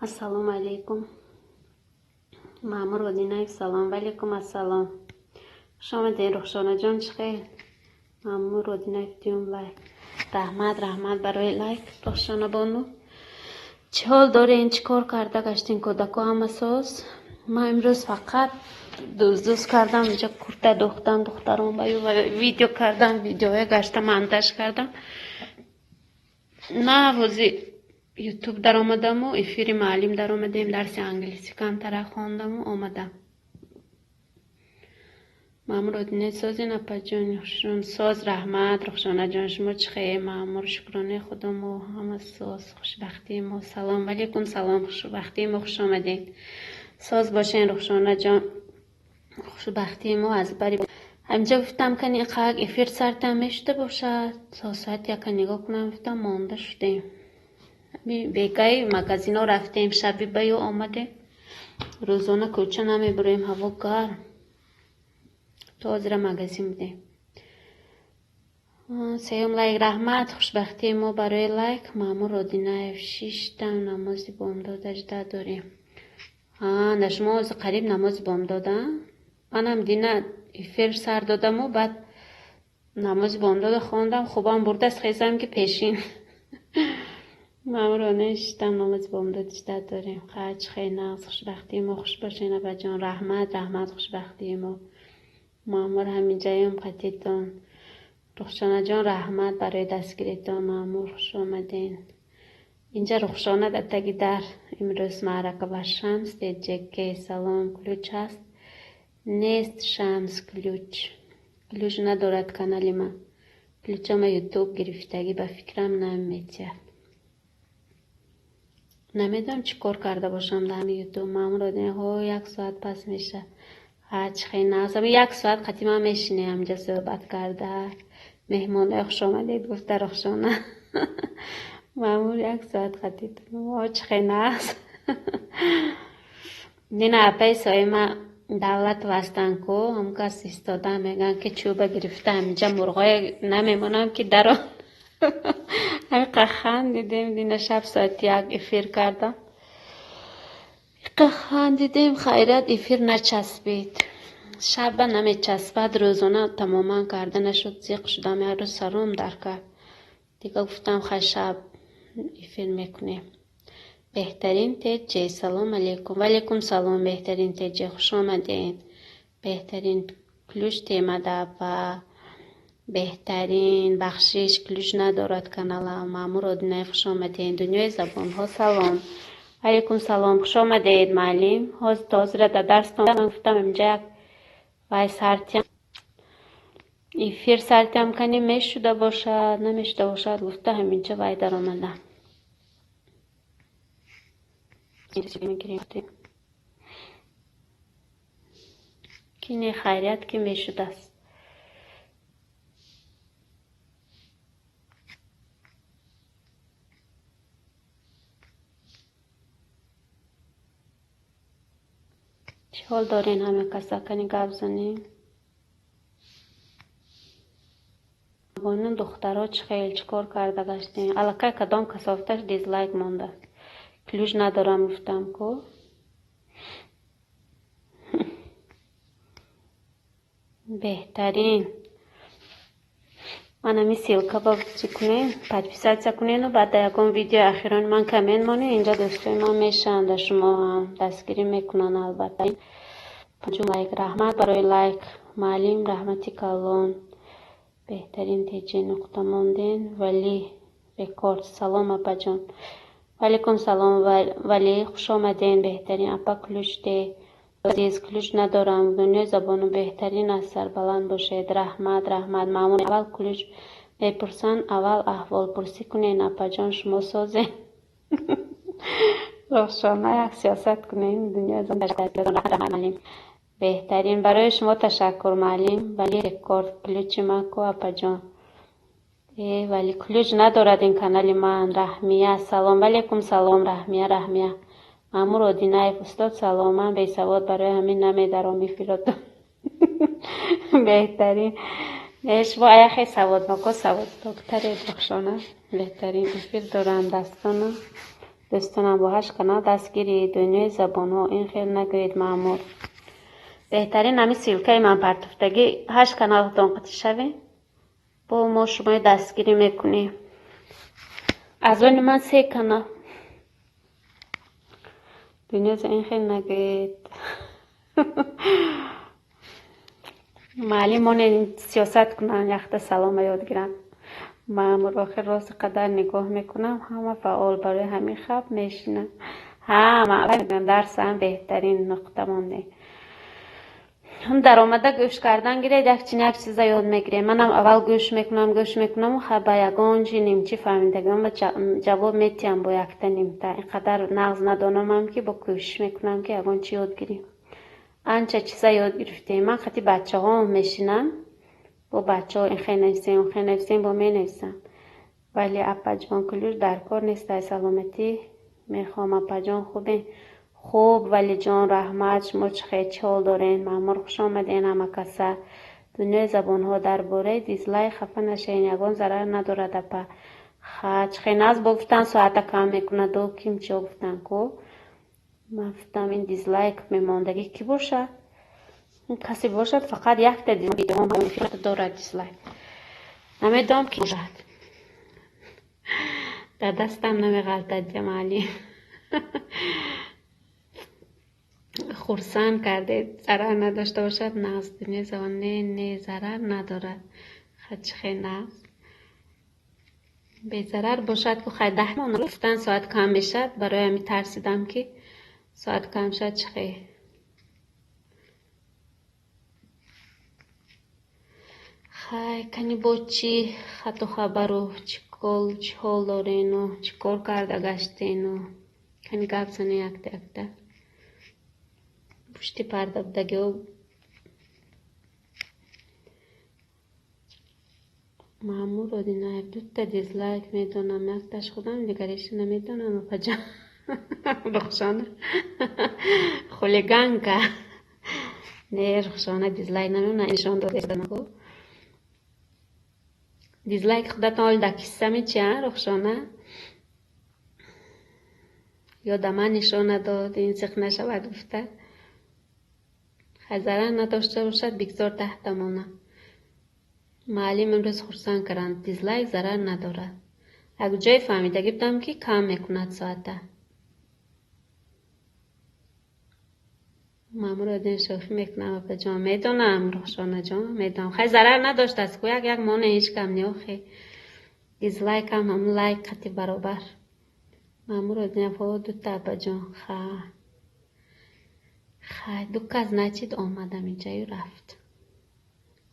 Ассалому алайкум. Маъмур Одинаев, салом. Ваалайкум ассалом. Хуш омадед, Рухшонаҷон, чӣ хел? Маъмур Одинаев, дуюм лайк. Раҳмат, раҳмат барои лайк, Рухшона бону. Чӣ ҳол дорен, чӣ кор карда гаштин, кӯдако ҳама соз? Ман имрӯз фақат дуздуз кардам, инҷа курта духтам, духтарон ба ю видео кардам, видеоя гашта монтаж кардам. На ҳози ютуб даромадаму эфири муаллим даромадем, дарси англисӣ камтара хондаму омадам. Маъмур Одинаев, созин апаҷон, хушрун соз, раҳмат, Рухшонаҷон, шумо чӣ хел? Маъмур, шукронаи худо, мо ҳама соз, хушбахтии мо. Салом, валейкум салом, хушбахтии мо, хуш омадед. Соз бошен, Рухшонаҷон, хушбахтии мо аз бари ҳаминҷа гуфтам, кани иқак эфир сартам мешуда бошад, то соати яка нигоҳ кунам, гуфтам монда шудем. Бегаи магазино рафтем, шаби ба ё омадем. Рӯзона кӯча намебурем, ҳаво гарм. То ҳозира магазин будем. Сеюм лайк, раҳмат, хушбахтии мо барои лайк. Маъмур Одинаев, шиштам намози бомдод ажда дорем. На шумо ҳозир қариб намози бомдода? Манам дина эфир сар додаму баъд намози бомдода хондам, хубам бурдаст, хезам ки пешин. Маъмур Одинаев, шиштам намози бомдод ажда дорем. Хач хел нағз, хушбахтии мо, хуш бошен абаҷон, раҳмат, раҳмат, хушбахтии мо. Маъмур ҳаминҷаём қатитон. Рухшонаҷон, раҳмат барои дастгиритон. Маъмур, хуш омаден. Инҷа Рухшона дар таги дар имрӯз маърака ба Шамс теҷеке. Салом, ключ ҳаст? Нест Шамс ключ. Ключ надорад канали ман. Ключама ютуб гирифтагӣ, ба фикрам наметиҳад. Намедонам чӣ кор карда бошам дар ҳамин ютуб. Маъмур Одинаев, ҳо як соат пас мешавад. Ҳач хел нағз. Як соат қатъи ман мешинем ҳаминҷа суҳбат карда. Меҳмонои хуш омадед гуфта Рухшона. Маъмур як соат қатъи чӣ хел нағз. Дина апаи Соима Давлатова ҳастанд ку, ҳам кас истода мегӯянд ки чӯба гирифта ҳаминҷа мурғое намемонам ки дарон. Ҳамиқа хандидем, дина шаб соати як эфир кардам. Иқа хандидем, хайрият эфир начаспид. Шаба намечаспад, рӯзона тамоман карда нашуд, зиқ шудам, як рӯз сарум дар кард. Дига гуфтам хай шаб эфир мекунем. Беҳтарин теҷе, салом алейкум. Ваалейкум салом, беҳтарин теҷе, хуш омадед. Беҳтарин ключ темада апа. Беҳтарин бахшиш, ключ надорад каналам. Маъмур Одинаев, хуш омадед. Дунёи забонҳо, салом. Ваалейкум салом, хуш омадед муаллим. Ҳозир то ҳозира дар дарстон гуфтам инҷа як вай сартиям эфир сартиям кани мешуда бошад, намешуда бошад, гуфта ҳаминҷа вай даромадам. Кине хайрият ки мешудааст. Чӣ ҳол дорен ҳама каса, кани гап занем? Бону духтаро чӣ хел, чӣ кор карда гаштем? Аллакай кадом касофташ дизлайк мондааст. Ключ надорам гуфтам ку. Беҳтарин. Ман ҳамин ссылка ба чӣ кунем, подписаться кунену баъд дар ягон видеои ахирони ман коммент монед, инҷа дӯстои ман мешаванд, дар шумо ҳам дастгирӣ мекунанд албатта. Панҷум лайк, раҳмат барои лайк. Муаллим, раҳмати калон. Беҳтарин теҷе нуқта монден. Вали рекорд, салом апаҷон. Ваалейкум салом, Вали, хуш омаден. Беҳтарин апа ключ де. Азиз, ключ надорам. Дунёи забону беҳтарин аст, сарбаланд бошед. Раҳмат, раҳмат. Маъмур, аввал ключ мепурсанд, аввал аҳволпурсӣ кунен апаҷон, шумо созен. Рухшона як сиёсат кунем, дунёи забон. Беҳтарин, барои шумо ташаккур муаллим. Вали рекорд, ключи ман ку апаҷон? Вали ключ надорад ин канали ман. Раҳмия, салом. Ваалейкум салом, Раҳмия, Раҳмия. Маъмур Одинаев, устод салом, ман бесавод, барои ҳамин намедаром эфиротон. Беҳтарин. Шумо аяхе саводноко, саводноктаред Рухшона. Беҳтарин эфир доранд дастону. Дӯстонам, бо ҳашт канал дастгирӣ, дунёи забонҳо, ин хел нагӯед, маъмур. Беҳтарин ҳамин ссылкаи ман партуфтагӣ, ҳашт каналтон қатӣ шавем, бо мо шумои дастгирӣ мекунем. Аз они ман се канал. Дунёза ин хел нагӯед. Маълим монед сиёсат кунанд, яхта салома ёд гиранд. Маъмур, охир рости қадар нигоҳ мекунам, ҳама фаъол, барои ҳамин хаб мешинам. Ҳа, дарсам беҳтарин нуқта монде. Даромада гӯш кардан гиред, як чи як чиза ёд мегирем. Манам аввал гӯш мекунам, гӯш мекунам, ха ба ягон чи нимчи фаҳмидагиам ба ҷавоб метиҳам бо якта нимта. Ин қадар нағз надонамам, ки бо кӯшиш мекунам, ки ягон чи ёд гирем. Анча чиза ёд гирифтем. Ман хати бачаҳоам мешинам, бо бачаҳо ин хел нависем, он хел нависем, бо менависам. Вале апаҷон, кулюш дар кор нест, ай саломатӣ мехоҳам, апаҷон, хубе? Хуб, Валиҷон, раҳмат. Шумо чӣ хел, чӣ ҳол дорен? Маъмур, хуш омаден ҳама каса. Дунёи забонҳо, дар бораи дизлайк хафа нашавед, ягон зарар надорад, апа. Ха, чӣ хел нағз бо гуфтан соата кам мекунад, ду ким чиё гуфтан ку? Ман гуфтам ин дизлайк мемондагӣ кӣ бошад? Касе бошад, фақат якта дорад дизлайк. Намедонам ки бошад. Дар дастам намеғалтад, ҷамалӣ. Хурсанд кардед. Зарар надошта бошад, нағз. Дунёи забон, не, не, зарар надорад. Ха, чӣ хел нағз. Безарар бошад ку хай даҳ гуфтан соат кам мешавад, барои ҳамин тарсидам, ки соат кам шавад, чӣ хел. Хай, кани бо чӣ хату хабару чӣ чӣ ҳол дорену чӣ кор карда гаштену? Кани гап зане якта якта. Пушти парда будагиҳо. Маъмур Одинаев, дута дизлайк медонам, якташ худам, дигариша намедонам, апаҷон. Рухшона хулиганка. Не, Рухшона дизлайк намемонад, нишон дода. Дизлайк худатон ҳоли дар кисса мечи, а, Рухшона? Ё да ман нишон надод, ин зиқ нашавад гуфта. Хай, зарар надошта бошад, бигзор таҳта монад. Маълим имрӯз хурсанд карданд. Дизлайк зарар надорад. Як ҷое фаҳмидагӣ будам, ки кам мекунад соата. Маъмур Один, шӯхӣ мекунам, апаҷон. Медонам, Рухшонаҷон, медонам. Хай, зарар надоштааст ку, як як моне ҳеҷ кам не охе. Дизлайкам ҳамун лайк қати баробар. Маъмур Один, о, дута, апаҷон. Ха. Хай, ду кас, значит, омадам инҷаю рафт.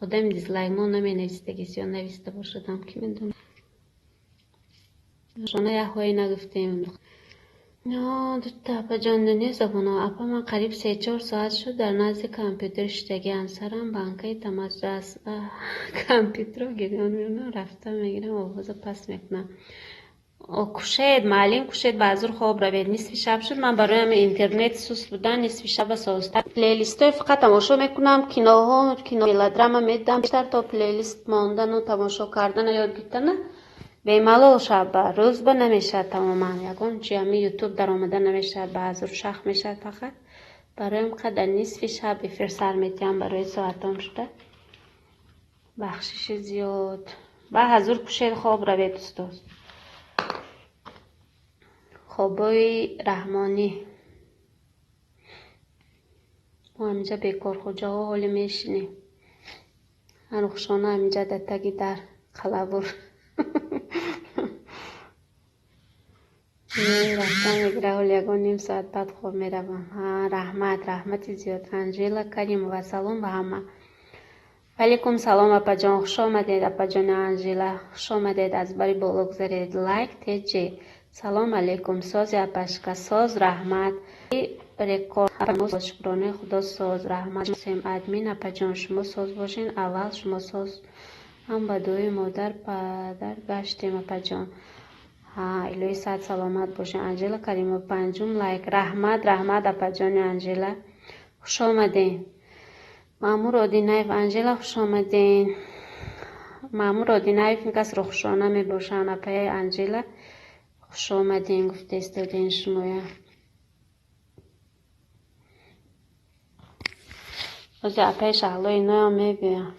Одами дизлайк мо наменавистагист ё нависта бошадам, ки медонам. Рухшона як ҳое нагуфтем. Дута, апаҷон, дунёи забонҳо. Апа, ман қариб се-чор соат шуд дар назди компютер шиштагиам. Сарам банкаи тамаҷҷӯ аст. Компютерро гирён меонам, рафта мегирам, овоза паст мекунам. Кушед, маълим, кушед, ба ҳазур хоб равед. Нисфи шаб шуд, ман барои ҳамин интернет суст будан нисфи шаба созтар. Плейлистҳои фақат тамошо мекунам, киноҳо, кино, мелодрама медам, бештар то плейлист мондану тамошо кардана ёд гирифтана бемалол шаб ба рӯз ба намешавад тамоман. Ягон чи ҳамин ютуб даромада намешавад, ба ҳазур шах мешавад фақат. Барои қадар нисфи шаб эфир сар метиҳам, барои соатом шуда. Бахшиши зиёд. Ба ҳазур кушед, хоб равед, устоз. Хобои раҳмонӣ. Мо ҳаминҷа бекорхоҷаҳо ҳоле мешинем. Рухшона ҳаминҷа дар таги дар қалабур. Рафтан мегира, ҳоли ягон ним соат баъд хоб меравам. Ҳа, раҳмат, раҳмати зиёд. Анжела Каримова, салом ба ҳама. Валейкум салом, апаҷон, хуш омадед, апаҷони Анжела, хуш омадед, аз бари боло гузаред. Лайк теҷе. Салом алейкум, сози апашка, соз, раҳмат. Рекорд шукронаи Худо, соз, раҳмат. Сем админ, апаҷон, шумо соз бошен, аввал шумо соз. Ҳам ба дуои модар падар гаштем, апаҷон. Ҳа, илоҳи саат саломат бошен. Анжела Каримова, панҷум лайк. Раҳмат, раҳмат, апаҷони Анжела. Хуш омаден. Маъмур Одинаев, Анжела, хуш омаден. Маъмур Одинаев ин кас Рухшона мебошанд, апаи Анжела. Хуш Хуш омадем гуфта истодем шумоя. Ози апаи Шаҳло иноям мебиёянд.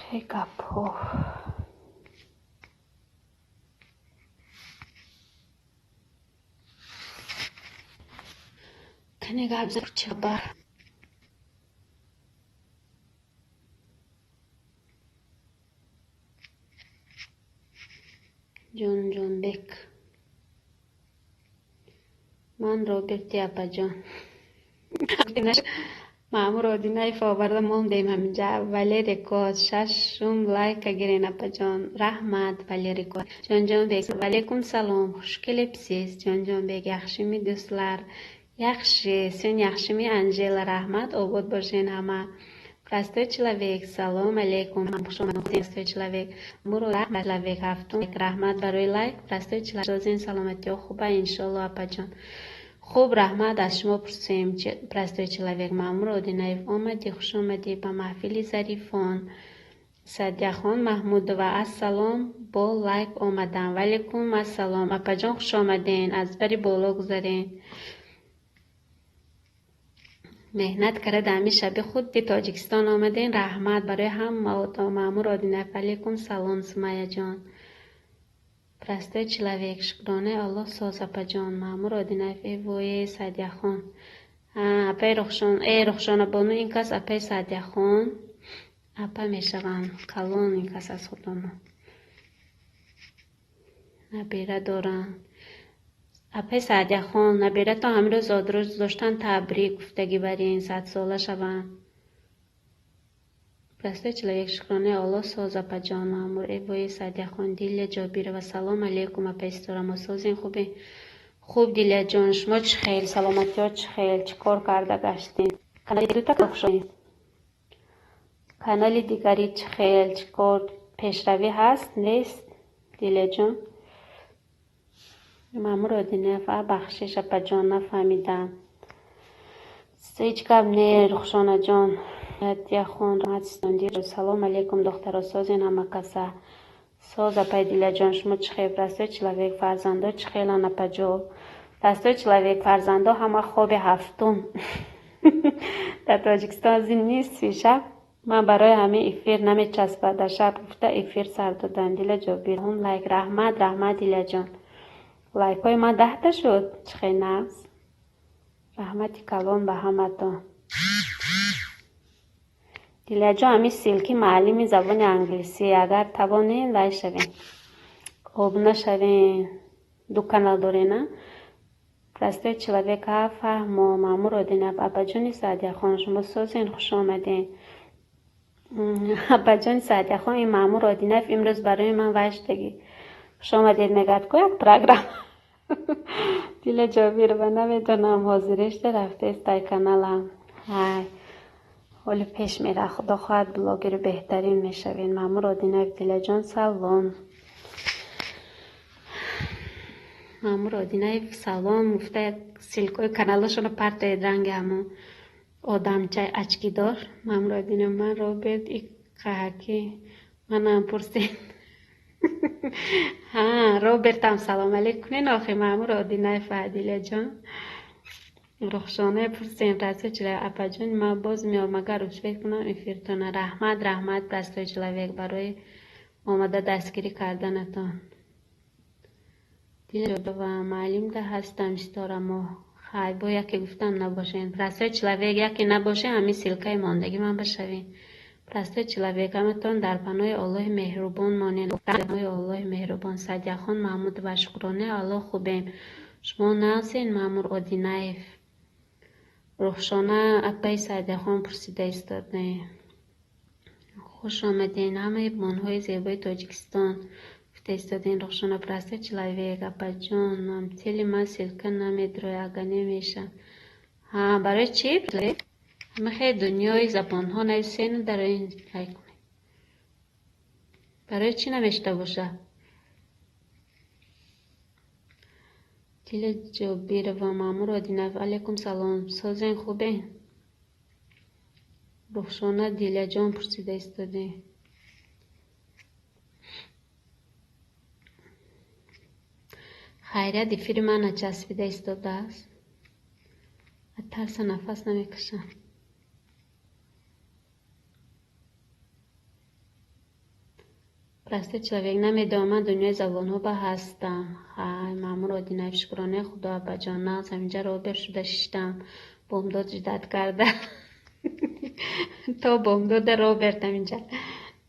Хе гапҳо. Кане гап зад, чӣ хабар? Ҷонҷонбек. Ман Роберти апаҷон. Маъмур Одинаев оварда мондем ҳаминҷа. Валерий Кот, шашум лайка гирен апаҷон. Раҳмат, Валерий Кот. Ҷонҷонбек, валейкум салом. Хуш келибсиз. Ҷонҷонбек, yaxshimi do'stlar? Yaxshi, sen yaxshimi, Анжела? Раҳмат, обод бошен ҳама. Простой человек, салом алейкум. Хуш омадед, простой человек. Муро раҳмат, человек ҳафтум. Раҳмат барои лайк. Простой человек, созен, саломатиҳо хуба, иншолло, апаҷон. Хуб, раҳмат, аз шумо пурсем. Простой человек, Маъмур Одинаев, омадӣ, хуш омадӣ ба маҳфили зарифон. Садияхон Маҳмудова, ассалом, бо лайк омадам. Валейкум ассалом, апаҷон, хуш омаден. Аз бари боло гузарен. Меҳнат карда ҳами шаби худди Тоҷикистон омаден. Раҳмат барои ҳамаотон. Маъмур Одинаев, алейкум салом, Сумайяҷон. Простой человек, шукронаи Аллоҳ соз, апаҷон. Маъмур Одинаев, э вое, Садияхон. Апаи Рухшон, э Рухшона бону, ин кас апаи Садияхон апа мешаванд. Калон ин кас аз худомо. Набира доранд. Апаи Саъдияхон, набиратон ҳамин рӯз зодрӯз доштан, табрик гуфтагӣ барин, садсола шаванд. Простой человек, шукронаи Аллоҳ соз, апаҷон. Маъмур, э вои, Саъдияхон. Дилия Ҷобирова, салом алейкум, апаи Ситора, мо созем, хубе? Хуб, Дилияҷон, шумо чӣ хел, саломатиҳо чӣ хел, чӣ кор карда гаштем? Канали дута хушомед. Канали дигари чӣ хел, чӣ кор, пешравӣ ҳаст, нест, Дилияҷон? Маъмур Одинаев, а бахшиш, апаҷон, нафаҳмидам. Ҳеҷ гап не, Рухшонаҷон. Саъдияхон, салом алейкум, духтаро, созен ҳама каса. Соз, апаи Дилияҷон, шумо чӣ хел? Простой человек, фарзандо чӣ хеланд, апаҷо? Простой человек, фарзандо ҳама хоби ҳафтум. Дар Тоҷикистон зин нисфи шаб ман барои ҳамин эфир намечаспад. Дар шаб гуфта эфир сар додам. Дила Ҷобир, лайк, раҳмат, раҳмат, Дилияҷон. Лайкҳои ман 10та шуд, чӣ хел нағз. Раҳмати калон ба ҳаматон. Дилияҷон, ҳамин ссылки муаллими забони англисӣ, агар тавонем, лайк шавем. Обуна шавем. Ду канал дорем, а? Простой человек, ҳа, фаҳмо. Маъмур Одинаев, апаҷони Саъдияхон, шумо созен, хуш омаден. Апаҷони Саъдияхон, ин Маъмур Одинаев имрӯз барои ман вайштагӣ. Хуш омадед мегӯяд ку як программа. Дила Ҷобирова, намедонам, ҳозиришта рафтаест дар каналам. Ҳай, ҳоли пеш мера, худо хоҳад, блогери беҳтарин мешавед. Маъмур Одинаев, Дилаҷон, салом. Маъмур Одинаев, салом гуфта як ссылкаи каналашонро партоед, ранги ҳамон одамчаи очкидор. Маъмур Одинаев, ман Роберт иқаҳакӣ, манам пурсед. Ҳа, Робертам салом алейк кунен охи, Маъмур Одинаев ва Дилаҷон. Рухшона пурсем, простой человек, апаҷон, ман боз меом, агар успеть кунам эфиртона. Раҳмат, раҳмат, простой человек, барои омада дастгирӣ карданатон. Дилова, муаллимда ҳастам, Ситора моҳ. Хай, бо яке гуфтам набошен. Простой человек, яке набошен, ҳамин ссылкаи мондагӣ ман башавем. Простой человек, ҳаматон дар паноҳи Аллоҳи меҳрубон монед. Паноҳи Аллоҳи меҳрубон. Садияхон Маҳмудова, шукронаи Аллоҳ, хубем. Шумо нағзен, Маъмур Одинаев. Рухшона, апаи Саъдияхон пурсида истодаем. Хуш омаден ҳамаи бонҳои зебои Тоҷикистон. Гуфта истодем, Рухшона. Простой человек, апаҷон, тели ман ссылка намедрояд, ага немеша. Ҳа, барои чӣ? Ҳамахе дунёи забонҳо нависену дар ин лайк кунед. Барои чӣ намешта боша? Дила Ҷобирова, Маъмур Одинаев, алейкум салом. Созен, хубен? Рухшона Дилаҷон пурсида истодем. Хайрият, эфири ман начаспида истодааст. Аз тарса нафас намекашам. Простой человек, намедонам, ман дунёи забонҳо ба ҳастам. Ҳай, Маъмур Одинаев, шукронаи Худо, абаҷон, нағз, ҳаминҷа робер шуда шиштам. Бомдод ждать карда. То бомдода Роберт ҳаминҷа.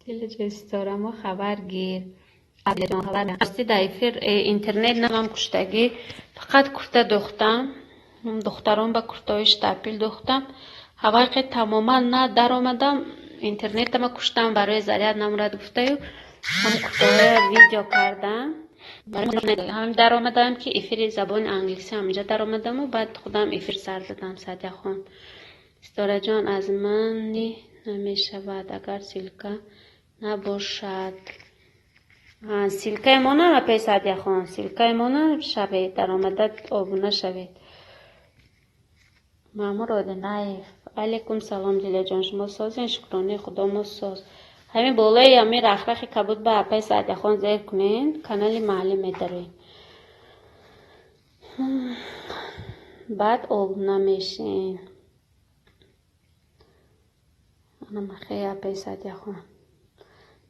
Дилаҷон, ситора, мо хабар гир. Рости дар эфир интернет намам куштагӣ, фақат курта духтам. Духтарон ба куртаҳои штапил духтам. Ҳавайқе тамоман на даромадам, интернетама куштам, барои заряд намурад гуфтаю, ҳам куртаҳоя видео кардам. Ҳам даромадам ки эфири забони англисӣ ҳаминҷа даромадаму баъд худам эфир сар дадам. Садияхон, Ситораҷон, аз мани намешавад агар ссылка набошад. Ссылкаи мо на, апай Садияхон, ссылкаи мо на шавед, даромада обуна шавед. Маъмур Одинаев, алейкум салом, Дилаҷон, шумо созен? Шукронаи Худо, мо соз. Ҳамин болои ҳамин рахрахи кабуд ба апай Саъдияхон зер кунен, канали маҳаллӣ медароед. Баъд обуна мешен. Анамахе апай Саъдияхон.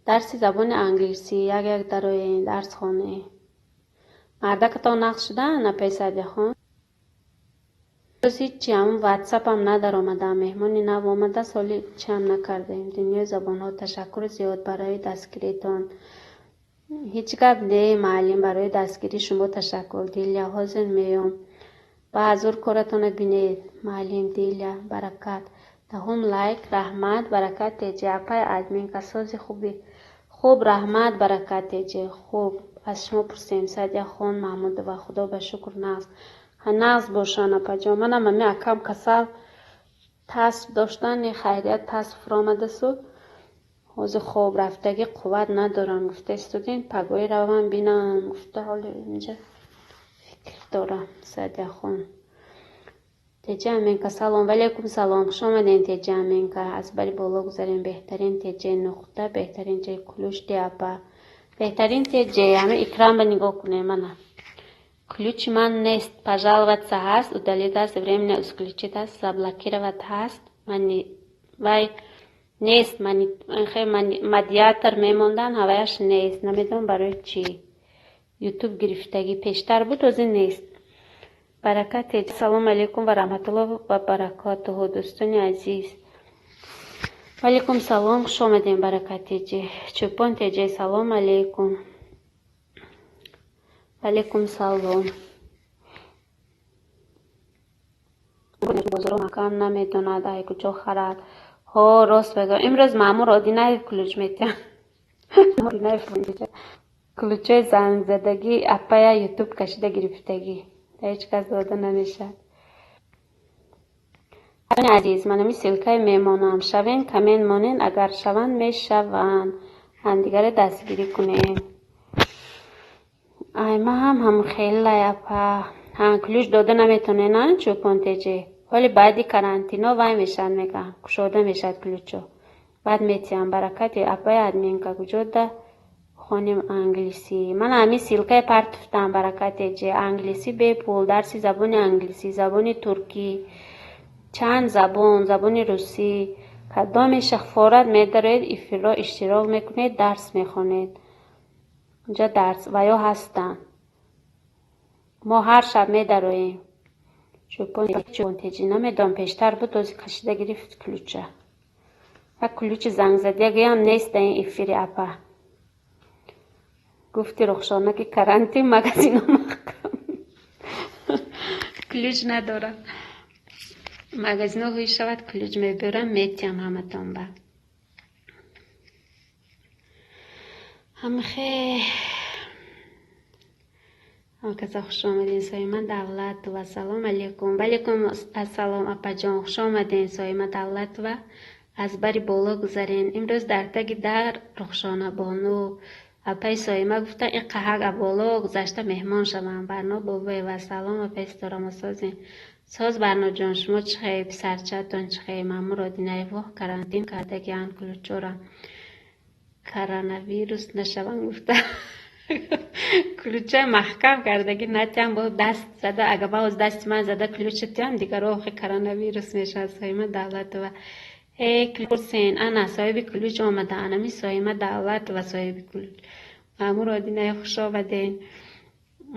Дарси забони англисӣ як як дароен, дарс хонед. Мардакатон нақш шудаанд, апай Саъдияхон? Рӯз ҳичи ҳамун ватсапам надаромадам, меҳмони нав омада, соли чиам накардаем. Дунёи забонҳо, ташаккури зиёд барои дастгиритон. Ҳеҷ гап не, муаллим, барои дастгирии шумо ташаккур. Дилия, ҳозир меём. Ба ҳазур коратонро бинед. Муаллим, Дилия, баракат. Даҳум лайк, раҳмат, баракат теҷе. Апай админка, сози хуби. Хуб, раҳмат, баракат теҷе. Хуб, аз шумо пурсем. Садияхон Маҳмудова, Худо ба шукр, нағз. Нағз бошанд, апаҷон. Манам ҳами акам касал тасб доштан, хайрият тасб фуромадасу. Ҳозир хоб рафтагӣ қувват надорам, гуфта истодем, пагоҳӣ равам бинам, гуфта ҳоло инҷа фикр дорам. Садияхон. Теҷа Аменка, салом. Валейкум салом. Хуш омадем, Теҷа Аменка. Аз бари боло гузарем. Беҳтарин Теҷе нуқта, беҳтарин ҷе ключ диапа. Беҳтарин Теҷе, ҳами экран ба нигоҳ кунем мана. Ключи ман нест, пожаловаться ҳаст, удалить ҳаст, временно исключить ҳаст, заблокировать ҳаст, мани вай нест, мани модератор мемондан, ҳаваяш нест. Намедонам барои чӣ. Ютуб гирифтагӣ пештар буд, ҳозир нест. Баракат теҷе. Салому алейкум ва раҳматуллоҳ ва баракатуҳу, дӯстони азиз. Валейкум салом, хуш омадем, Баракат теҷе. Чӯпон теҷе, салом алейкум. Валейкум салом. Бозоро макам намедонад, ай куҷо харад. Ҳо, рост бигӯ. Имрӯз Маъмур Одинаев ключ метиҳад. Ключои зангзадагӣ апая ютуб кашида гирифтагӣ. Ҳеҷ кас дода намешавад. Азиз, ман ҳамин ссылкаи мемонам. Шавен, коммент монен, агар шаванд мешаванд. Ҳамдигаре дастгирӣ кунем. Ай, ман ҳам ҳамхелай апа. Ҳа, ключ дода наметонен, а, чӯпон теҷе. Ҳоли баъди карантино вай мешавад, мегӯям. Кушода мешавад ключо. Баъд метиҳам. Баракати апаи админка, куҷода хонем англисӣ? Ман ҳамин ссылкаи партуфтам, баракат теҷе. Англисӣ бепул, дарси забони англисӣ, забони туркӣ, чанд забон, забони русӣ. Кадоме шахфорат медароед, эфирро иштирок мекунед, дарс мехонед. Унҷа дарс ва ё ҳастанд. Мо ҳар шаб медароем. Чӯпон теҷи намедонам, пештар буд, ҳозир кашида гирифт ключа. Як ключи зангзадагиам нест дар ин эфири апа. Гуфти Рухшона ки карантин магазино маҳкам. Ключ надорам. Магазино ҳуй шавад, ключ мебарам, метиҳам ҳаматон ба. Ҳамхе ҳамаказа хуш омадем, Соима Давлатова. Салом алейкум. Валейкум ассалом, апаҷон, хуш омадем, Соима Давлатова. Аз бари боло гузарен. Имрӯз дар таги дар Рухшона бону апаи Соима гуфта ин қаҳак а боло гузашта меҳмон шавам. Барно Бобоева салом апаи Ситорамо созен. Соз Барноҷон, шумо чӣ хел, писарчаатон чӣ хел? Маъмур Одинаев воҳ карантин кардагианд ключора. Коронавирус нашаванд гуфта. Ключа маҳкам кардагӣ натиям бо даст зада, ага баоз дасти ман зада ключа тиям дигар охи коронавирус мешавад. Соима Давлатова. Эй пурсен, ана соҳиби ключ омада, анами Соима Давлатова соҳиби ключ. Маъмур Одинаев хуш омаден.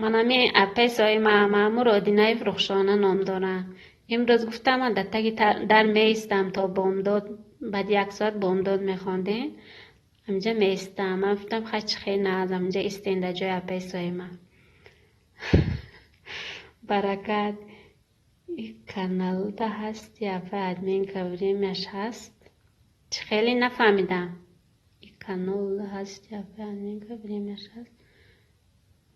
Манами апаи Соима Маъмур Одинаев Рухшона ном доранд. Имрӯз гуфтам ман дар таги дар меистам то бомдод, баъд як соат бомдод мехондем. Ҳаминҷа меистам. Ман гуфтам хай чӣ хел нағз, ҳаминҷа истен дар ҷои апаи Соима. Баракат. И каналда ҳасти апаи админка времяш ҳаст? Чӣ хеле нафаҳмидам. И каналда ҳасти апаи админка времяш ҳаст?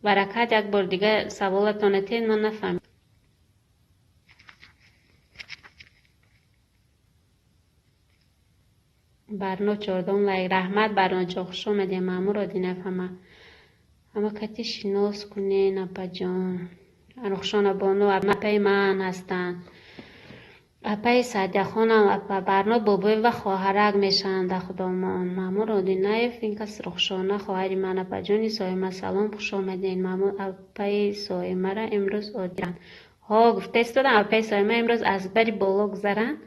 Баракат, як бор дига саволатон этен, ман нафаҳмидам. Барно чордум лайк. Раҳмат Барноҷон, хуш омадем. Маъмур Одинаев ҳама. Ҳама кати шинос кунен апаҷон. Рухшона бону апаи ман ҳастанд. Апаи Саъдияхонам апа Барно Бобоева хоҳарак мешаванд дар худомон. Маъмур Одинаев ин кас Рухшона хоҳари ман апаҷони Соима салом, хуш омадем. Маъмур апаи Соимара имрӯз одиранд. Ҳо гуфта истодам апаи Соима имрӯз аз бари боло гузаранд.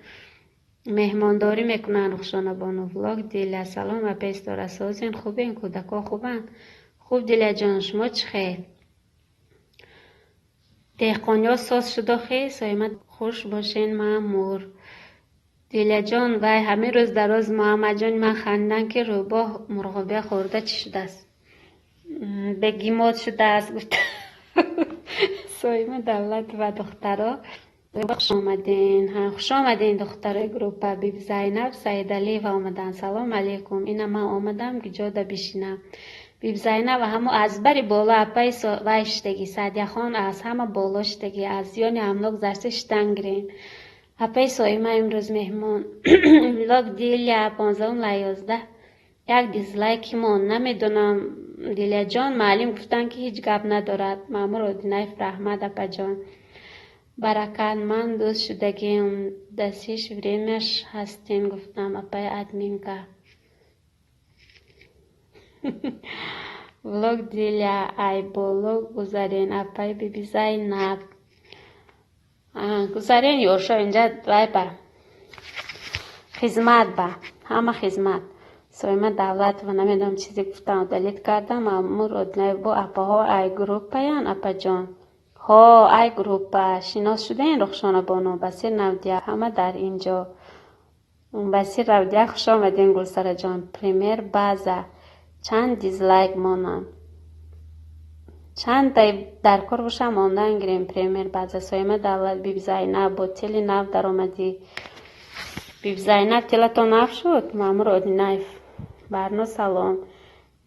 Меҳмондорӣ мекунанд Рухшона бону. Влог Диля салом апаи Ситора созен, хубен, кӯдакҳо хубанд? Хуб Диляҷон, шумо чӣ хел? Деҳқониҳо соз шуд охи? Соима хуш бошен Маъмур. Диляҷон вай ҳамин рӯз дароз Муҳаммадҷони ман хандиданд ки рӯбоҳ мурғобия хӯрда чӣ шудааст? Бегимот шудааст гуфта. Соима Давлатова духтаро хуш омаден. Хуш омаден духтарои группа. Биби Зайнаб Саидалиева омаданд. Салом алейкум. Ина ман омадам ки ҷода бишинам. Биби Зайнаб ҳамо аз бари боло апаи вай шидагӣ. Саъдияхон аз ҳама боло шидагӣ. Аз зиёни амлок гузашта шидан гирем. Апаи Соима имрӯз меҳмон. Влог Диля 15 лай 11. Як дизлайки мон. Намедонам Диляҷон, маълим гуфтанд ки ҳеҷ гап надорад. Маъмур Одинаев раҳмат апаҷон. Баракат, ман дӯст шудагием. Дасиш времяш ҳастен гуфтам апаи админка. Влог Диля ай боло гузарен апаи биби Зайнаб. Гузарен ёршо инҷа вай ба хизмат ба ҳама хизмат. Соима Давлатова намедонам чизе гуфтам удалит кардам. Маъмур Одинаев бо апаҳо ай группаян апаҷон. Ҳо ай группа шинос шудаен Рухшона бону Басир Навдия ҳама дар инҷо. Басир Навдия хуш омаден Гулсараҷон. Премер база чанд дизлайк монам. Чанд дар кор бошам мондан гирем премер база. Соима Давлат биби Зайнаб бо тели нав даромадӣ. Биби Зайнаб телатон нав шуд? Маъмур Одинаев. Барно салом.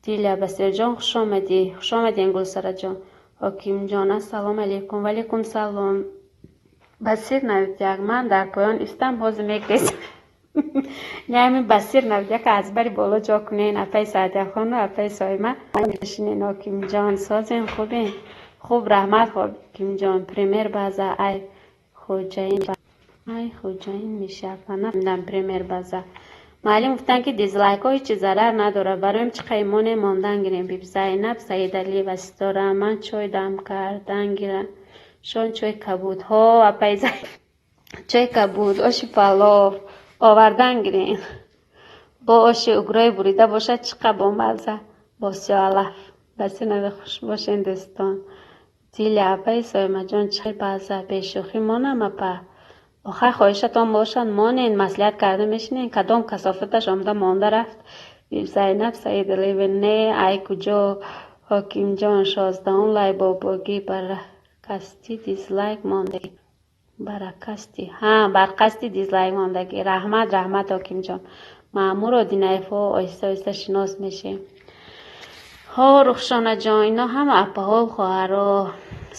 Диля Басирҷон хуш омадӣ. Хуш омаден Гулсараҷон. Ҳокимҷон ассалому алейкум. Ваалейкум салом. Басир Навдияк ман дар поён истам ҳозир мегрезам. Не ҳамин Басир Навдияк аз бари боло ҷо кунен апаи Саъдияхону апаи Соима бишинен. Ҳокимҷон созен хубен? Хуб раҳмат Ҳокимҷон. Премер база ай хоҷаин ай хоҷаин мешава. Нафаҳмидам премер база. Маълим гуфтанд ки дизлайкҳо ҳеҷ зарар надорад. Бароем чӣ қаймоне мондан гирем. Биби Зайнаб Саидалиева Ситора ман чой дам кардан гирам. Шон чой кабуд. Ҳо апаи Зайнаб чой кабуд, оши палов овардан гирем. Бо оши угрои бурида бошад чӣ қа бомазза. Бо сиёҳалаф. Басир нави хуш бошен дӯстон. Диля апаи Соимаҷон чӣ база бешӯхӣ монам апа. Охай хоҳишатон бошад монен, маслиҳат карда мешинен. Кадом касофаташ омада монда рафт. Биби Зайнаб Саидалиева не ай куҷо Ҳокимҷон 16 лай бобогӣ баракасти дизлайк мондагӣ. Баракасти ҳа барқасти дизлайк мондагӣ. Раҳмат раҳмат Ҳокимҷон. Маъмур Одинаевҳо оҳиста оҳиста шинос мешем. Ҳо Рухшонаҷон ино ҳама апаҳо хоҳаро.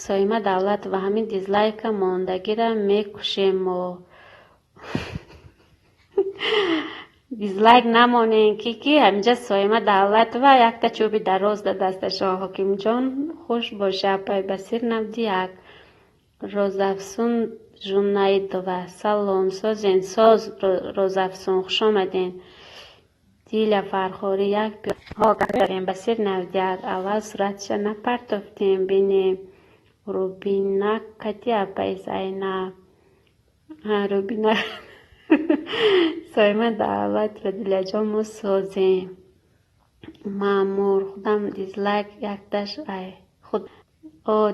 Соима Давлатова ҳамин дизлайка мондагиро мекушем мо. Дизлайк намонен, ки ҳаминҷа Соима Давлатова якта чӯби дароз дар дасташон. Ҳокимҷон, хуш боша. Апай Басир 91. Розафсун Жунаидова, салом, созен? Соз, Розафсун, хуш омаден. Диля Фархорӣ, як дорем. Басир 91, аввал суратша напартофтем, бинем. Рубина кати апай Зайнаб, Рубина. Соима Давлатова, Диляҷон, мо созем. Маъмур, худам дизлайк якташ ай худ,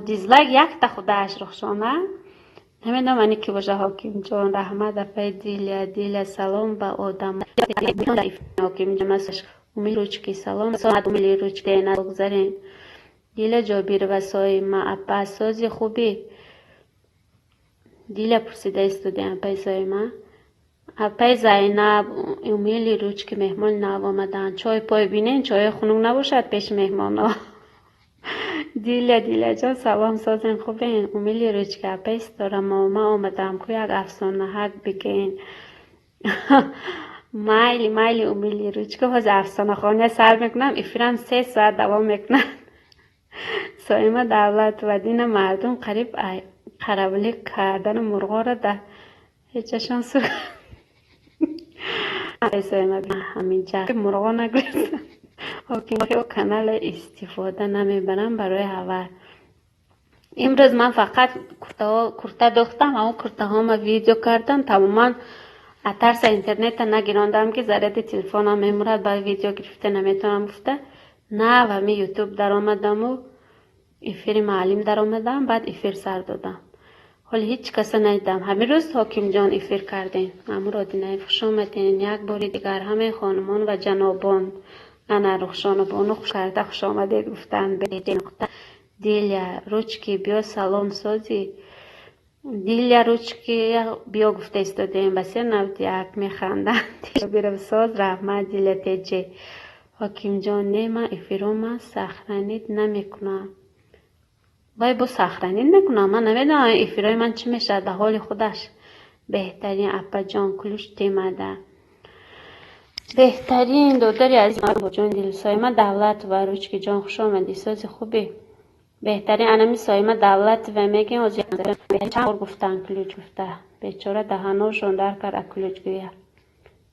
дизлайк якта худаш. Рухшона, намедонам ани ки боша. Ҳокимҷон, раҳмат. Апай Диля, Диля, салом ба одам. Ҳокимҷон, умили ручки, салом, умили ручки, гузарем. Диля Ҷобирова, Соима апа, сози, хубӣ? Диля пурсида истодем. Апай Соима, апай Зайнаб, умили ручки, меҳмони нав омаданд, чой пой бинен, чои хунук набошад пеши меҳмонҳо. Диля, Диляҷон, салом, созен, хубен? Умили ручки, апай Ситора, мома омадам ку, як афсонаҳак бигӯен. Майли, майли, умили ручка, ҳозир афсонахония сар мекунам, эфирам 3 соат давом мекунад. Соима Давлатова, дина мардум қариб қаравулӣ кардану мурғоро дар ҳечашон су. Соима, ҳаминҷа мурғо нагӯяд. Ҳоким, канале истифода намебарам барои ҳава. Имрӯз ман фақат курта дӯхтам, ҳамон куртаҳома видео кардам, тамоман. Атарса интернета нагирондам, ки заряди телефонам мемурад, баъд видео гирифта наметавонам гуфта. Нав ҳами Ютуб даромадаму эфири маълим даромадам, баъд эфир сар додам. Ҳоли ҳеҷ каса надидам. Ҳамин рӯз, Ҳокимҷон, эфир кардем. Маъмур Одинаев, хуш омадем як бори дигар, ҳамаи хонумон ва ҷанобон. Ана Рухшонабону хуш карда, хушомадед гуфтанд. Диля ручки, биё, салом, созӣ? Диля ручки, биё гуфта истодем. Басир 91, механданд. Соз, раҳмат. Диля теҷе, Ҳокимҷон, не, ман эфирома сохранить намекунам. Вай, бо сохранить мекунам, ман намедонам эфирои ман чӣ мешавад, ба ҳоли худаш. Беҳтарин апаҷон, ключ темада. Беҳтарин додари азиз, ҷон дил. Соима Давлатова, ручкиҷон, хуш омадӣ, сози, хубӣ? Беҳтарин анами Соима Давлатова мегӯем, чанд бор гуфтан ключ гуфта, бечора даҳаношон дар кард а ключ гӯя.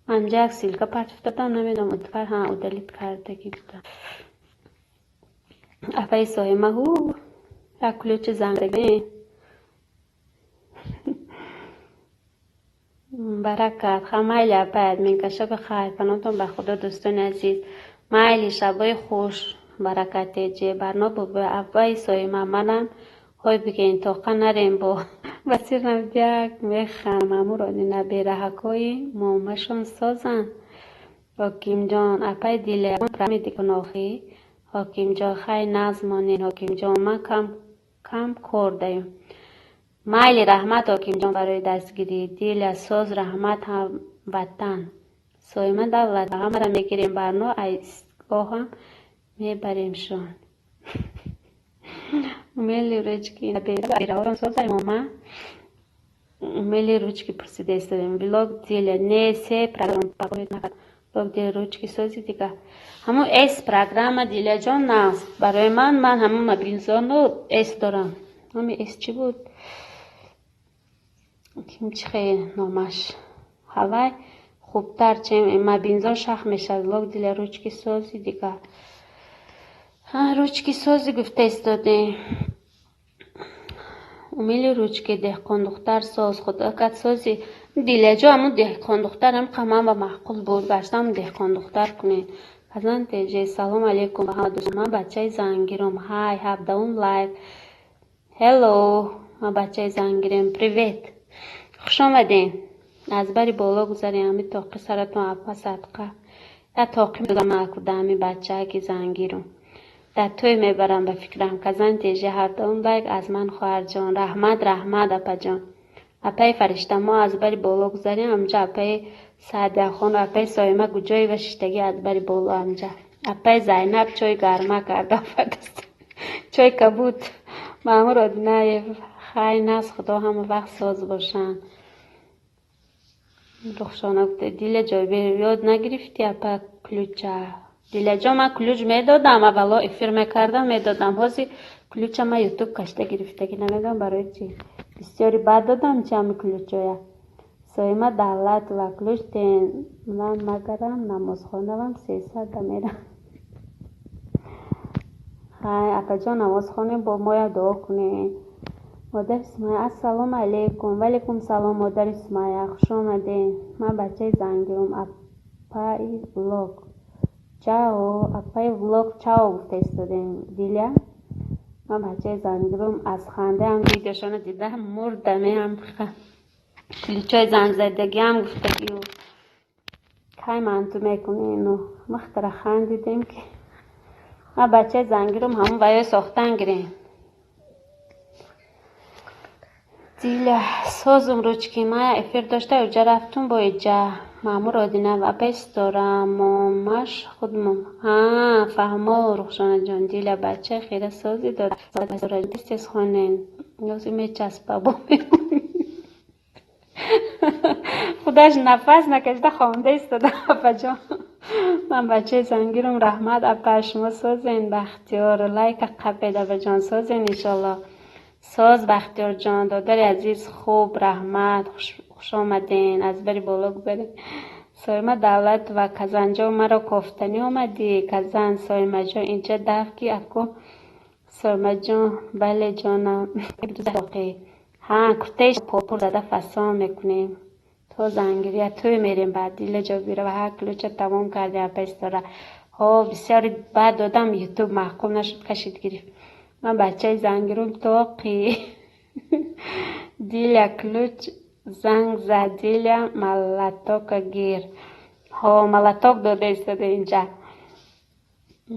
Манҷа як ссылка партофтадам, намедонам, ҳа, удалить кардагӣ будам. Апаи Соима, ҳу, як ключи зангӣ. Баракат. Ха, майли, апай админка, шаби хайр, паноҳтон ба Худо, дӯстони азиз. Майли, шабои хуш, баракат теҷе. Барно бобо, апаи Соима, манам ҳой бигӯен, тоқа нарем бо. Басир 91, механдам. Маъмур Одина, бераҳакҳои момашон созанд. Ҳокимҷон, апай Диля, охӣ. Ҳокимҷон, хай, нағз монед. Ҳокимҷон, ман кам кам кор даем. Майли, раҳмат, Ҳокимҷон, барои дастгирӣ. Диля, соз, раҳмат, ҳамватан. Соима Давлат, ҳамаро мегирем, барно истгоҳам мебаремшон. Умели ручки, созай мома. Умели ручки пурсида истодем. Влог Диля, не, се влог Диля ручки, сози дига. Ҳамун С программа, Диляҷон, нағз. Барои ман, ман ҳамун мобилзону С дорам. Номи С чӣ буд? Ким чӣ хел номаш? Ҳавай хубтар, чем мобилзон шах мешавад. Влог Диля ручки, сози дига. Ручки, сози гуфта истодем. Умели ручки, деҳқондухтар, соз, худокат, сози. Диляҷо, ҳамун деҳқондухтар ҳам ман ба маъқул буд, гаштам деҳқондухтар кунед. Фарзанд теҷе, салом алейкум ба ҳама дӯстон. Ман бачаи зангиром. Ҳай, 17-ум лайк. Ҳелло, ман бачаи зангирем. Привет. Хуш омадем. Аз бари боло гузарем, ҳами тоқи саратон апа садқа. Як тоқи ами бачааки зангирум. Дар тӯй мебарам ба фикрам. Казан теже, 17-ум лайк аз ман, хоҳарҷон. Раҳмат, раҳмат, апаҷон. Апаи Фаришта, мо аз бари боло гузарем, амҷа апаи Саъдияхон, апаи Соима куҷоева шиштагӣ аз бари боло амҷа. Апаи Зайнаб чой гарма карда овардааст. Чой кабуд. Маъмур Одинаев, хай, нағз, Худо ҳама вақт соз бошанд. Рухшона гуфта, Диля ҷойбер ёд нагирифтӣ, апа, ключа? Диляҷон, ман ключ медодам, аввало эфир мекардам, медодам. Ҳозир ключа ман Ютуб кашта гирифтагӣ, намедонам барои чӣ. Бисёри бад додам чи ҳами ключоя. Соима Давлатова, ключ тен, ман магарам намозхонавам 300-да мерам. Хай, апаҷон, намоз хонем, бо моя дуо кунем. Модари Сумая, ассалому алайкум. Ваалайкум салом, модари Сумая, хуш омадед. Ман бачаи зангирум, апаи влог. Чао, апаи влог, чао гуфта истодем, Диля. Ман бачаи зангирум, аз хандаам видеошона дида мурдамеам. Ключои зангзадагиам гуфтагию. Кай манту мекунену махтара хандидем ки. Ман бачаи зангирум, ҳамун ваёй сохтан гирем. Диля, созум ручки, мая эфир дошта, уҷа рафтум бо иҷа. Маъмур Одинав, апаи Ситора, момаш худмон. Ҳа, фаҳмо, Рухшонаҷон, Диля, бачаи хира сози дод. Тез хонен. Ёзи мечаспа бо мемонӣ. Худаш нафас накашида хонда истода, апаҷон. Ман бачаи зангирум, раҳмат, апа, шумо созен, Бахтиёр. Лайка қапед, апаҷон, созен, иншолло. Соз, Бахтиёрҷон, додари азиз, хуб, раҳмат, хуш омаден, аз бари боло гузаред. Соима Давлатова, Казанҷон, маро кофтанӣ омадӣ? Казан, Соимаҷон, инҷа даф ки аку Соимаҷон, бале ҷонам. Ҳа, куртаи попур зада фасон мекунем. То зангирия тӯй мерем баъд Дила Ҷобирова, ҳа, ключа тамом кардем, апаи Ситора. Ҳо, бисёри баъд додам, Ютуб маъқул нашуд, кашид гирифт. Ман бачаи зангирум тоқи. Диля ключ занг зад, Диля малатока гир. Ҳо, малаток дода истода инҷа.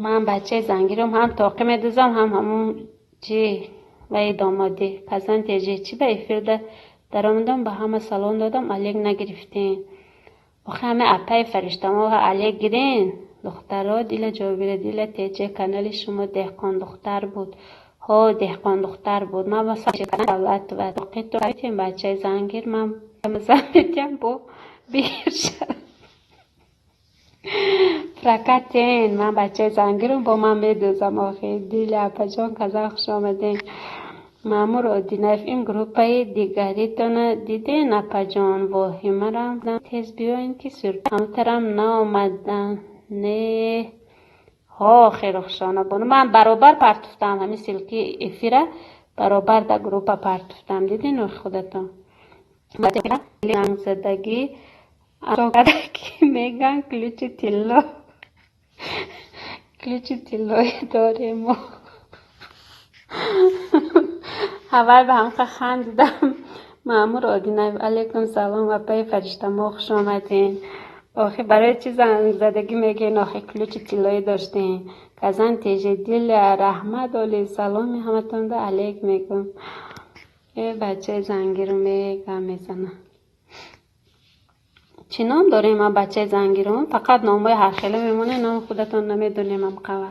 Ман бачаи зангирум, ҳам тоқӣ медӯзам, ҳам ҳамун чи ваи домодӣ. Казан теҷи чӣ ба эфирда даромадам, ба ҳама салом додам, алек нагирифтем. Охи ҳама апаи фариштамоҳа алек гирен. Духтаро, Дила Ҷобира, Дила Теҷе, канали шумо Деҳқон духтар буд. Ҳо, Деҳқон духтар буд. Ман ба Давлатова тоқи бачаи зангир, ман зан метиҳам бо бирша. Прокатен, ман бачаи зангирум, бо ман медӯзам охи. Диля апаҷон, казан хуш омаден. Маъмур Одинаев, ин группаи дигаритона диден, апаҷон? Воҳимарам тез биёен ки ҳамтарам наомадан. Не. Ҳо, хеле хушона бону. Ман баробар партуфтам ҳамин ссылки эфира, баробар дар группа партуфтам. Диден худатон? Зангзадагӣ ки меган ключи тилло. Ключи тиллоӣ дорем мо. Аввал ба ҳамқа хандидам. Маъмур Одинаев, алайкум салом, апаи фариштамо, хуш омаден. Охи барои чӣ зангзадагӣ мегӯен, охи ключи тиллоӣ доштем. Казан теже Диля, раҳмат оли, саломи ҳаматонда алейк мегӯм. Э, бачаи зангирум мегам мезанам. Чӣ ном дорем, ман бачаи зангирум? Фақат номҳои ҳархела мемонем, номи худатон намедонем ҳамқава.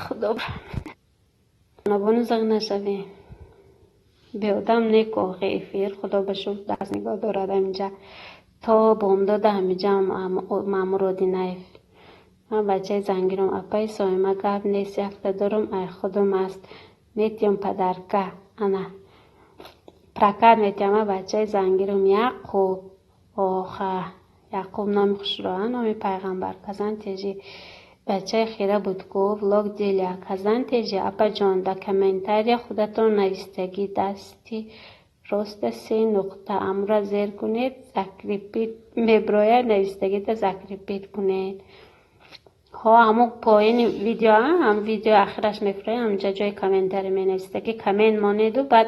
Худо набону зағ нашавем. Беодам неку охи эфир, худо ба шукр даст нигоҳ дорад ҳаминҷа. То бомдода ҳаминҷа Маъмур Одинаев. Ман бачаи зангирум, апаи Соима, гап нест, якта дорум, ай худум аст. Метиём подарка. Ана. Прокат метиём, ман бачаи зангирум Яқуб. Оха, Яқуб номи хушро, номи пайғамбар. Казан теҷи бачаи хира буд ку, влог Диля. Казан теҷи, апаҷон, дар комментария худатон навистагӣ дасти роста се нуқта амра зер кунед, закрепить меброяд, навистагита закрепить кунед. Ҳо, ҳамун поёни видео, ҳам видео ахираш мефуроям, ҳаминҷа ҷои комментарий менавистагӣ, коммент монеду баъд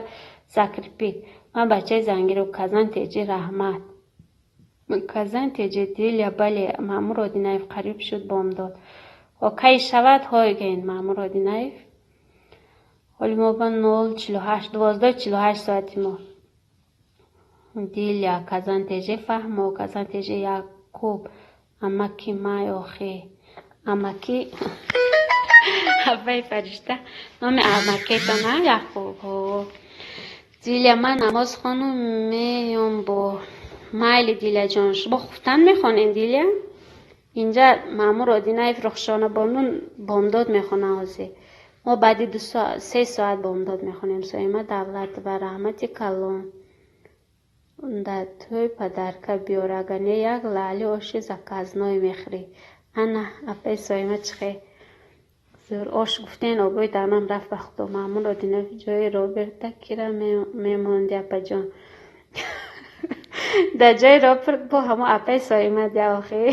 закрепить. Ман бачаи зангиру, Казан теҷи, раҳмат. Казан теҷи Диля, бале, Маъмур Одинаев, қариб шуд бомдод. Ҳо, кай шавад, ҳойген, Маъмур Одинаев. Ҳоли мо ба 0:48, 12:48 соати мо. Диля, Казан теҷе фаҳмо, Казан теҷе Якуб, амаки май охи. Амаки апаи фаришта, номи амакетон ҳа Яқуб. Ҳо. Диля, ман намоз хонум меём бо. Майли, Диляҷон, шумо хуфтан мехонед, Диля? Инҷа Маъмур Одинаев, Рухшона бону бомдод мехонанд ҳозир. Мо баъди 2 соат, 3 соат бомдод мехонем. Соима Давлатова, раҳмати калон. Дар тӯй подарка биёр, агар не, як лаъли оши заказной мехӯрӣ. Ана, апаи Соима, чӣ хел зӯр ош гуфтен, обои даҳонам рафт, ба Худо. Маъмур Одинаев, ҷои Роберта кира мемонди, апаҷон? Дар ҷои Роберт бо ҳамо апаи Соима дия охи.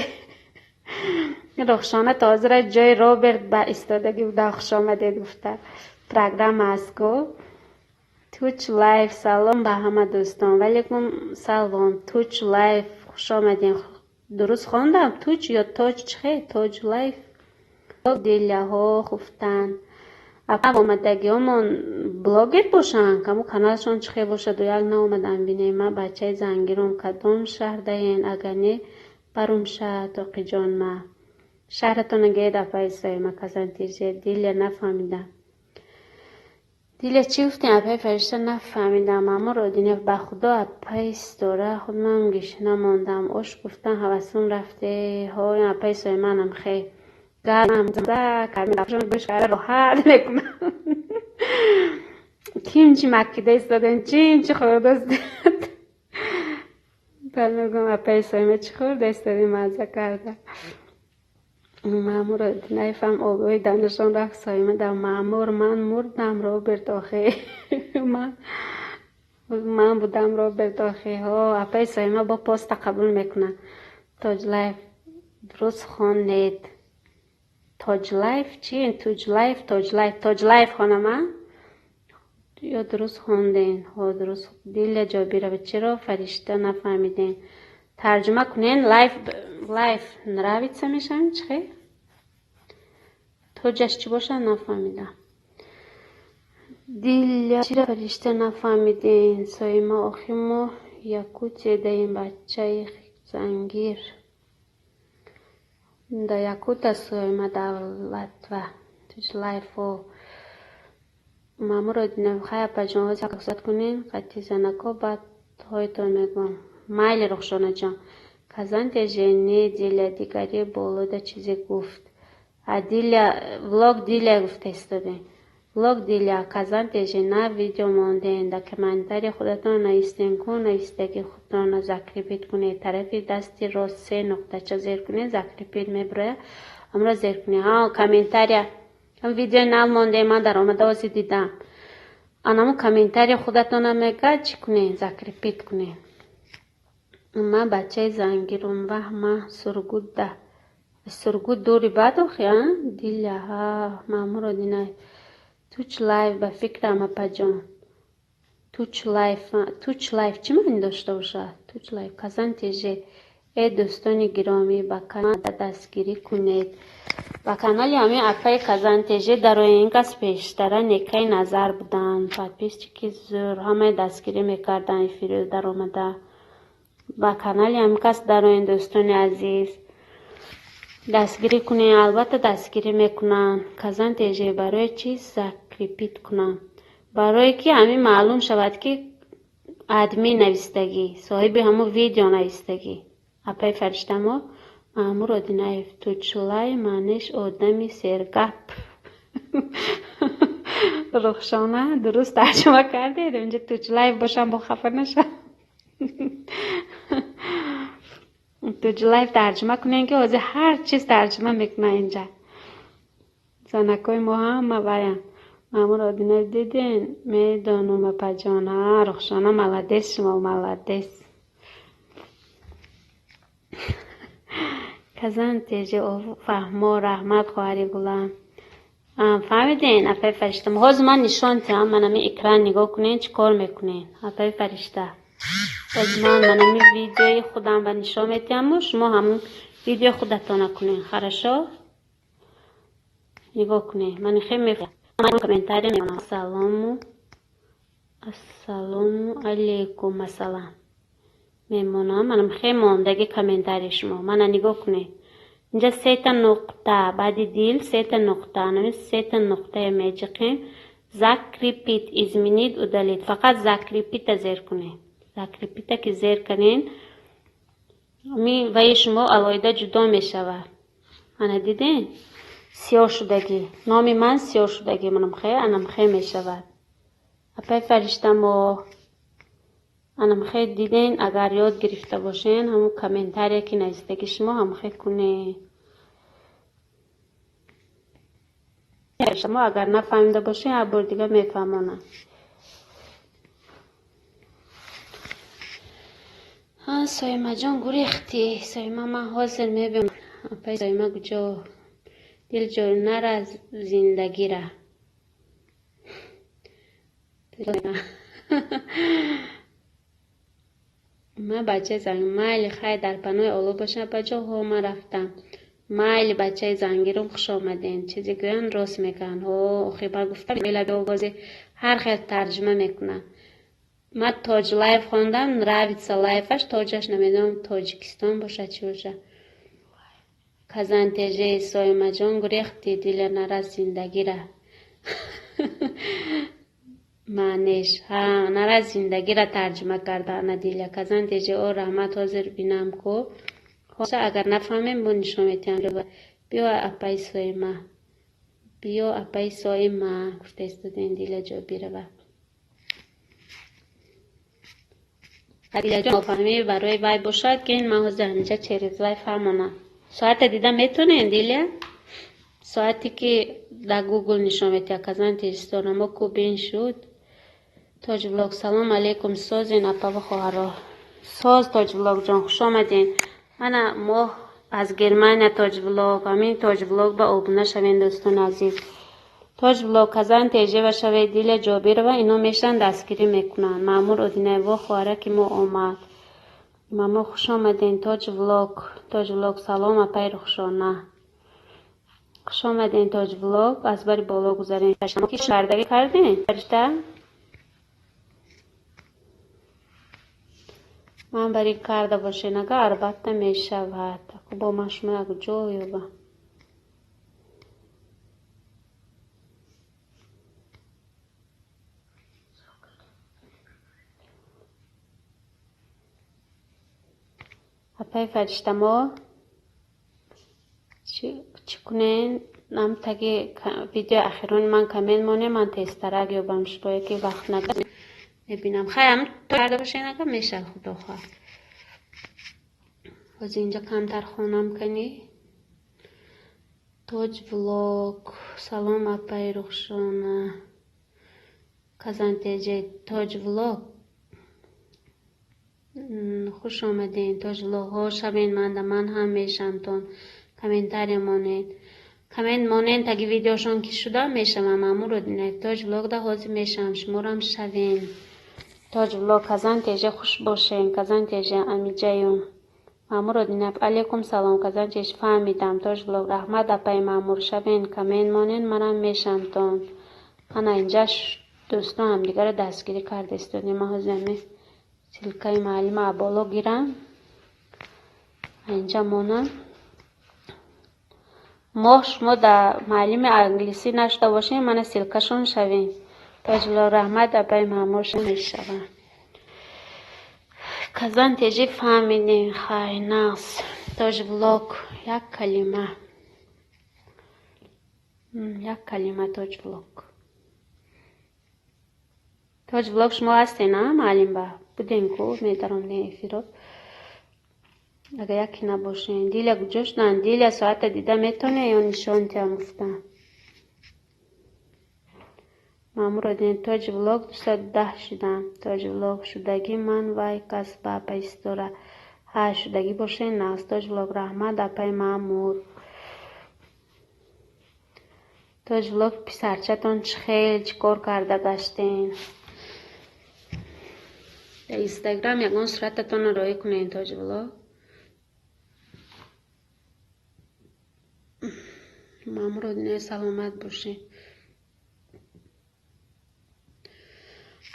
Рухшона тозира ҷои Роберт ба истодагӣ буда, хушомадед гуфта. Программа аст ку. Туч Лайф, салом ба ҳама дӯстон. Валейкум салом. Туч Лайф, хушомадем. Дуруст хондам? Туч ё Тоҷ, чӣ хел? Тоҷ Лайф. Диляҳо хуфтан. Омадагиҳомон блогер бошанд, каму каналшон чӣ хел бошаду як наомадам бинем. Ман бачаи зангиром, кадом шаҳр даен? Агар не, барумша тоқиҷон ма. Шаҳратона гед, апаи Соима, Казантиже. Диля, нафаҳмидам. Диля, чӣ гуфтем, апаи Фаришта, нафаҳмидам. Маъмур Одинев, ба Худо, апаи Ситора, худман гишна мондам. Ош гуфтан ҳавасум рафте. Ҳо, апаи Соиманам хел. Роҳат мекунам. Ким чӣ макида истодем, чим чӣ хӯрда истодем. Баъд мегӯям, апаи Соима, чӣ хӯрда истодем, мазза карда. Маъмур Одинаевам обои данашон рафт Соима да. Маъмур, ман мурдам, Роберт охи. Ман будам Роберт охи. Ҳо, апаи Соима бо поста қабул мекунад. Тоҷлайф, дуруст хонед. Тоҷлайф чи? Туҷлайф, Тоҷлайф, Тоҷлайф хонама? Ё дуруст хонден? Ҳо, дуруст. Диля Ҷобирова, чиро, Фаришта, нафаҳмидем? Тарҷума кунен. Лайф, лайф нравится мешавем, чӣ хел? Тоҷаш чӣ бошад, нафаҳмидам. Диля, чиро, Фаришта, нафаҳмидем? Соима, охи мо Якутия даем, бачаи зангир. Да Якута, Соима Давлатва. Лайфо. Маъмур Одинов, хай, апаҷон, ҳозир рухсат кунед, қатъи занако, баъд ҳоятон мегӯям. Майли, Рухшонаҷон. Казанте не, Диля, дигари болода чизе гуфт. А Диля, влог Диля гуфта истодем. Влог Диля, Казантеже на видео мондем, дар комментарий худатон навистем ку, навистаги худтонро закрепить кунед. Тарафи дасти рост се нуқтача зер кунед, закрепить мебирояд, ҳамро зер кунед. Ҳа, комментария видеои нав мондем, ман дар омада ҳозир дидам. Анаму комментария худатона мега, чӣ кунед, закрепить кунед. Ман бачаи зангирум, ваҳ, ман Сургутда. Сургут дури бад охи, а? Диля, ҳа, Маъмур Одинаев. Туч Лайф, ба фикрам, апаҷон. Туч Лайф, Туч Лайф чӣ маънӣ дошта бошад? Туч Лайф, Казан ТЖ. Э, дӯстони гиромӣ, ба канал дастгирӣ кунед. Ба канали ҳамин апаи Казан ТЖ дарои, ин кас пештара некаи назар буданд. Подписчики зӯр, ҳамаи дастгирӣ мекарданд эфири даромада. Ба канали ҳамин кас дароен, дӯстони азиз. Дастгирӣ кунед, албатта дастгирӣ мекунанд. Казан ТЖ, барои чӣ закрепить кунам? Барое ки ҳамин маълум шавад, ки админ навистагӣ, соҳиби ҳамун видео навистагӣ. Апаи Фариштамо, Маъмур Одинаев, Тучлай маънеш одами сергап. Рухшона, дуруст тарҷума кардед? Инҷа Тучлаев бошам, бо хафа нашав. Туҷлаев тарҷума кунем, ки ҳозир ҳар чиз тарҷума мекунад инҷа. Занакҳои мо ҳама ваян. Маъмур Одинаев, диден, медонум, апаҷон. Ҳа, Рухшона, молодец, шумо молодец. Казан ТЖ, фаҳмо, раҳмат, хоҳари гулам. Фаҳмиден, апаи Фаришта? Ҳозир ман нишон диҳам, манами экран нигоҳ кунед, чӣ кор мекунед, апаи Фаришта. Ҳозир ман манами видеои худам ба нишон медиҳаму шумо ҳамун видеои худатона кунед. Хорошо? Нигоҳ кунед. Ман хел комментария мемонам. Салому ассалому алейкум, масалан. Мемонам, манам хел мондаги комментарии шумо. Мана, нигоҳ кунед. Инҷа сета нуқта, баъди дил сета нуқта, анами сета нуқтая меҷиқем. Закрепить, изменить, удалить. Фақат закрепить-а зер кунед. Закрепить-а ки зер кардем, Ми ваи шумо алоҳида ҷудо мешавад. Ана дидем? Сиёҳ шудагӣ. Номи ман сиёҳ шудагӣ манамхе, анамхе мешавад. Апай Фариштамоҳ. Анамхе диден, агар ёд гирифта бошен, ҳамун комментария ки навистаги шумо ҳамхе кунед. Шумо агар нафаҳмида бошен, як бори дига мефаҳмонам. Ҳа, Соимаҷон гурехтӣ. Соима ман ҳозир мебиём. Апай Соима куҷо? Дилҷон нара зиндагира. Ман бачаи занг майли хай дар паноҳи Оллоҳ бошем апаҷон. Ҳо ман рафтам. Майли бачаи зангирум хуш омадем. Чизе гӯянд рост мекунанд. Ҳо охир ман гуфтам овози ҳар хел тарҷума мекунанд. Ман тоҷ лайф хондам, нравится лайфаш, тоҷаш намедонам Тоҷикистон бошад чӣ бошад. Казантеже Соимаҷон гурехтӣ, диля нара зиндагира. Маънеш. Ҳа, нара зиндагира тарҷума карда ана Диля. Казантеже о раҳмат ҳозир бинам ку. Агар нафаҳмем бо нишон метиҳам. Биё апаи Соима. Биё апаи Соима гуфта истодем Диля Ҷобирова. Дилаҷон нофаҳмӣ барои вай бошад, ки ман ҳозир ҳаминҷа через вай фаҳмонам. Соата дида метонем, Диля? Соате ки дар Гугл нишон метиҳад Казан Тежистонамо ку бин шуд. Тоҷ влог салом алейкум созен апаву хоҳаро. Соз Тоҷ влог ҷон хуш омаден. Мана моҳ аз Германия Тоҷ влог. Ҳамин Тоҷ влог ба обуна шавен дӯстони азиз. Тоҷ влог Казан Тежева шавед Диля Ҷобирова ино мешан дастгирӣ мекунанд. Маъмур Одинаево хоҳараки мо омад. Мамо хуш омаден Тоҷ влог. Тоҷ влог салом апаи Рухшона. Хуш омаден Тоҷ влог. Аз бари боло гузарем. Ки кардагӣ кардем? Фаришта? Ман бари карда бошен ага албатта мешавад. Бо ман шумо як ҷо ёбам. Апаи Фариштамо чӣ кунен? Нам таги видеои ахирони ман коммент монем, ман тезтарак ёбам шумо ки вақт нада мебинам. Хай ҳам карда бошен ага мешавад худо хоҳад. Ҳозир инҷа камтар хонам кани. Тоҷ влог. Салом апаи Рухшона. Казантеже Тоҷ влог. Хуш омаден Тоҷ влог. Ҳо шавен манда ман ҳам мешамтон. Комментария монед. Коммент монед таги видеошон ки шуда мешавам. Мамур Одинаев Тоҷ влог да ҳозир мешавам. Шуморам шавен. Тоҷ влог Казан Теже хуш бошен. Казан Теже амиҷаюм. Мамур Одинаев алейкум салом Казан Теже фаҳмидам. Тоҷ влог раҳмат апаи Мамур шавен. Коммент монед манам мешамтон. Ана инҷа дӯстон ҳамдигарро дастгирӣ карда истодем. Ман ҳозир ҳамин силкаи маълима аболо гирам. Инҷа монам. Моҳ шумо дар маълими англисӣ нашуда бошед, мана силкашон шавем. Тоҷло раҳмат апаи Мамур мешавам. Казан Теже фаҳмидем. Хай нағз. Тоҷ влог як калима. Як калима Тоҷ влог. Тоҷ влог шумо ҳастен, а маълим ба? Будем ку медаромдем эфиро. Агар яке набошен. Диля куҷо шуданд? Диля соата дида метавонед ё нишон тиҳам гуфтам. Мамур Одинаев Тоҷ влог 210 шудам. Тоҷ влог шудагӣ ман вай кас ба апаи Ситора. Ҳа шудагӣ бошен нағз. Тоҷ влог раҳмат апаи Маъмур. Тоҷ влог писарчатон чӣ хел чӣ кор карда гаштен? Дар Инстаграм ягон сурататонро роӣ кунед Тоҷ влог. Мамур Одинаев саломат бошед.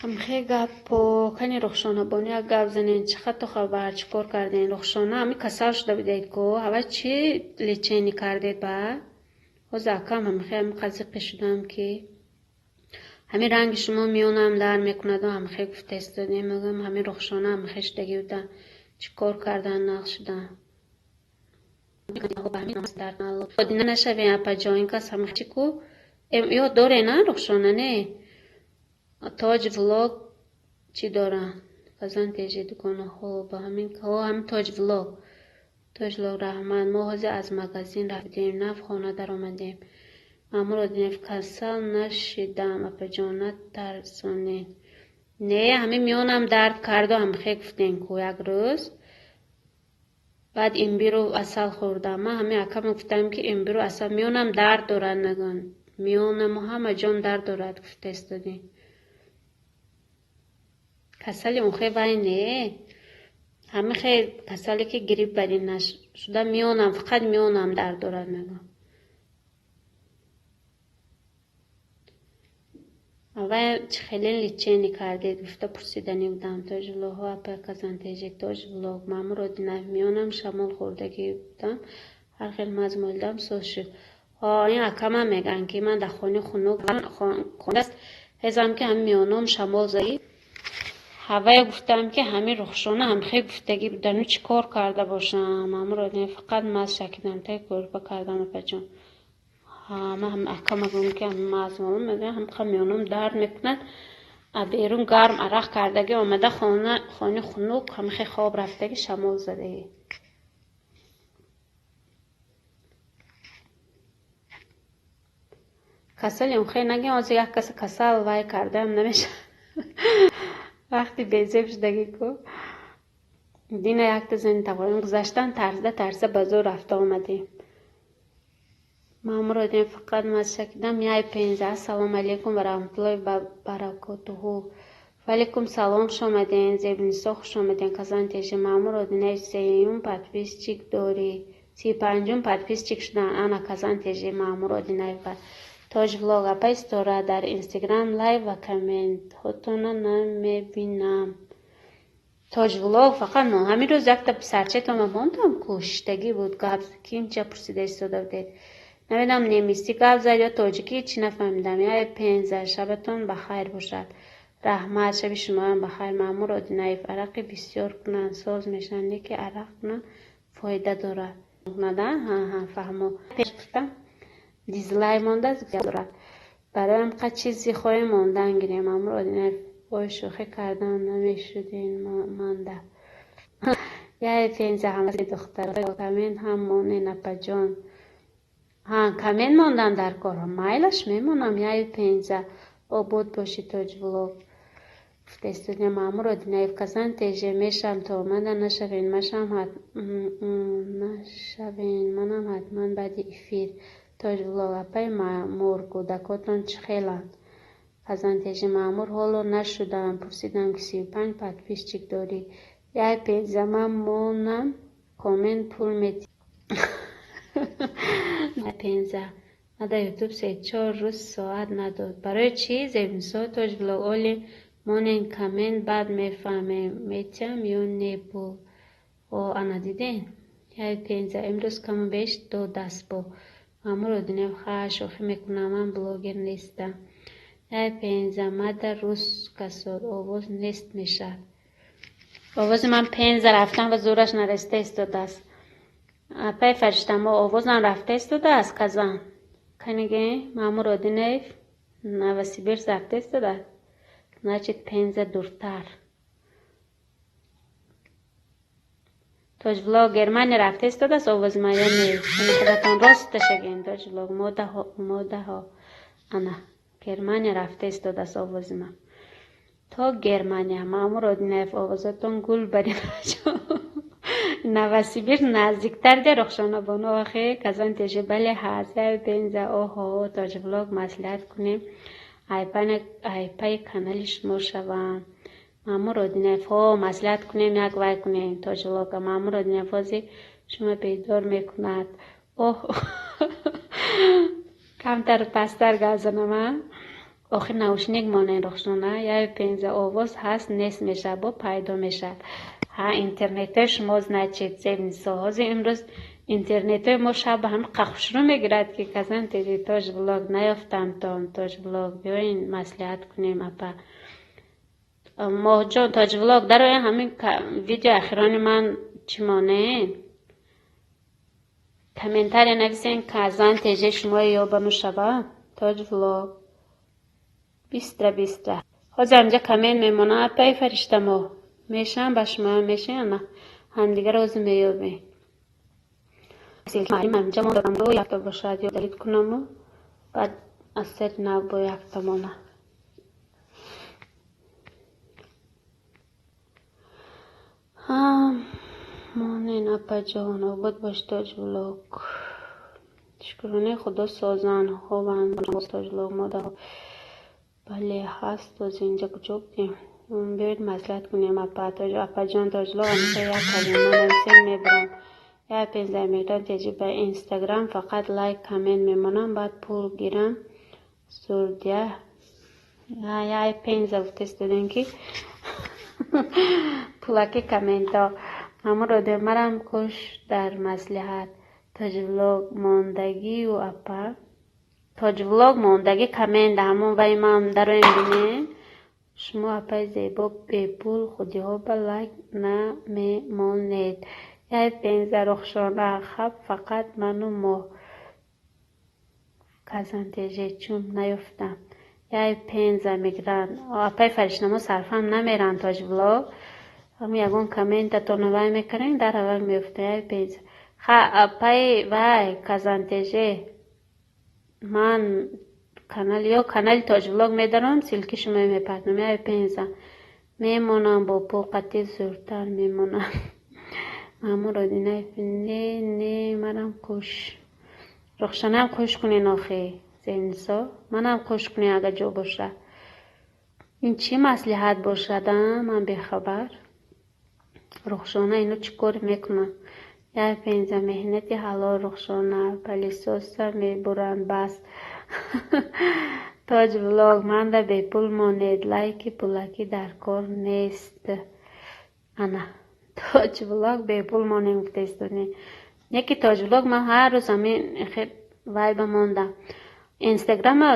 Ҳамхе гаппо кани Рухшонабону як гап занед. Чӣ хатто хабар чӣ кор кардем? Рухшона ҳами касал шуда будед ку? Ҳава чӣ лечение кардед ба? Ҳозир акам ҳамхе ҳами қазиқе шудам ки ҳамин ранги шумо миёнам дар мекунаду ҳамхе гуфта истодем. Мегӯям ҳамин Рухшона ҳамхе шудагӣ буда. Чӣ кор кардан, нағз шудан? Одина нашавем, апаҷон, ин кас ҳама чӣ ку? Ё доре на, Рухшона, не? Тоҷ Влог чӣ доранд? Казан тежи дугонаҳо ба ҳамин ҳамин Тоҷ Влог. Тоҷ Влог, раҳмат. Мо ҳозир аз магазин рафтем, нав хона даромадем. Маъмур Одинаев, касал нашидам, апаҷон, натарсонед. Не, ҳамин миёнам дард карду, ҳамхе гуфтем ку як рӯз. Баъд имбиру асал хӯрдам. Ман ҳамин акама гуфтам, ки имбиру асал миёнам дард дорад, мегӯянд. Миёнаму ҳама ҷон дард дорад, гуфта истодем. Касали онхе вай не. Ҳамин хе касале ки грипп барин нашуда, миёнам, фақат миёнам дард дорад, мегӯям. Аввал чӣ хеле лечение кардед, гуфта пурсиданӣ будам. Тоҷ Влогҳо, апай Казантежи, Тоҷ Влог, Маъмур Одинаев, миёнам шамол хӯрдагӣ будам, ҳар хел маз молидам, соз шуд. Ҳо, ин акама мегӯянд, ки ман дар хони хунук аст, ҳезам, ки ҳамин миёном шамол задӣ. Ҳавая гуфтам, ки ҳамин Рухшона ҳамхе гуфтагӣ будану чӣ кор карда бошам. Маъмур Одинаев, фақат маз шакидам, тай кӯрпа кардам, апаҷон. Ман ҳам акама гӯям, ки ҳамин маз молам, мегӯям, ҳамқа миёном дард мекунад. А берун гарм арақ кардагӣ омада хона, хони хунук, ҳамихе хоб рафтагӣ, шамол задагӣ. Касали онхе нагем, ҳозир як каса касал вай кардаам намешавад. Вақти безеб шудагӣ ку. Дина якта зани тавоён гузаштан, тарсида тарсида ба зӯр рафта омадем. Маъмур Одинаев, фақат маз шакидам, яй пенза. Ассалому алайкум ва раҳматуллоҳи ва баракотуҳу. Ва алайкум салом, хуш омадем. Зебнисо, хуш омадем. Казан тежи. Маъмур Одинаев, сеюм подписчик дорӣ. 35-ум подписчик шудан. Ана Казан тежи Маъмур Одинаев. Тоҷ Влог, апай Ситора, дар Инстаграм лайв ва комментҳотона намебинам. Тоҷ Влог, фақат ҳамин рӯз якта писарчатонро мондам ку, шиштагӣ буд, гап кимча пурсида истода будед. Намедонам, немисӣ гап зад ё тоҷикӣ, чӣ нафаҳмидам. Яй пенза, шабатон ба хайр бошад. Раҳмат, шаби шумоям ба хайр. Маъмур Одинаев, арақи бисёр кунанд, соз мешаванд, не ки арақ кунанд, фоида дорад. Нада? Ҳа, ҳа, фаҳмо. Гуфтам, дизлайк мондааст, дорад. Барои ҳамқа чизи хоҳем мондан гирем. Маъмур Одинаев, ой, шӯхӣ кардам, намешудин манда. Яй пенза, ҳамаи духтаро коммент ҳам монен, апаҷон. Ҳа, коммент мондан дар кор. Майлаш, мемонам, яй пенза. Обод бошӣ, Тоҷ Влог. Гуфта истодем, Маъмур Одинаев, Казан теже мешам то омада нашавен, машам нашавен, манам ҳатман баъди эфир. Тоҷ Влог, апай Маъмур, кӯдакотон чӣ хеланд? Казан теже, Маъмур, ҳоло нашудам, пурсидам, ки 35 подписчик дорӣ. Яй пенза, ман монам коммент пул метиҳ. Пенза. Ман дар Ютуб се-чор рӯз соат надод. Барои чӣ? Зебнисо, Тоҷ Влог, оли монен коммент, баъд мефаҳмем, метиҳам ё не пул. О, ана диден? Яй пенза, имрӯз каму беш до дастбо. Маъмур Одинаев, ха, шӯхӣ мекунам, ман блогер нестам. Яй пенза, мада рӯз касод, овоз нест мешавад. Овози ман пенза рафтан ва зӯраш нарасида истодааст. Апай Фариштамо, овозам рафта истодааст, Казан. Каниге, Маъмур Одинаев, Новосибирск рафта истодааст. Значит, Пенза дуртар. Тоҷ Влог, Германия рафта истодааст овози ман ё не? Худатон рост ташаген, Тоҷ Влог, модаҳо, модаҳо. Ана, Германия рафта истодааст овози ман. То Германия, Маъмур Одинаев, овозатон гул барин. Новосибирск наздиктар де, Рухшона бону, охе, Казан теже, бале, ҳаст. Яй пенза, оҳо, Тоҷ Влог, маслиҳат кунем. Айпаи канали шумо шавам. Маъмур Одинаев, ҳо, маслиҳат кунем, як вай кунем, Тоҷ Влога. Маъмур Одинаев, ҳозир шумо бедор мекунад. Оҳ, камтар пасттар гап занам, а? Охир наушник монен, Рухшона. Яй пенза, овоз ҳаст, нест мешавад, бо пайдо мешавад. Ҳа, интернетҳои шумо, значит, Зебнисо. Ҳозир имрӯз интернетҳои мо шаб ҳам қахушрӯ мегирад, ки Казан теже, Тоҷ Влог, наёфтам тон, Тоҷ Влог, биёин маслиҳат кунем, апа. Моҳҷон, Тоҷвлог, дароя, ҳамин видео ахирони ман чӣ монем? Комментария нависен, казан теже шумо ёбану шава. Тоҷвлог. Бистра, бистра. Ҳозир ҳамҷа коммент мемонам, апаи Фариштамо. Мешам ба шумо мешем, ана ҳамдигарро ҳозир меёбем. Ҳамҷа мондам якта бошад ё далит кунаму баъд аз сари нав бо якта мона. Монен, апаҷон, обод бош, Тоҷвлог. Шукронаи Худо, созанд, хобанд, Тоҷвлог мода. Бале, ҳаст, боз инҷа куҷо будем? Биёед маслиҳат кунем, апа, апаҷон Тоҷвлог, ҳамеша як калима нависем, мебарам. Як пенздаҳ миллион теҷи ба Инстаграм фақат лайк, коммент мемонам, баъд пул гирам. Сурдия. Яй пенза гуфтест додем ки пулаки комментҳо. Ҳамон одамарам куш дар маслиҳат. Тоҷвлог мондагию апа. Тоҷвлог мондагӣ коммент ҳамон вай ман дароем бинем. Шумо апаи зебо бепул худиҳо ба лайк намемонед. Яй пенза Рухшона хаб фақат ману моҳ. Казантеже чун наёфтам. Яй пенза мегиранд. Апаи Фариштамо сарфам намеранд, Тоҷвлог. Ҳам ягон комментатонро вай мекунем, дар аввал меёфта яй пенза. Ха, апаи вай Казантеже ман канал ё канали Тоҷвлог медарам, ссылки шумо мепартам. Яй пенза мемонам бо пул қатъи зуртар мемонам. Маъмур Одинаев не, не, манам қуш. Рухшанаам қуш кунен охи, Зенисо. Манам қуш кунен агар ҷо боша. Ин чӣ маслиҳат бошад, а? Ман бехабар. Рухшона ино чӣ кор мекунанд? Яй пенза меҳнати ҳалол, Рухшона, пылесоса мебуранд бас. Тоҷвлог манда бепул монед, лайки пулакӣ дар кор нест. Ана Тоҷвлог бепул монем гуфтаистодем. Яки Тоҷвлог ман ҳар рӯз ҳамин вай ба мондам. Инстаграма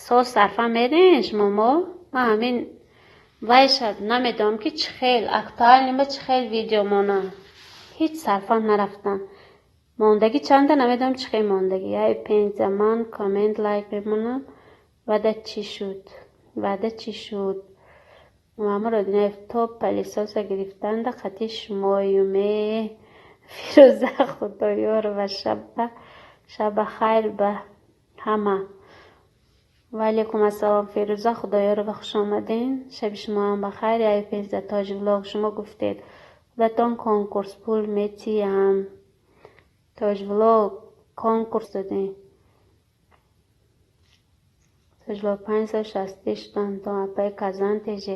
соз сарфа мерен шумо мо? Ман ҳамин вайша намедонам ки чӣ хел актуальный ба чӣ хел видео монам. Ҳеҷ сарфам нарафтам. Мондагӣ чанда намедонам чӣ хел мондагӣ. Яй пенза ман коммент лайк мемонам. Ваъда чӣ шуд? Ваъда чӣ шуд? Маъмур Одинаев то пылесоса гирифтанда қатъи шумоюме. Фирӯза Худоёрова шаба хайр ба ҳама. Ва алайкум ассалом, Фирӯза Худоёрова, хуш омаден. Шаби шумоам ба хайр. Яй пенза Тоҷвлог шумо гуфтед худатон конкурс пул метиҳам. Тоҷвлог конкурс додем. Тоҷвлог 560 шуданд то апаи Казан теже.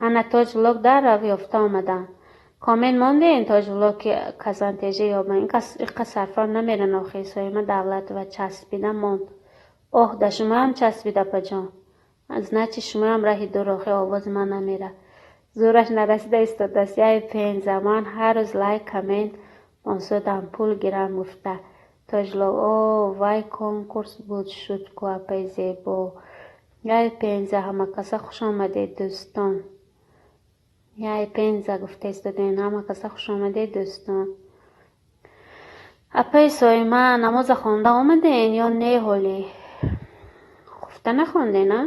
Ана Тоҷвлог дар рав ёфта омадам. Коммент мондем Тоҷвлог ки Казан теже ёбам. Инқа сарфам намеран охи. Соима Давлатова часпида монд. Оҳ, да шумоам часпид, апаҷон. Значит шумоам раҳи дур охи овози ман намера. Зӯраш нарасида истодааст. Яй пенза ман ҳар рӯз лайк коммент монсодам пул гирам гуфта. Тоҷвлог о вай конкурс буд шуд ку апаи зебо. Яй пенза ҳамакаса хуш омадед дӯстон. Яй пенза гуфта истодем ҳамакаса хуш омадед дӯстон. Апаи Соима намоза хонда омаден ё не ҳолӣ? Хуфта нахонден, а?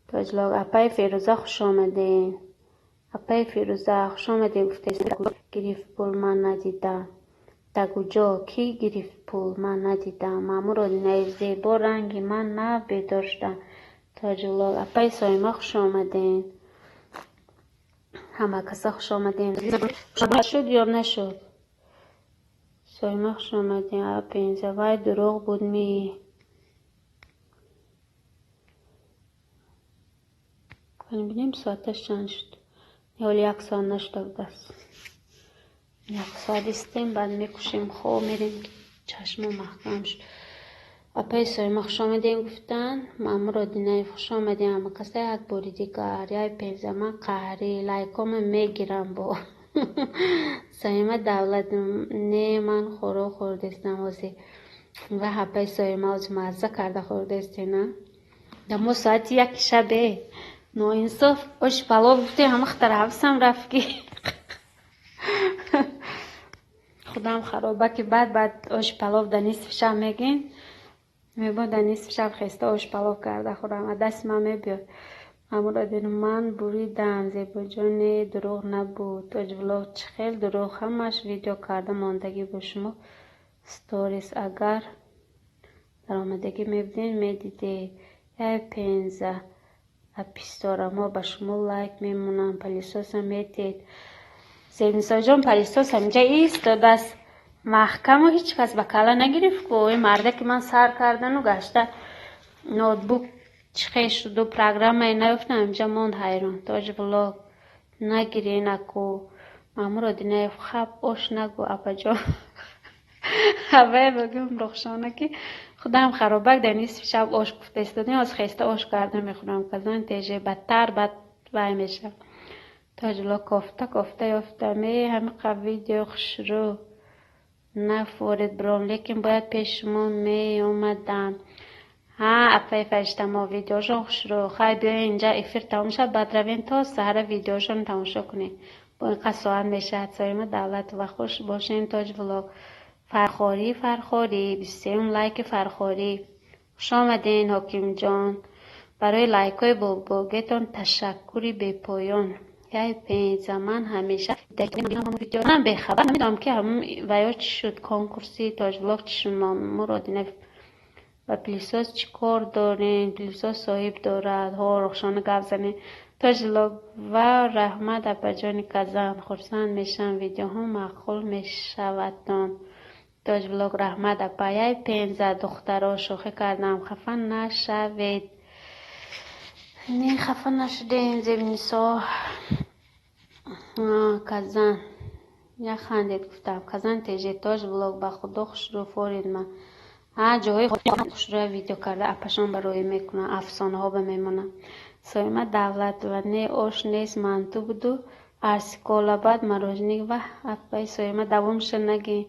Тоҷвлог апаи Фирӯза хуш омаден. Апаи Фирӯза хуш омадед гуфта гирифт пул ман надидам. Да куҷо? Кӣ гирифт пул? Ман надидам. Маъмур Одинаев зебо ранги ман нав бедор шудам. Тоҷвлог апаи Соима хуш омаден. Ҳамакаса хуш омаден. Шуд ё нашуд? Соима хуш омаден. А пенза вай дурӯғ буд ми? Бинем соаташ чанд шуд. Ҳоли як соат нашуда будааст. Як соат истем, баъд мекушем, хоб мерем, чашмо маҳкам шуд. Апаи Соима хуш омадем гуфтанд. Маъмур Одинаев хуш омадем ҳамакаса як бори дигар. Яй пенза ман қаҳрӣ лайкома мегирам бо. Соима Давлат не ман хӯрок хӯрдестам ҳозир. Ва апаи Соима ҳозир мазза карда хӯрдестен, а? Дамо соати яки шабе. Ноинсоф, ош палов гуфтем, ҳама хатар ҳавсам рафт, ки худам хароба, ки баъд баъд ош палов да нисфи шаб мегин. Мебо да нисфи шаб хеста ош палов карда хӯрам, а дасти ман мебиёд. Мамур ман буридам, Зебоҷоне, дурӯғ набуд. Тоҷвлог, чӣ хел дурӯғ, ҳамаш видео карда мондагӣ бо шумо сторис, агар даромадагӣ мебудем, медидед. Яй пенза аписторамо ба шумо лайк мемонам, пылесоса метед. Зебнисоҷон, пылесос ҳаминҷа истодааст маҳкаму, ҳеҷ кас ба калла нагирифт ку. Ин марда ки ман сар кардану гашта, ноутбук чӣ хел шуду, программае наёфтам, ҳаминҷа монд, ҳайрон. Тоҷвлог, нагирен аку. Маъмур Одинаев, хаб, ош нагӯ, апаҷон. Ҳавае бигӯм, Рухшона, ки худам харобак дар нисфи шаб ош гуфта истодем, аз хеста ош карда мехӯрам. Казан теже бадтар бад вай мешавад. Тоҷвлог, кофта кофта ёфтам. Э, ҳамиқа видео хушрӯ нафоред бром, лекин бояд пеши шумо меомадам. Ҳа, апаи Фаришта, мо видеошон хушрӯ. Хай, биёед, инҷа эфир тамом шавад, баъд равем то саҳара, видеошон тамошо кунем. Бо инқа соат мешавад. Соима Давлатова, хуш бошем. Тоҷвлог, Фархорӣ, Фархорӣ, 23-ум лайки Фархорӣ. Хуш омаден, Ҳокимҷон. Барои лайкҳои бобогетон ташаккури бепоён. Яй пенза, ман ҳамеша манам бехабар, намедонам, ки ҳамун ваё чӣ шуд, конкурси Тоҷвлог чӣ шуд. Мамур Одинаев, ба пылесос чӣ кор дорем? Пылесос соҳиб дорад. Ҳо, Рухшона, гап занем. Тоҷвлог ва раҳмат, апаҷони Казан, хурсанд мешавам, видеоҳо маъқул мешавадтон. Тоҷвлог, раҳмат, апа. Яй пенза, духтаро, шӯхӣ кардам, хафа нашавед. Не, хафа нашудем, Зебнисо. Казан як хандед, гуфтам. Казан теже, Тоҷвлог, ба худо хушрӯ форид ман. Ҳа, ҷоҳои хушрӯя видео карда апашон барои мекунанд, афсонаҳо ба мемонанд. Соима Давлатова, не, ош нест, манту буду арсикола, баъд мороженик. Ваҳ, апаи Соима, давомша нагӣ,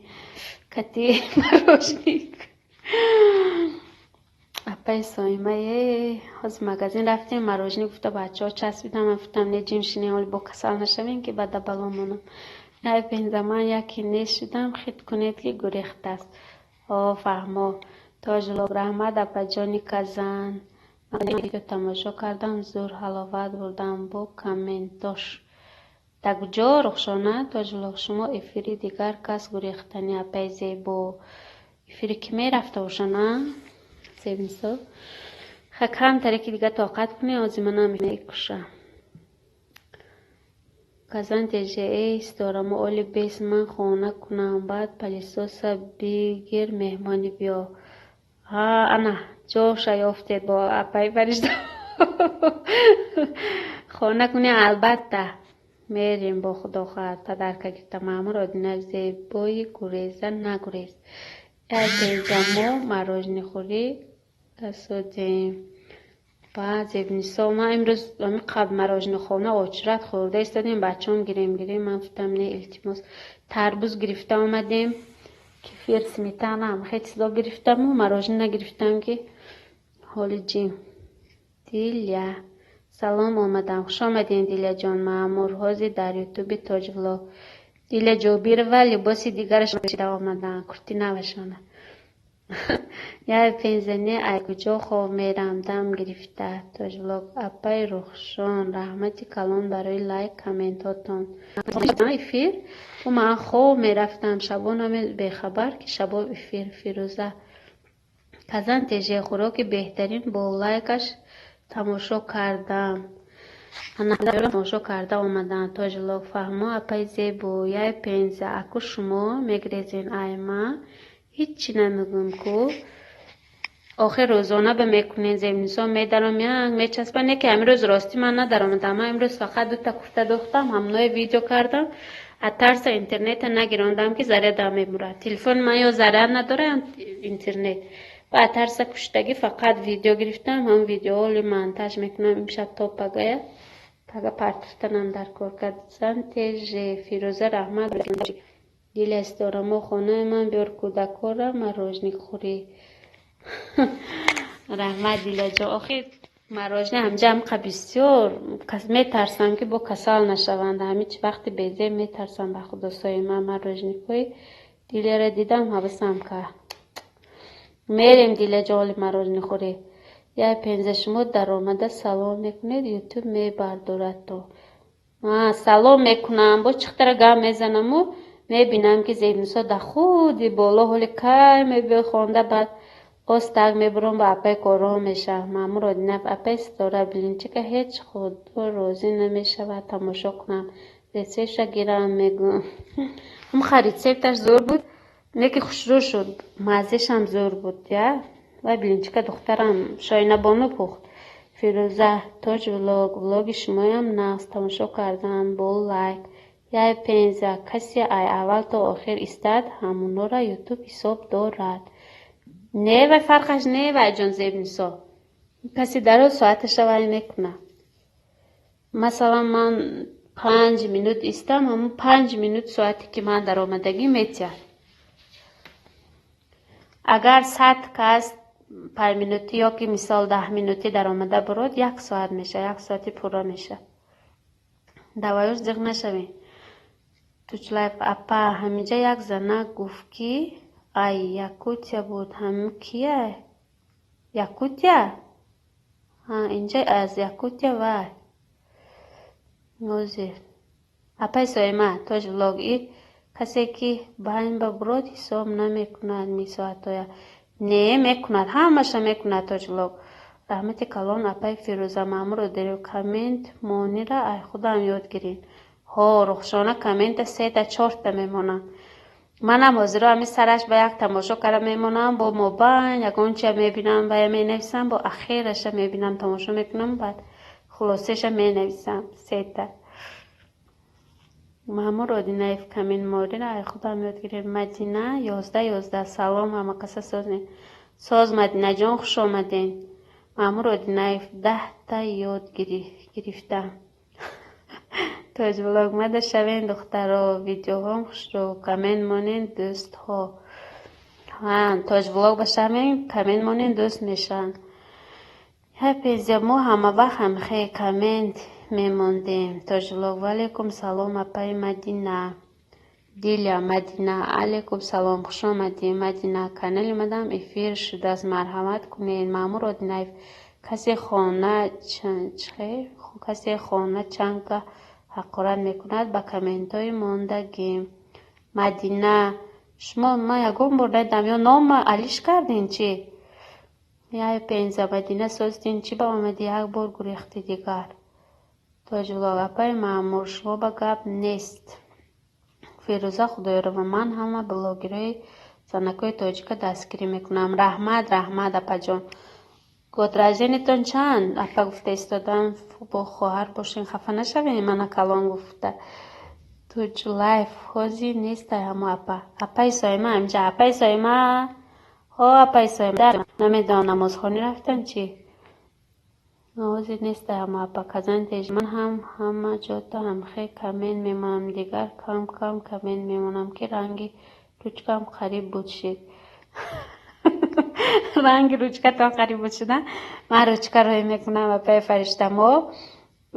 кати мороженик. Апаи Соима, е, ҳозир магазин рафтем, мороженик гуфта бачаҳо часпидам, ман гуфтам не, ҷим шинем, ҳоли бо касал нашавем, ки баъд да бало монам. Яй пенза, ман яке нест шудам, хит кунед, ки гурехтааст. О, фаҳмо. Тоҷлог, раҳмат, апаҷони Казан. Видео тамошо кардам, зур ҳаловат бурдам бо комментош. Дар куҷо, Рухшона? Тоҷлог, шумо эфири дигар кас гурехтани, апаи Зебо. Эфири кӣ мерафта бошанд, а? Зебнисо. Ха, камтаре ки дига тоқат кунед, ҳозир манам мекушам. Казан теже, эй сторамо, оли бес ман хона кунам, баъд пылесоса бигир, меҳмонӣ биё. Ҳа, ана ҷоша ёфтед бо апаи Фаришта. Хона кунем, албатта мерем, бо худо хоҳад, падарка гирифта. Маъмур Одинаев, зебои гуреза нагурез. Як пенза, мо мороженыхӯрӣ расодем. Баъд, Зебнисо, ман имрӯз ҳамин қабл мороженыхона очрат хӯрда истодем, бачаҳом гирем, гирем, ман гуфтам не, илтимос. Тарбуз гирифта омадем, кефир, сметана, ҳам хел чизо гирифтаму мороженое нагирифтам, ки ҳоли ҷим. Диля, салом, омадам. Хуш омадем, Диляҷон. Маъмур, ҳозир дар ютуби Тоҷвлог. Диля Ҷобирова либоси дигараш пӯшида омаданд, курти навашона. Яй пензане, ай куҷо хоб мерам, дам гирифта. Тоҷвлог, апаи Рухшон, раҳмати калон барои лайк, комментҳотон. Эфир ман хоб мерафтам, шабонаме бехабар, ки шабо эфир. Фирӯза, Казан теже, хӯроки беҳтарин, бо лайкаш тамошо кардам, тамошо карда омадам. Тоҷвлог, фаҳмо, апаи Зебо. Яй пенза, аку шумо мегрезен, ай ман ҳиччи намегӯям ку. Охир рӯзона ба мекунед, Зебнисо, медаром, як мечаспа, не ки ҳамин рости ман надаромадам. Ман имрӯз фақат дута курта духтам, ҳамное видео кардам. Аз тарса интернета нагирондам, ки зарядам мемурад. Телефони ман ё заряд надора, ё интернет. Ва аз тарса куштагӣ фақат видео гирифтам, ҳам видеоҳоли монтаж мекунам имшаб то пагая. Пага партофтанам дар кор. Казан теже, Фирӯза, раҳмат. Диля Сторамо, хонаи ман биёр кӯдакора, мороженик хӯрӣ. Раҳмат, Диляҷон. Охир Мороженое ҳамҷа ҳамқа бисёр метарсам, ки бо касал нашаванд. Ҳами чи вақти безеб метарсам, ба худо. Соима, мороженикҳои Дилера дидам, ҳавасам кард. Мерем, Дилаҷоли, мороженое хӯрӣ. Яй пенза, шумо даромада салом мекунед, Ютуб мебардорад то. Салом мекунам, бо чихтара гап мезанаму мебинам, ки Зебнисо дар худи боло ҳоли кай мебиёд хонда, баъд остак мебурам, ба апай корҳо мешавам. Маъмур Одинов, апай Ситора, блинчика ҳеҷ худо розӣ намешавад тамошо кунам. Рецептша гирам, мегӯм. Ҳамха рецепташ зӯр буд, не ки хушрӯ шуд, маззешам зӯр буд, я. Вай блинчика духтарам Шоинабону пухт. Фирӯза, Тоҷ Влог, влоги шумоям нағз тамошо кардам, бо лайк. Яй пенза, касе ай аввал то охир истад, ҳамонора Ютуб ҳисоб дорад. Не, вай фарқаш не, вайҷон Зебнисо. Касе дароз соаташа вай мекунад. Масалан, ман 5 минут истам, ҳамун 5 минут соате ки ман даромадагӣ метиҳад. Агар 100 кас 5 минутӣ ё ки мисол 10 минутӣ даромада бурод, як соат мешавад, як соати пурра мешавад. Давоёш зиқ нашавем. Тучлаев, апа, ҳаминҷа як занак гуфт, ки ай Якутия буд. Ҳамин кия? Якутия? Инҷа аз Якутия вай. Ҳозир. Апаи Соима, Тоҷ Влог, и касе ки байн ба бурод ҳисоб намекунад мисоатоя. Не, мекунад, ҳамаша мекунад Тоҷ Влог. Раҳмати калон, апаи Фирӯза. Маъмур Одилов, коммент монира ай худам ёд гирин. Ҳо, Рухшона, коммента сета чорта мемонам. Манам ҳозиро ҳамин сараш ба як тамошо карда мемонам, бо мобайн ягон чия мебинам, бая менависам, бо ахираша мебинам, тамошо мекунам, баъд хулосаша менависам сета. Маъмур Одинаев, коммент морира ай худам ёд гирем. Мадина 11 11, салом, ҳама каса созед. Соз, Мадинаҷон, хуш омадед. Маъмур Одинаев, 10та ёд гирифтам. Тоҷвлог, мада шавен, духтаро, видеоҳом хушрӯ, коммент монен, дӯстҳо. Тоҷвлог башавен, коммент монен, дӯст мешаванд. Ҳапезя, мо ҳама вақт ҳамхе коммент мемондем. Тоҷвлог, ваалайкум салом, апаи Мадина. Диля, Мадина, алайкум салом, хуш омадӣ, Мадина. Канали мадам эфир шудааст, марҳамат кунед. Маъмур Одинаев, касе хона чанга ҳақорат мекунад, ба комментҳои мондагим. Мадина, шумо ман ягон бор надидам, ё нома алиш кардин чӣ? Яй пенза, Мадина, созидин, чӣ ба омадӣ, як бор гурехти дигар. Тоҷвлог, апаи Маъмур, шумо ба гап нест. Фирӯза Худоёрова, ман ҳама блогерои занакҳои тоҷика дастгирӣ мекунам. Раҳмат, раҳмат, апаҷон. Год рождениятон чанд? Апа гуфта истодам, бо хоҳар бошем, хафа нашавем, мана калон гуфта. Туҷлайф, ҳозир нестай ҳамо апа. Апаи Соима ҳамҷа, апаи Соима, ҳо, апаи Соима, намедонам, намозхонӣ рафтан чӣ? Ҳозир нестай ҳамо апа. Казантеж, ман ҳам ҳама ҷота ҳамхе коммент мемонам, дигар кам кам коммент мемонам, ки ранги ручкам қариб буд шид. Ранги ручкатон қариб буд шуда. Ман ручка рӯй мекунам, апаи Фариштамо.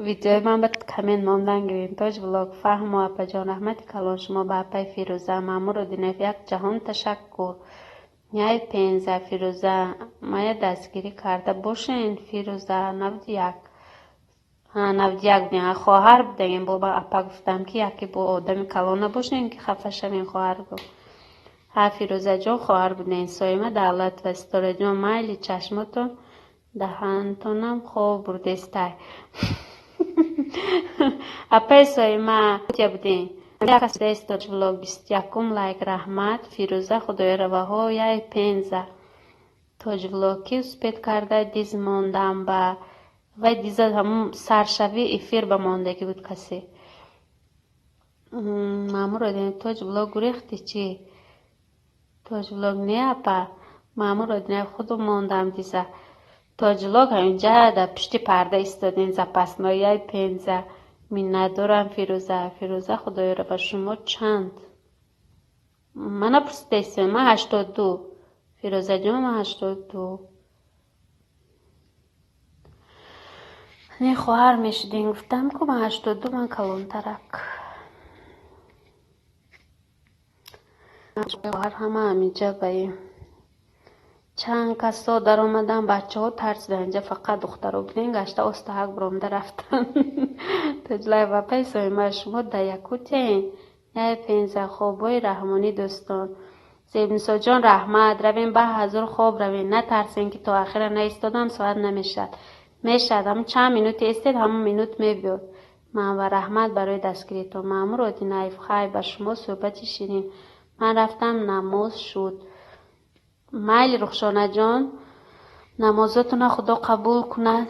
Видеои ман ба коммент мондан гирем. Тоҷ Влог, фаҳмо, апаҷон, раҳмати калон шумо ба апаи Фирӯза. Маъмур Одинаев, як ҷаҳон ташаккур. Яй пенза, Фирӯза, мая дастгирӣ карда бошен, Фирӯза, 91. 91 будем, хоҳар будагем, бо апа гуфтам, ки яке бо одами калон набошем, ки хафа шавем, хоҳар гуфт. Ҳа, Фирӯзаҷон, хоҳар будем. Соима Давлат ва Ситораҷон, майли, чашмотон даҳантонам хоб бурдестай. Апаи Соима будем. Влог, 21-ум лайк, раҳмат. Фирӯза Худоёроваҳо, яй пенза. Тоҷвлог, ки успеть карда, диз мондам ба вай, диза ҳамун саршавӣ эфир ба мондагӣ буд касе. Маъмур Одинаев, Тоҷвлог, гурехти чӣ? Тоҷвлог, не, апа. Маъмур Одинаев, худум мондам диза. Тоҷвлог, ҳаминҷа дар пушти парда истодем, запасной, яй пенза. Миннатдорам, Фирӯза. Фирӯза Худоёрова, шумо чанд? Мана пурсидаистем, ман 82. Фирӯзаҷон, ман 82. Не, хоҳар мешудем, гуфтам ку ман 82, ман калонтарак. Хоҳар ҳама ҳаминҷа баи чанд касо даромадан, бачаҳо тарсидан, инҷа фақат духтаро будем, гашта остаҳак биромада рафтан. Тоҷлай вапай Соима, шумо дар Якутияен? Яй Пенза, хобҳои раҳмонӣ дӯстон. Зебнисоҷон, раҳмат, равем ба ҳазур хоб равем, натарсем ки то ахира наистодам соат намешавад. Мешавад, ҳамун чанд минути истед, ҳамун минут мебиёд. Манва, раҳмат барои дастгиритон. Маъмур Одинаев, хайр ба шумо суҳбати ширин. Ман рафтам, намоз шуд. Майли, Рухшонаҷон, намозотона Худо қабул кунад,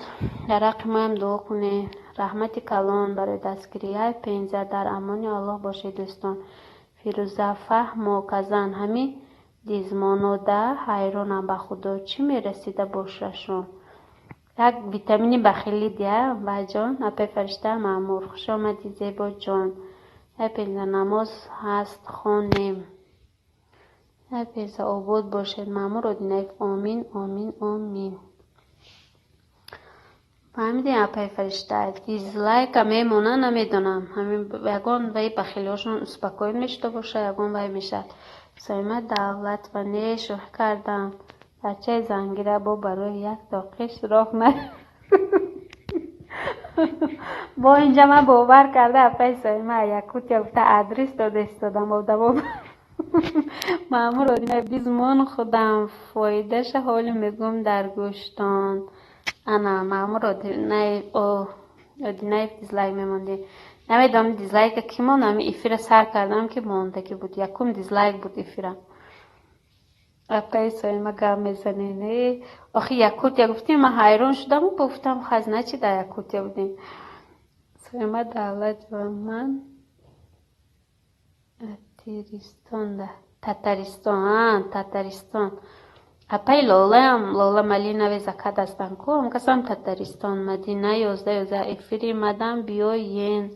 дар ҳаққи моям дуо кунед. Раҳмати калон барои дастгирӣ. Яй Пенза, дар амони Аллоҳ бошед, дӯстон. Фирӯза, фаҳмо казан, ҳами дизмонода ҳайронам ба Худо, чӣ мерасида бошашон? Як витамини бахилӣ дия, баҷон, апай Фаришта Маъмур, хуш омадӣ, Зебоҷон. Яй Пенза, намоз ҳаст, хонем. Яй Пенза, обод бошед. Маъмур Одинаев, омин, омин, омин. Фаҳмидем, апай Фаришта, дизлайка мемона, намедонам. Ҳамин ягон вай бахилиҳошон успокоен мешуда боша, ягон вай мешавад. Соима Давлат ва не, шӯхӣ кардам. Бачаи зангира бо барои як тоқиш роҳ на. Бо инҷа ман бовар карда, апай Соима Якутия гуфта адрес дода истодам одамо. Маъмур Одинаев, дизмон худам фоидаша ҳоли мегӯм дар гӯштон. Ана Маъмур Одинаев, Одинаев дизлайк мемондӣ. Намедонам дизлайка ки монд, ҳами эфира сар кардам ки мондагӣ буд. Якум дизлайк буд эфира. Апаи Соима, гап мезанед. Э, охи Якутия гуфтем, ман ҳайрон шудам, гуфтам хазна чи дар Якутия будем. Соима Давлатова, ман Атиристонда. Татаристон, а, Татаристон. Апаи Лолаам, Лола Малинове закат ҳастанд ку, ҳамкасам Татаристон. Мадина 11:11 эфири мадам биёен.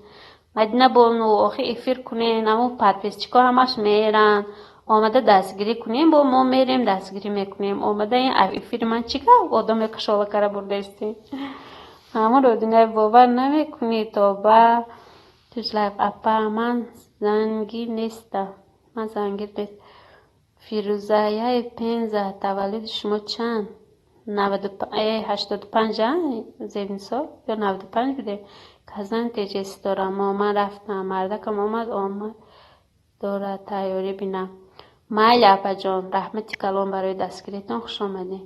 Мадина бону, охи эфир кунен, аму подписчико ҳамаш меран. Омада дастгирӣ кунем, бо мо мерем дастгирӣ мекунем. Омада ин эфири ман чӣ гап одаме кашола кара бурдаистем. Ҳамон Одинаев, бовар намекунӣ тоба. Туҷлаев, апа, ман зангир нестам. Ман зангир нест. Фирӯза, яй Пенза, таваллуди шумо чанд? 85, Зебнисо ё 95 буде? Казан теҷе ситорамо, ман рафтам, мардакам омад дорад тайёрӣ бинам. Майли, апаҷон, раҳмати калон барои дастгиритон, хуш омадед.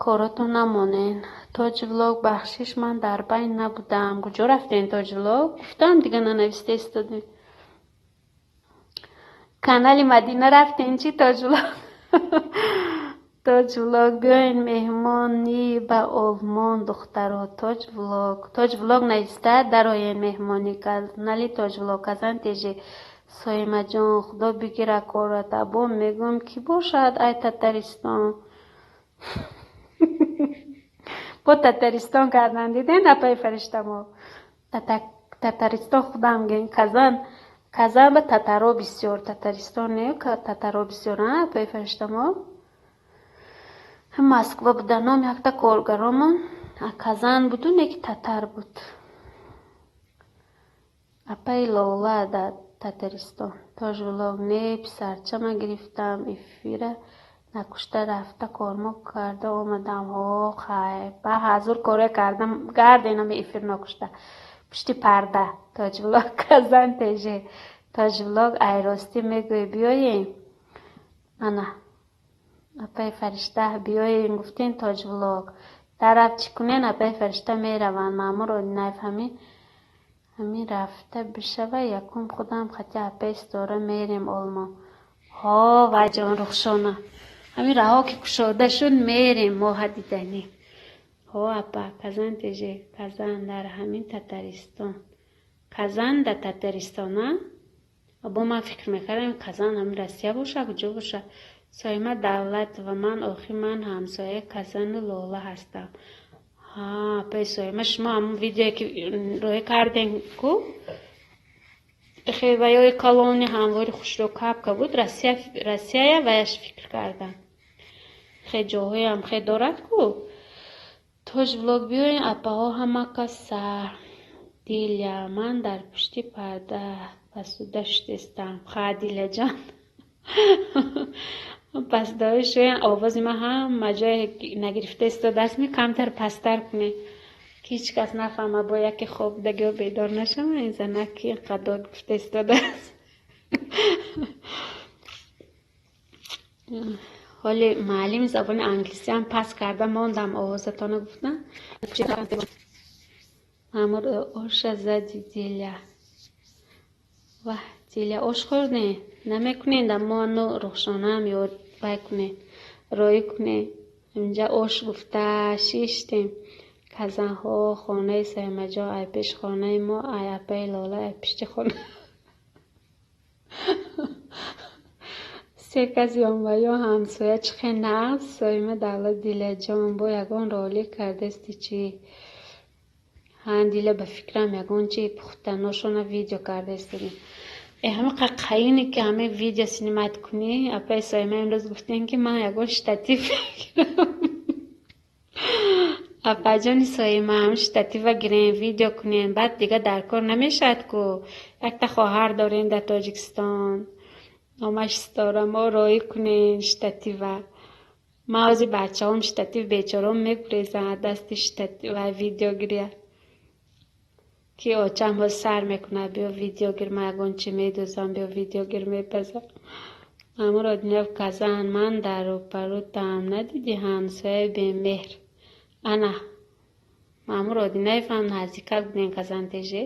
Коротон намонен. Тоҷ Влог, бахшиш, ман дар байн набудам. Куҷо рафтем, Тоҷ Влог? Гуфтам дига нанависта истодем. Канали Мадина рафтем чӣ, Тоҷ Влог? Тоҷ Влог, биёен меҳмонӣ ба Олмон, духтаро. Тоҷ Влог. Тоҷ Влог нависта дароен меҳмонӣ канали Тоҷ Влог. Казан теже. Соимаҷон, Худо бигира кората. Бо мегӯм кӣ бошад ай Татаристон? Бо Татаристон кардан диден, апаи Фариштамо. Татаристон худам ген Казан. Казан ба татаро бисёр, Татаристон не, татаро бисёр, а апаи Фариштамо. Москва буданом якта коргаромон Казан буду, не ки татар буд. Апаи Лола дар Татаристон. Тоҷ Влог, не, писарчама гирифтам, эфира накушта рафта кормо карда омадам. Ҳо, хайр, ба ҳазур коре кардам, гарден ами эфир нокушта. Пушти парда. Тоҷ Влог, Казан теже. Тоҷ Влог, ай ростӣ мегӯӣ биёем? Ана апаи Фаришта биёем гуфтем Тоҷ Влог. Дарафт чӣ кунен, апаи Фаришта мераванд. Маъмур Одинаев, ҳамин рафта бишава, якум худам хати апаи Ситора мерем Олмон. Ҳо, вайҷон Рухшона. Ҳамин раҳо ки кушода шуд мерем моҳа диданӣ. Ҳо, апа, Казан теже, Казан дар ҳамин Татаристон. Казан дар Татаристон, а? Бо ман фикр мекардам Казан ҳамин Россия боша, куҷо боша? Соима Давлатова, ман охи ман ҳамсояи Казану Лола ҳастам. Ҳа, апаи Соима, шумо ҳамон видеое ки роя кардем ку? Хеваёи калони ҳамвори хушрӯ капка буд, Россия, Россияя ваяш фикр кардам. Хе ҷоҳоям хе дорад ку? Тоҷ влог биёен, апаҳо, ҳама кас сар. Диля, ман дар пушти парда пасуда шудестам. Ха, Диляҷон. Пасдаҳои шоян овози ман ҳама ҷое нагирифта истодааст, ми камтар пасттар кунед, ки ҳеҷ кас нафаҳма, бо яке хоб будагиҳо бедор нашава, ин занак ки инқадр гуфта истодааст. Ҳоли муаллими забони англисиам пас карда мондам, овозатона гуфтам. Маъмур оша зади Диля. Ваҳ, Диля, ош хӯрдем? Намекунед, да мо ну Рухшонаам ёд вай кунед, роӣ кунед. Инҷа ош гуфта шиштем. Казанҳо хонаи Саимаҷон, ай пеши хонаи мо, ай апаи Лола, ай пишти хона. Се кас ёнбаён ҳамсоя чӣ хел нағз. Соима Давлат, Диляҷон, бо ягон ролик кардасти чӣ? Ҳа, Диля, ба фикрам ягон чи пухтаношона видео кардаистадем. Э, ҳама қайине ки ҳама видео снимать кунӣ, апаи Соима имрӯз гуфтем, ки ман ягон штатив мегирам. Апаҷони Соима, ҳам штатива гирем, видео кунем, баъд дига дар кор намешавад ку. Якта хоҳар дорем дар Тоҷикистон, номаш Ситора, мо роӣ кунем штатива. Ман ҳозир бачаҳом штатив бечораом мегурезанд аз дасти штатив ва видеогирия. Ки очам ҳоз сар мекунад, биё видеогир, ман ягон чи медӯзам, биё видеогир, мепазам. Маъмур Одинаев, казан, ман дар рӯпарӯтам, надидӣ ҳамсояи бемеҳр. Ана, Маъмур Одинаев ҳам наздикак будем, казан теже.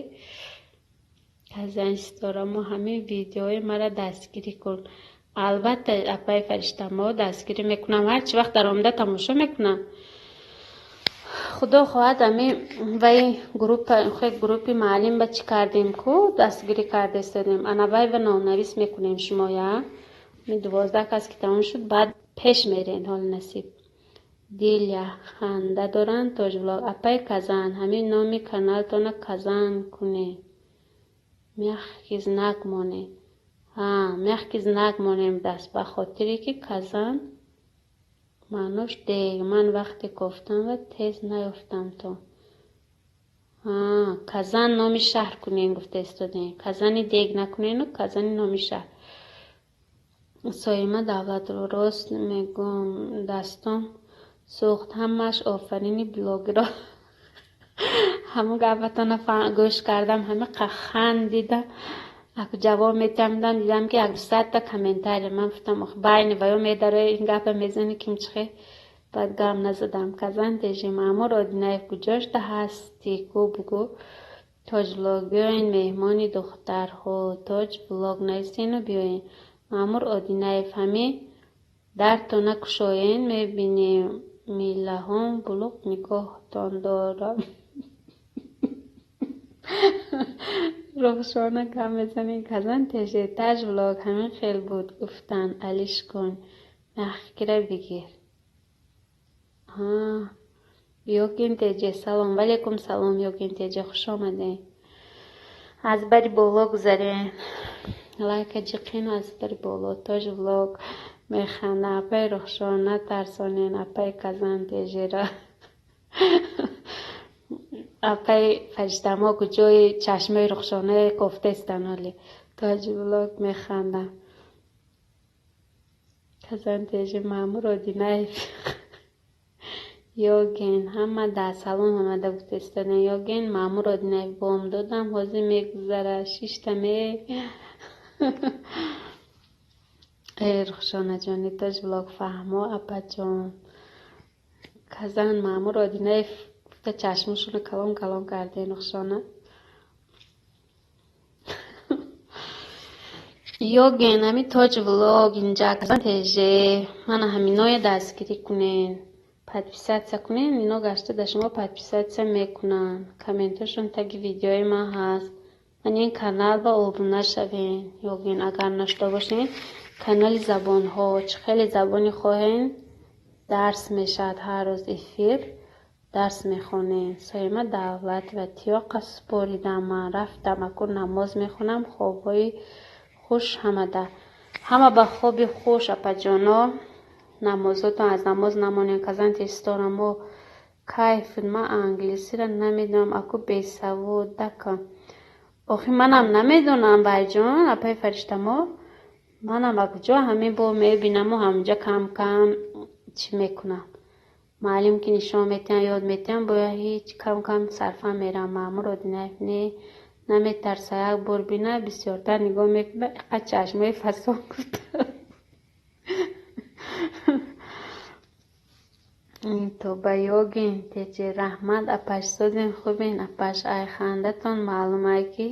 Казан Ситора, мо ҳамин видеои мара дастгирӣ кун. Албатта, апаи Фаришта, мо дастгирӣ мекунам, ҳарчи вақт даромада тамошо мекунам. Худо хоҳад, ами вай группа, группи муаллим ба чӣ кардем ку, дастгирӣ карда истодем. Ана вай ва номнавис мекунем шумоя. Ми 12 кас ки тамом шуд, баъд пеш мерен, ҳоли насиб. Диля ханда доранд Тоҷвлог. Апаи Казан, ҳамин номи каналтона Казан кунед. Мягкий знак монед. Ҳа, мягкий знак монем даст, ба хотире ки Казан маънош дег. Ман вақте кофтам ва тез наёфтам то. Ҳа, Казан номи шаҳр кунем гуфта истодем. Казани дег накунену Казани номи шаҳр. Соима Давлатро рост мегӯм, дастом сӯхт, ҳамааш офарини блогерро. Ҳамун гапатона гӯш кардам, ҳама хандидам. Аку ҷавоб метиҳам, дидам ки як дусадта комментария. Ман гуфтам, ох, байни ваё медарои ин гапа мезани ким чихе. Баъд гап назадам. Казан теже Маъмур Одинаев куҷошта ҳасти ку бугӯ. Тоҷ влог биёен меҳмони духтарҳо. Тоҷ влог нависену биёен. Маъмур Одинаев, ҳамин дартона кушоен, мебинем миллаҳом булуқ нигоҳтон дорам. Рухшона гап мезанем, Казан теже Таҷ влог ҳамин хел буд гуфтан, алиш кун, мягкира бигир. Ҳа, Ёгин теже, салом валейкум салом, Ёгин теже, хуш омадед. Аз бари боло гузарен. Лайка ҷиқину аз бари боло. Тоҷ влог механда, апаи Рухшона тарсонен, апаи Казан тежера. Апаи Фариштамо куҷои чашмаи Рухшонаи кофта истан ҳоли. Тоҷ влог механдам. Казан теже Маъмур Одинаев. Ёген, ҳама дар салон омада гуфта истодан. Ёген, Маъмур Одинаев бом додам, ҳозир мегузара, шишта ме. Э, Рухшонаҷони Тоҷ влог фаҳмо, апаҷон. Казан Маъмур Одинаев гуфта чашмошонро калон калон кардем, Рухшона. Ёген, ҳамин Тоҷ влог инҷа Казан теже. Мана ҳаминое дастгирӣ кунен. Подписаться кунен, ино гашта дар шумо подписаться мекунанд. Комментошон таги видеои ман ҳаст. Ман ин канал ба обуна шавен. Ёген, агар нашуда бошен, канали забонҳо, чӣ хеле забони хоҳен, дарс мешавад ҳар рӯз эфир, дарс мехонем. Соима Давлат ва тиёқа супоридам, ман рафтам, аку намоз мехонам, хобҳои хуш ҳамада. Ҳама ба хоби хуш, апаҷоно. Намозотон аз намоз намонем. Казан тесторамо Кайф, ман англисиро намедонам, аку бесаводакам. Охи манам намедонам, байҷон, апаи Фариштамо. Манам ба куҷо ҳамин бо мебинаму ҳаминҷа кам-кам чӣ мекунам. Муаллим ки нишон метиҳам, ёд метиҳам, бояд ҳеҷ кам-кам сарфа мерам. Маъмур Одинаев не, наметарса, як бор бина, бисёртар нигоҳ мекунад, иқа чашмои фасон гуфта. Тоба ёгин, теҷе раҳмат, апаш созин, хубин, апаш ай хандатон маълумай ки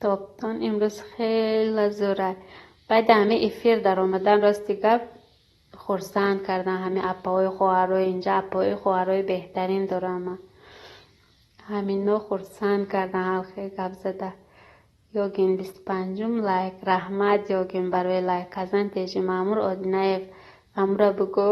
топтон имрӯз хеле зӯрай. Баъди ҳамин эфир даромадан, рости гап, хурсанд кардан ҳамин апаҳои хоҳарои инҷа, апаҳои хоҳарои беҳтарин дорам ман. Ҳамино хурсанд кардан ҳалқи гап зада. Ёгин 25-ум лайк, раҳмат ёгин барои лайк. Казан теҷи Маъмур Одинаев, амра бугӯ.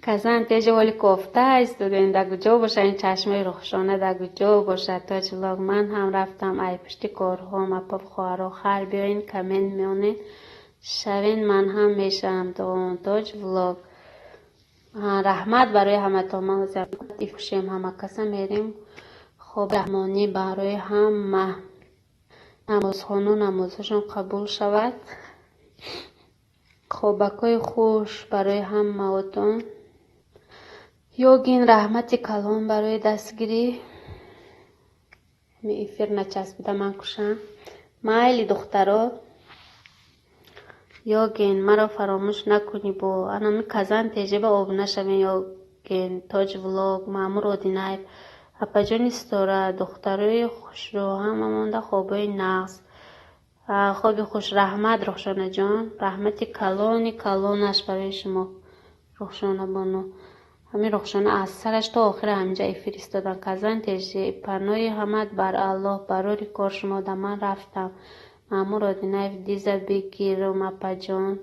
Казан теҷи ҳоли кофта истодем, дар куҷо бошад ин чашмаи Рухшона, дар куҷо бошад? Тоҷлог ман ҳам рафтам ай пушти корҳом, апа хоҳаро, хайр биёин коммент меонед шавен, ман ҳам мешавам тоҷ влог. Раҳмат барои ҳаматон, ман ҳозир ҳама каса мерем. Хоб раҳмонӣ барои ҳама. Намозхону намозҳошон қабул шавад. Хобакҳои хуш барои ҳамаотон. Ёгин раҳмати калон барои дастгирӣ. Ҳамин эфир начаспида ман кушам. Майли духтаро. Ёгин маро фаромӯш накунӣ бо анами казан теҷеба обуна шавен ёгин тоҷ влог Маъмур Одинаев апаҷони Ситора духтарои хушрӯ ҳама монда хобҳои нағз. Хоби хуш, раҳмат Рухшонаҷон, раҳмати калони калонаш барои шумо Рухшона бону. Ҳамин Рухшона аз сараш то охира ҳаминҷа эфир истодан. Казан теҷе паноҳи ҳамат бар Аллоҳ, барори кор шумо да ман рафтам. Маъмур Одинаев диза бигирум апаҷон.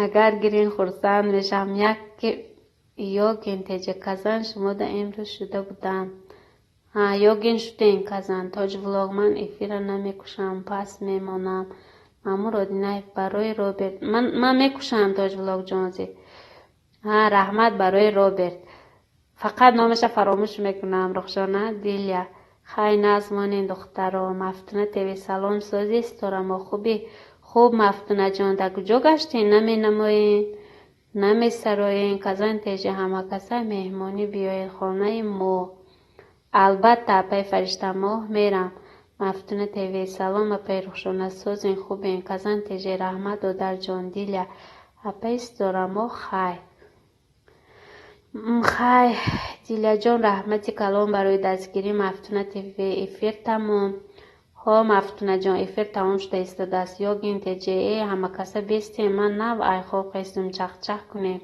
Агар гирин хурсанд мешавам. Яке ёгин теҷе казан шумо да имрӯз шуда будам. Ёгин шудем казан тоҷ влог ман эфира намекушам, пас мемонам. Маъмур Одинаев барои Роберт. Ман мекушам тоҷ влог ҷонзи. Раҳмат барои Роберт. Фақат номаша фаромӯш мекунам Рухшона Диля. Хай назмонен духтаро, Мафтуна ТВ салом сози Ситора мо хуби. Хуб Мафтунаҷон, дар куҷо гаштен? Наменамоен, намесароен. Казан теҷе ҳама каса меҳмонӣ биёед хонаи мо. Албатта апаи Фариштамоҳ мерам. Мафтуна ТВ салом апаи Рухшона созен хубен. Казан теҷе раҳмат додарҷон Диля. Апаи Ситора мо хай. Хай Диляҷон раҳмати калон барои дастгирӣ. Мафтуна ТВ эфир тамом. Ҳо Мафтунаҷон эфир тамом шуда истодааст. Ёгин теҷе э ҳама каса бестем, ман нав айхоб хестум, чахчах кунем.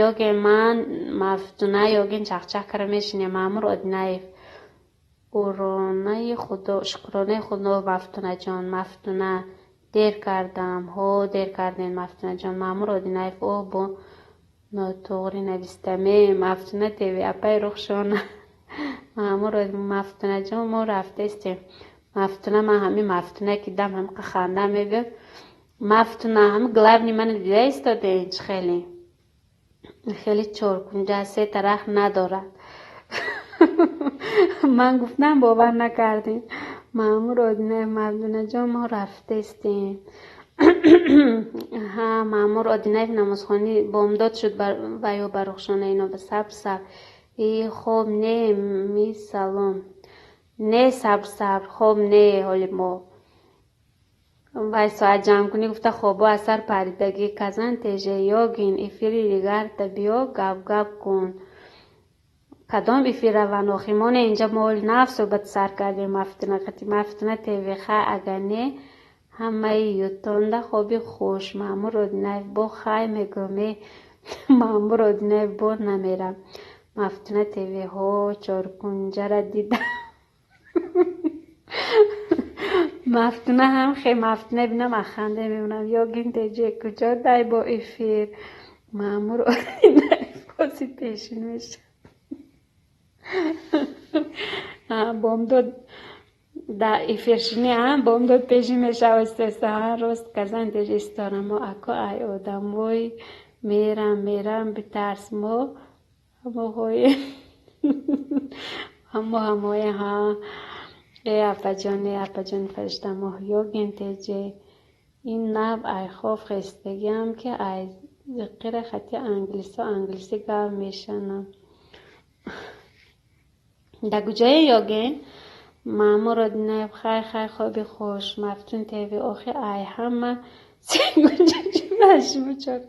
Ёгин ман Мафтуна ёгин чахчах кара мешинем. Маъмур Одинаев уронаи худо, шукронаи худо Мафтунаҷон. Мафтуна дер кардам. Ҳо дер кардем Мафтунаҷон. Маъмур Одинаев о бо нотуғрӣ навистаме. Мафтуна ТВ апаи Рухшона. Маъмур Мафтунаҷон мо рафтаистем. Мафтуна ман ҳамин Мафтуна ки дам ҳамиқа ханда мебиёд. Мафтуна ҳами главни мана дида истодем чӣ хеле. Хеле чоркунҷа се тараф надорад. Ман гуфтам бовар накардем. Маъмур Одинаев Мафтунаҷон мо рафтаистем. Ҳа Маъмур Одинаев намозхонӣ бомдод шуд ва ё ба Рухшона ино ба сабр сабр. И хоб не ми салом. Не сабр сабр хоб не ҳоли мо. Вай соат ҷамъкунӣ гуфта хобо аз сар паридагӣ. Казан теже ёгин эфири дигарта биё гап-гап кун. Кадом эфир раванд охи? Мо не инҷа мо ҳоли нав суҳбат сар кардем Мафтуна қати Мафтуна ТВ хай агар не ҳамаи ютонда хоби хуш. Маъмур Одинаев бо хай мегӯм э Маъмур Одинаев бо намерам. Мафтуна ТВ ҳо чоркунҷара дидам. Мафтуна ҳам хе Мафтуна бинам аханда мемонам. Ёгин теҷе куҷо дай бо эфир? Маъмур Одинаев бози пешин мешавад. Бомдод да эфиршинӣ бомдод пешин мешавад истеста. Рост казан теҷе Ситора мо ако ай одамои Мерам, мерам, битарс, мо ҳамоҳоем, ҳамо ҳамоем. Ҳа, э апаҷон, э апаҷон, фариштамоҳ, ёгин теҷе. Ин нав ай хоб хестагиам, ки ай зиқира хати англисо англисӣ гап мешанам. Да куҷое, ёген? Маъмуро динаев, хай, хай, хоби хуш. Мафтун ТВ, охи ай ҳама шумо чор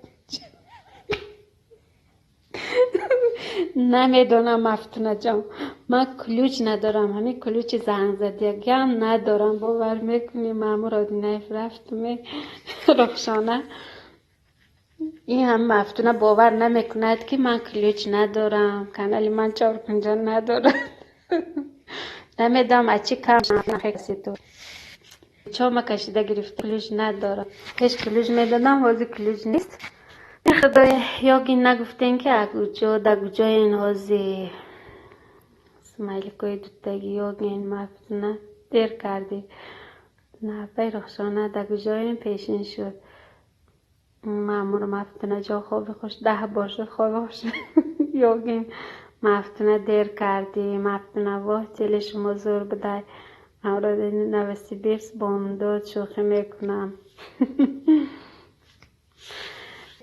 намедонам. Мафтунаҷон, ман ключ надорам, ҳамин ключи зангзадагиам надорам, бовар мекунӣ? Маъмур Одинаев, рафтуме, Рухшона. Ин ҳам Мафтуна бовар намекунад, ки ман ключ надорам, канали ман чоркунҷа надорад. Намедонам, аз чӣ кам чома кашида гирифта, ключ надорам. Пеш ключ медодам, ҳозир ключ нест. Худоя, ёгин, нагуфтем, ки акуҷо, да куҷоен ҳозир? Смайликои дутаги. Ёгин, Мафтуна, дер кардӣ. Напай Рухшона, да куҷоем, пешин шуд. Маъмур, Мафтунаҷон, хоби хуш, 10 бор шуд, хоби хуш. Ёгин, Мафтуна, дер кардӣ. Мафтуна, воҳ, тели шумо зур будай. Мавроди Новосибирск, бомдод, шӯхӣ мекунам.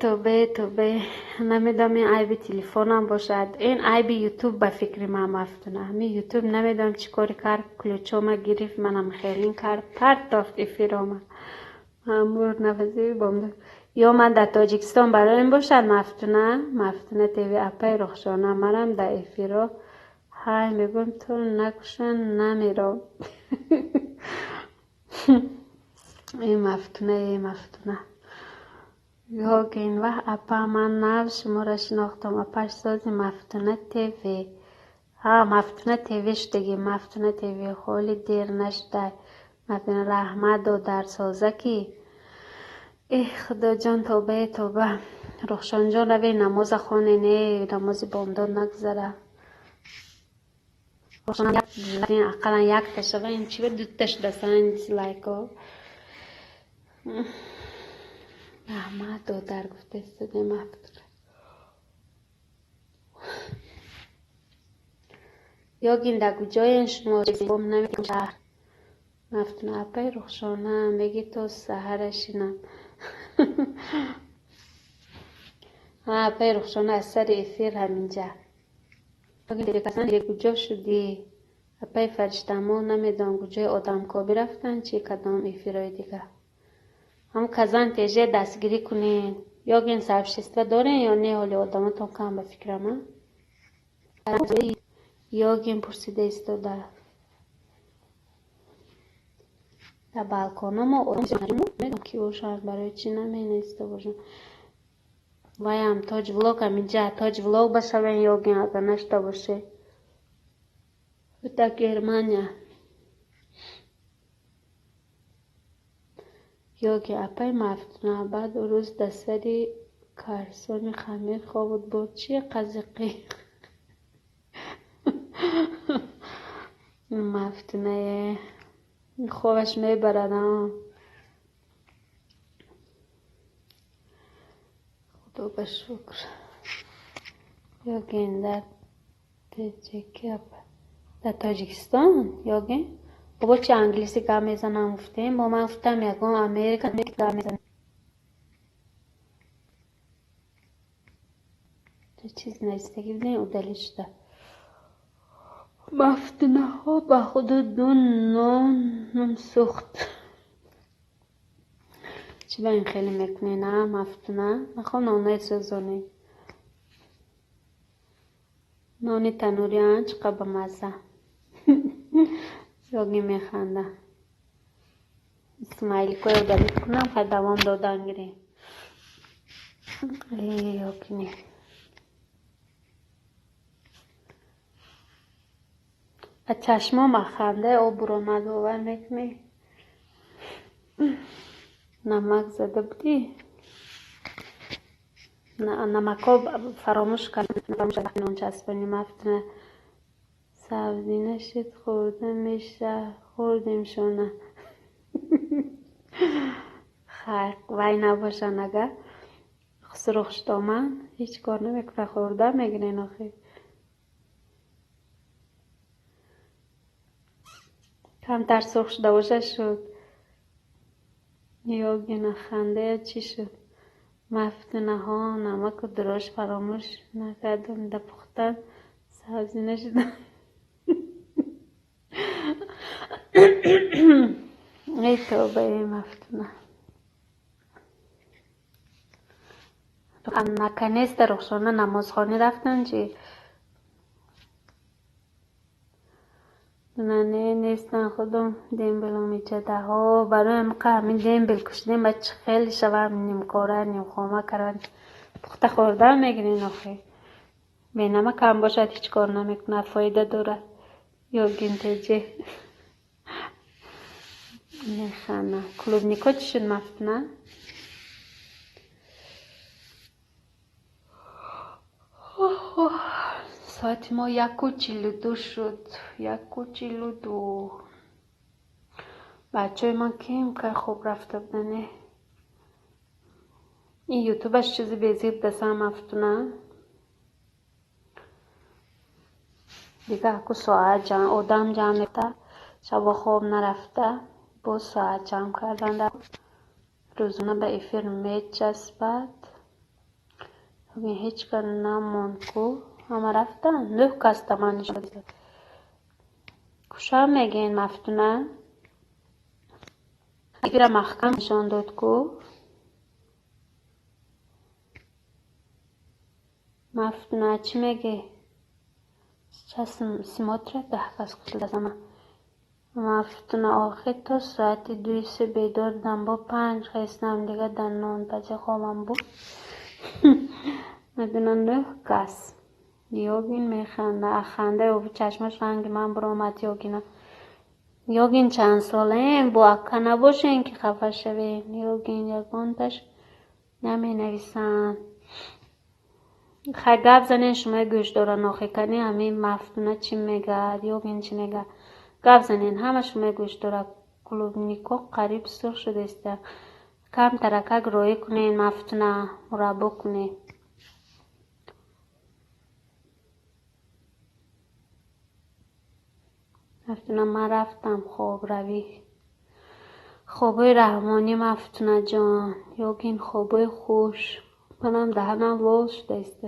Тобе, тобе, намедонам, ин айби телефонам бошад, ин айби Ютуб, ба фикри ман. Мафтуна, ҳамин Ютуб намедонам чӣ кори кард, ключома гирифт, манам хелин кард, партофт эфирома. Маъмур навази, бомдод, ё ман дар Тоҷикистон бароем бошад. Мафтуна, Мафтуна ТВ, апаи Рухшона, манам дар эфиро ҳай мегӯям, то накушанд намером. Эй Мафтуна, эй Мафтуна. Ёгин, ваҳ, апа, ман нав шуморо шинохтам, апаш сози Мафтуна ТВ. Ҳа, Мафтуна ТВ шудагӣ, Мафтуна ТВ, ҳоли дер нашудай. Мафтуна, раҳмат, додарсоза ки. Эҳ, Худоҷон, тобае, тоба. Рухшонҷон, раве намоза хонен, э намози бомдод нагузара. Ақаллан якта шава, ин чива дута шудасан дизлайко. Раҳмат, додар, гуфта истодаем. Мафтуна. Ёгин, дар куҷоен шумо? Шаҳр. Мафтуна, апаи Рухшона, меги то саҳара шинам. Ҳа, апаи Рухшона, аз сари эфир ҳаминҷа. Куҷо шудӣ? Апаи Фариштамо, намедонам, куҷои одамкобӣ рафтанд, чи кадом эфирҳои дига. Ҳам Казан теже дастгирӣ кунед. Ёгин, сообщество дорен ё не? Ҳоли одамотон кам, ба фикрам, а? Ёгин пурсида истода. Дар балкономо ки бошанд, барои чӣ наменависта бошанд? Ваям Тоҷ Влог ҳаминҷа, Тоҷ Влог башавен, ёгин, агар нашуда боше. Дар Германия. Ёги, апаи Мафтуна, баъд рӯз дар сари карсони хамир хобут бурд, чи қазиқӣ? Мафтунае, хобаш мебарад, а? Худо ба шукр. Ёгин, дар теҷаки апа? Дар Тоҷикистон, ёгин? Бобо, чи англисӣ гап мезанам гуфтем, бо ман гуфтам, ягон Америка гап мезанам. Чиз навистагӣ будем, удалить шуда. Мафтунаҳо, ба худо ду нонум сӯхт. Чӣ ба ин хеле мекунед, а, Мафтуна? Нахоҳ нонаи сӯзонед. Нони танӯри, а, чӣ қадр бамазза. Ёги механда. Смайликои удалить кунам, хай, давом додан гирем. Э, ёкини. Аз чашмом хандаи об буромад, бовар мекунӣ? Намак зада будӣ? Намакҳо фаромӯш кардам, нон часпонӣ. Мафтуна, сабзӣ нашид, хӯрда меша, хӯрдем шона. Хай, вай набошанд, агар Сурх шудоман, ҳеҷ кор намекунад, хӯрда мегирен охи. Камтар сурх шуда боша шуд. Ёгина ханда ё чӣ шуд? Мафтунаҳо намаку дурош фаромӯш накардам, да пухтан сабзӣ нашудам. Эй тобаи Мафтуна. Наконец-то Рухшона намозхонӣ рафтан чӣ? Не, нестан худум дембелум иҷадаҳо. Барои ҳамиқа ҳамин дембел кушидем, ба чӣ хеле шавам нимкора, нимхома кардан. Пухта хӯрдан мегирен охи. Бенамак ҳам бошад ҳеҷ кор намекунад, фоида дорад. Ёгин теҷе. Механа. Клубнико чӣ шуд Мафтуна? Соати мо 1:42 шуд. 1:42. Бачаҳои ман ким кай хоб рафта будане? Ин ютубаш чизи безеб дасам Мафтуна. Дига аку соат ҷамъ, одам ҷамъ мекарда, шабо хоб нарафта, боз соат ҷамъ кардан рӯзона ба эфир мечаспад. Ҳеҷ кас намонд ку, ҳама рафтан. 9 кас та ман нишон дод. Кушам мегӯен Мафтуна? Эфира маҳкам нишон дод ку. Мафтуна чӣ мегӣ? Сейчас смотрят 10 кас кушидасама. Мафтуна охир то соати 2-3 бедор будам, бо 5 хестам, дига дар нонпазӣ хобам буд. Медонам 9 кас. Ёгин механда, хандаи оби чашмаш ранги ман биромад Ёгина. Ёгин чанд солаем, бо акка набошем ки хафа шавем. Ёгин ягонташ наменависанд. Хай гап занен шумои гӯшдоран охи, кани ҳамин Мафтуна чӣ мегӯяд, Ёгин чӣ мегӯяд. Гап занен, ҳама шумои гӯшдора. Клубнико қариб сурх шудааст. Камтаракак роӣ кунен Мафтуна, мураббо кунен. Мафтуна ман рафтам хоб равӣ. Хобои раҳмонӣ Мафтунаҷон. Ёгин хобои хуш. Манам даҳанам лол шудааст.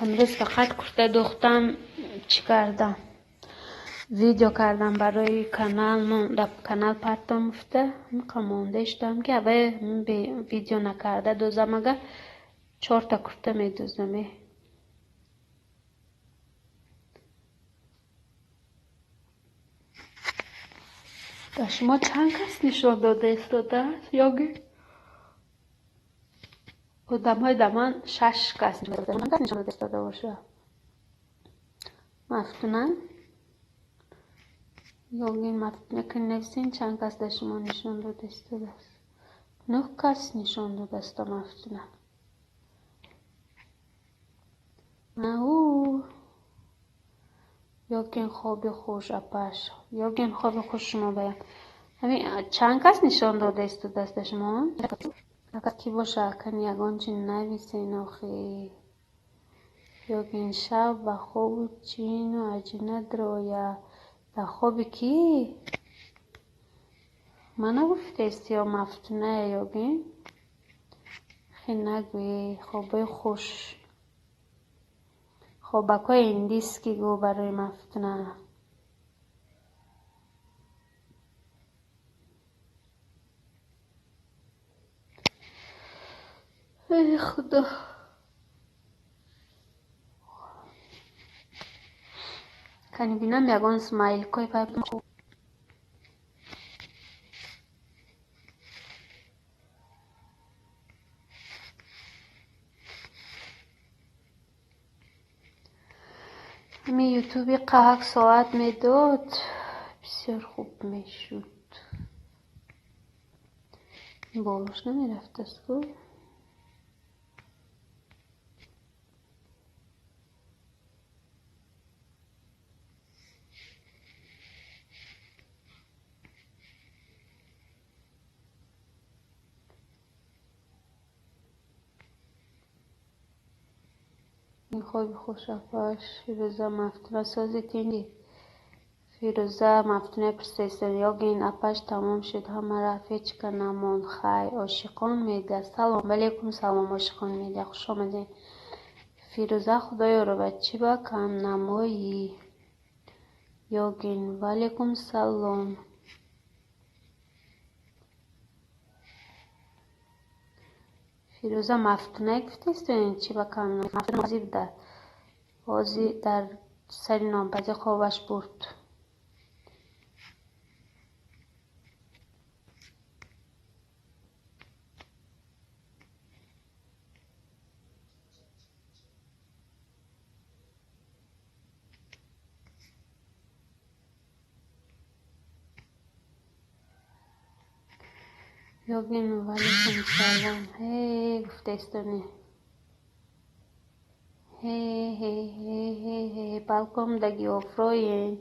Имрӯз фақат курта духтам чӣ кардам? Видео кардам барои канал, дар канал партом гуфта, ҳамиқа монда шудам ки аввал видео накарда дӯзам, агар 4та курта медӯзам. Ба шумо чанд кас нишон дода истодааст? Ёги? Одамҳои да ман 6 кас нишон дода истода бошад. Мафтуна? Ёгин Мафтуна ки нависен чанд кас дар шумо нишон дода истодааст? 9 кас нишон додааст Мафтуна. Ау. Ёгин хоби хуш апаш. Ёгин хоби хуш шумо баям. Ҳамин чанд кас нишон дода истодааст дар шумо? Ки боша, кани ягон чи нависен охи. Ёгин шаб ба хобу чину аҷина дроя. Дар хоби кӣ? Ман нагуфтаест ё Мафтунае Ёгин? Хе нагӯӣ, хобои хуш. Хобакҳои индийский гӯ барои Мафтуна. Эй Худо. Кани бинам ягон смайлкои пай. Ҳамин ютуби қаҳак соат медод, бисёр хуб мешуд. Болош намерафтааст ку? Хоби хуш, апаш. Фирӯза Мафтуна, сози тинҷӣ? Фирӯза Мафтуна пурсидаистед. Ёгин, апаш, тамом шуд, ҳама рафт, ҳеҷ ка намонд. Хай, Ошиқон Медиа. Салом алейкум, салом, Ошиқон Медиа, хуш омадед. Фирӯза Худоёрова, чӣ ба камнамоӣ? Ёгин, ваалейкум салом. Фирӯза Мафтунае гуфтаистед, чӣ ба камнамоӣ буда? Ҳозир дар сари нонпазӣ хобаш бурд. Ёгин, ваалейкум салом. Ҳе, гуфтаистонӣ. Ҳе, ҳе, ҳе, ҳе, ҳе, балком даги офроен.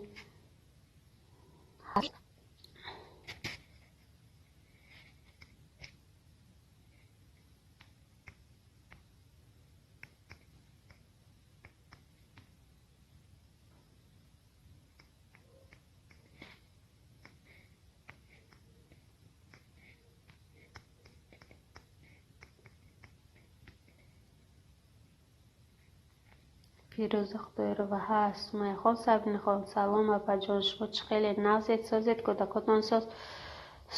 Фирӯза Худоёрова ҳаст. Сумайяхон Сабринахон, салом, апаҷон, шумо чӣ хеле нағзед, созед, кӯдакотон соз?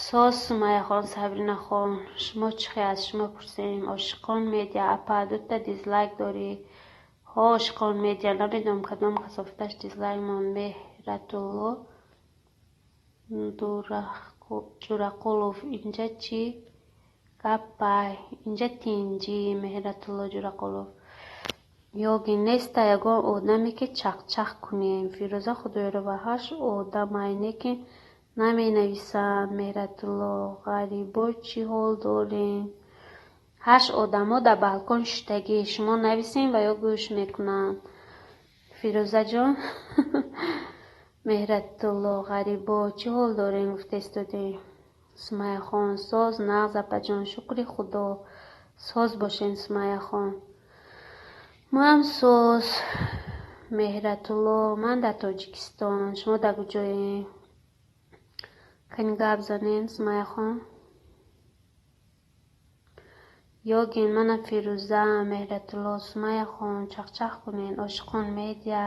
Соз, Сумайяхон Сабринахон, шумо чӣ хел, аз шумо пурсем. Ошиқон Медиа, апа, дута дизлайк дорӣ. Ҳо, Ошиқон Медиа, намедонам кадом касофаташ дизлайк монд. Меҳратулло Ҷурақулов, инҷа чӣ гапай? Инҷа тинҷӣ, Меҳратулло Ҷурақулов. Ёгин, неста ягон одаме, ки чақчақ кунем. Фирӯза Худоёрова, ҳашт одамай, лекин наменависанд. Меҳратулло, ғарибо, чӣ ҳол дорем? Ҳашт одамо дар балкон шиштагӣ, шумо нависем ва ё гӯш мекунанд. Фирӯзаҷон, Меҳратулло, ғарибо, чӣ ҳол дорем, гуфтаистодем. Сумайяхон, соз, нағз, апаҷон, шукри Худо. Соз бошен, Сумайяхон. Моам соз. Меҳратулло, ман дар Тоҷикистон, шумо дар куҷоед? Кани гап занем, Сумайяхон. Ёгин, мана Фирӯза, Меҳратулло, Сумайяхон, чақчақ кунен. Ошиқон Медиа.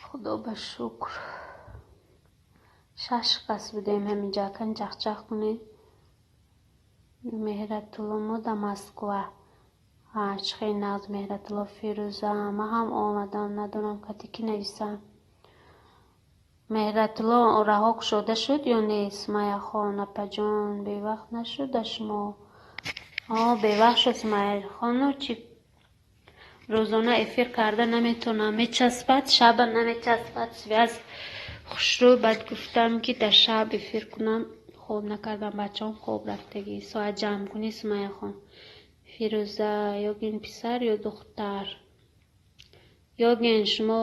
Худо ба шукр. Шаш кас будем ҳаминҷа, кани чақчақ кунед. Меҳратулло, мо дар Москва. Чӣ хел нағз, Меҳратулло. Фирӯза, ман ҳам омадам, надонам кати кӣ нависам. Меҳратулло, раҳо кушода шуд ё не? Сумайяхон, апаҷон, бевақт нашуда шумо? Бевақт шуд, Сумайяхону чӣ рӯзона эфир карда наметавонам, мечаспад, шаба намечаспад, связь хушрӯ. Баъд гуфтам, ки дар шаб эфир кунам, хоб накардам, бачаҳом хоб рафтагӣ. Соат ҷамъ кунӣ, Сумайяхон. Фирӯза, ёгин писар ё духтар? Ёгин, шумо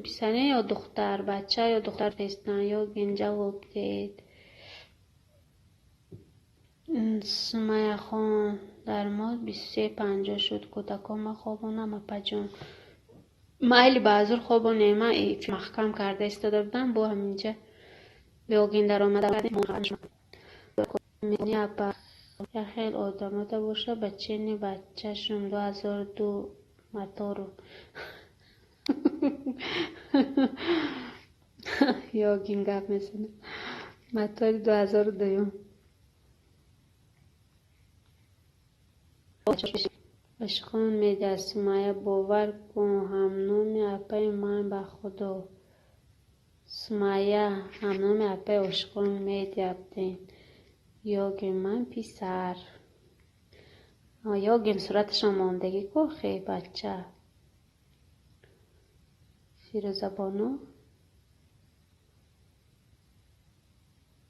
писаре ё духтар? Бача ё духтар нестанд? Ёгин, ҷавоб диҳед. Сумайяхон, дар моҳ 23:50 шуд, кӯдаконма хобонам, апаҷон. Майли, баъзур хобонем, ман эфир маҳкам карда истода будам, бо ҳаминҷа ёгин даромада. Апа, як хел одамота боша, ба чени бачашум 2002 мотору. Ёгин гап мезанад. Мотори 2002-юм. Ошиқон Медиа, Сумайя, бовар кун, ҳамноми апаи ман, ба Худо. Сумайя, ҳамноми апаи Ошиқон Медиа будем. Ёгин, ман писар. Ёгин, сураташон мондагӣ ку, хе бача. Фирӯзабону,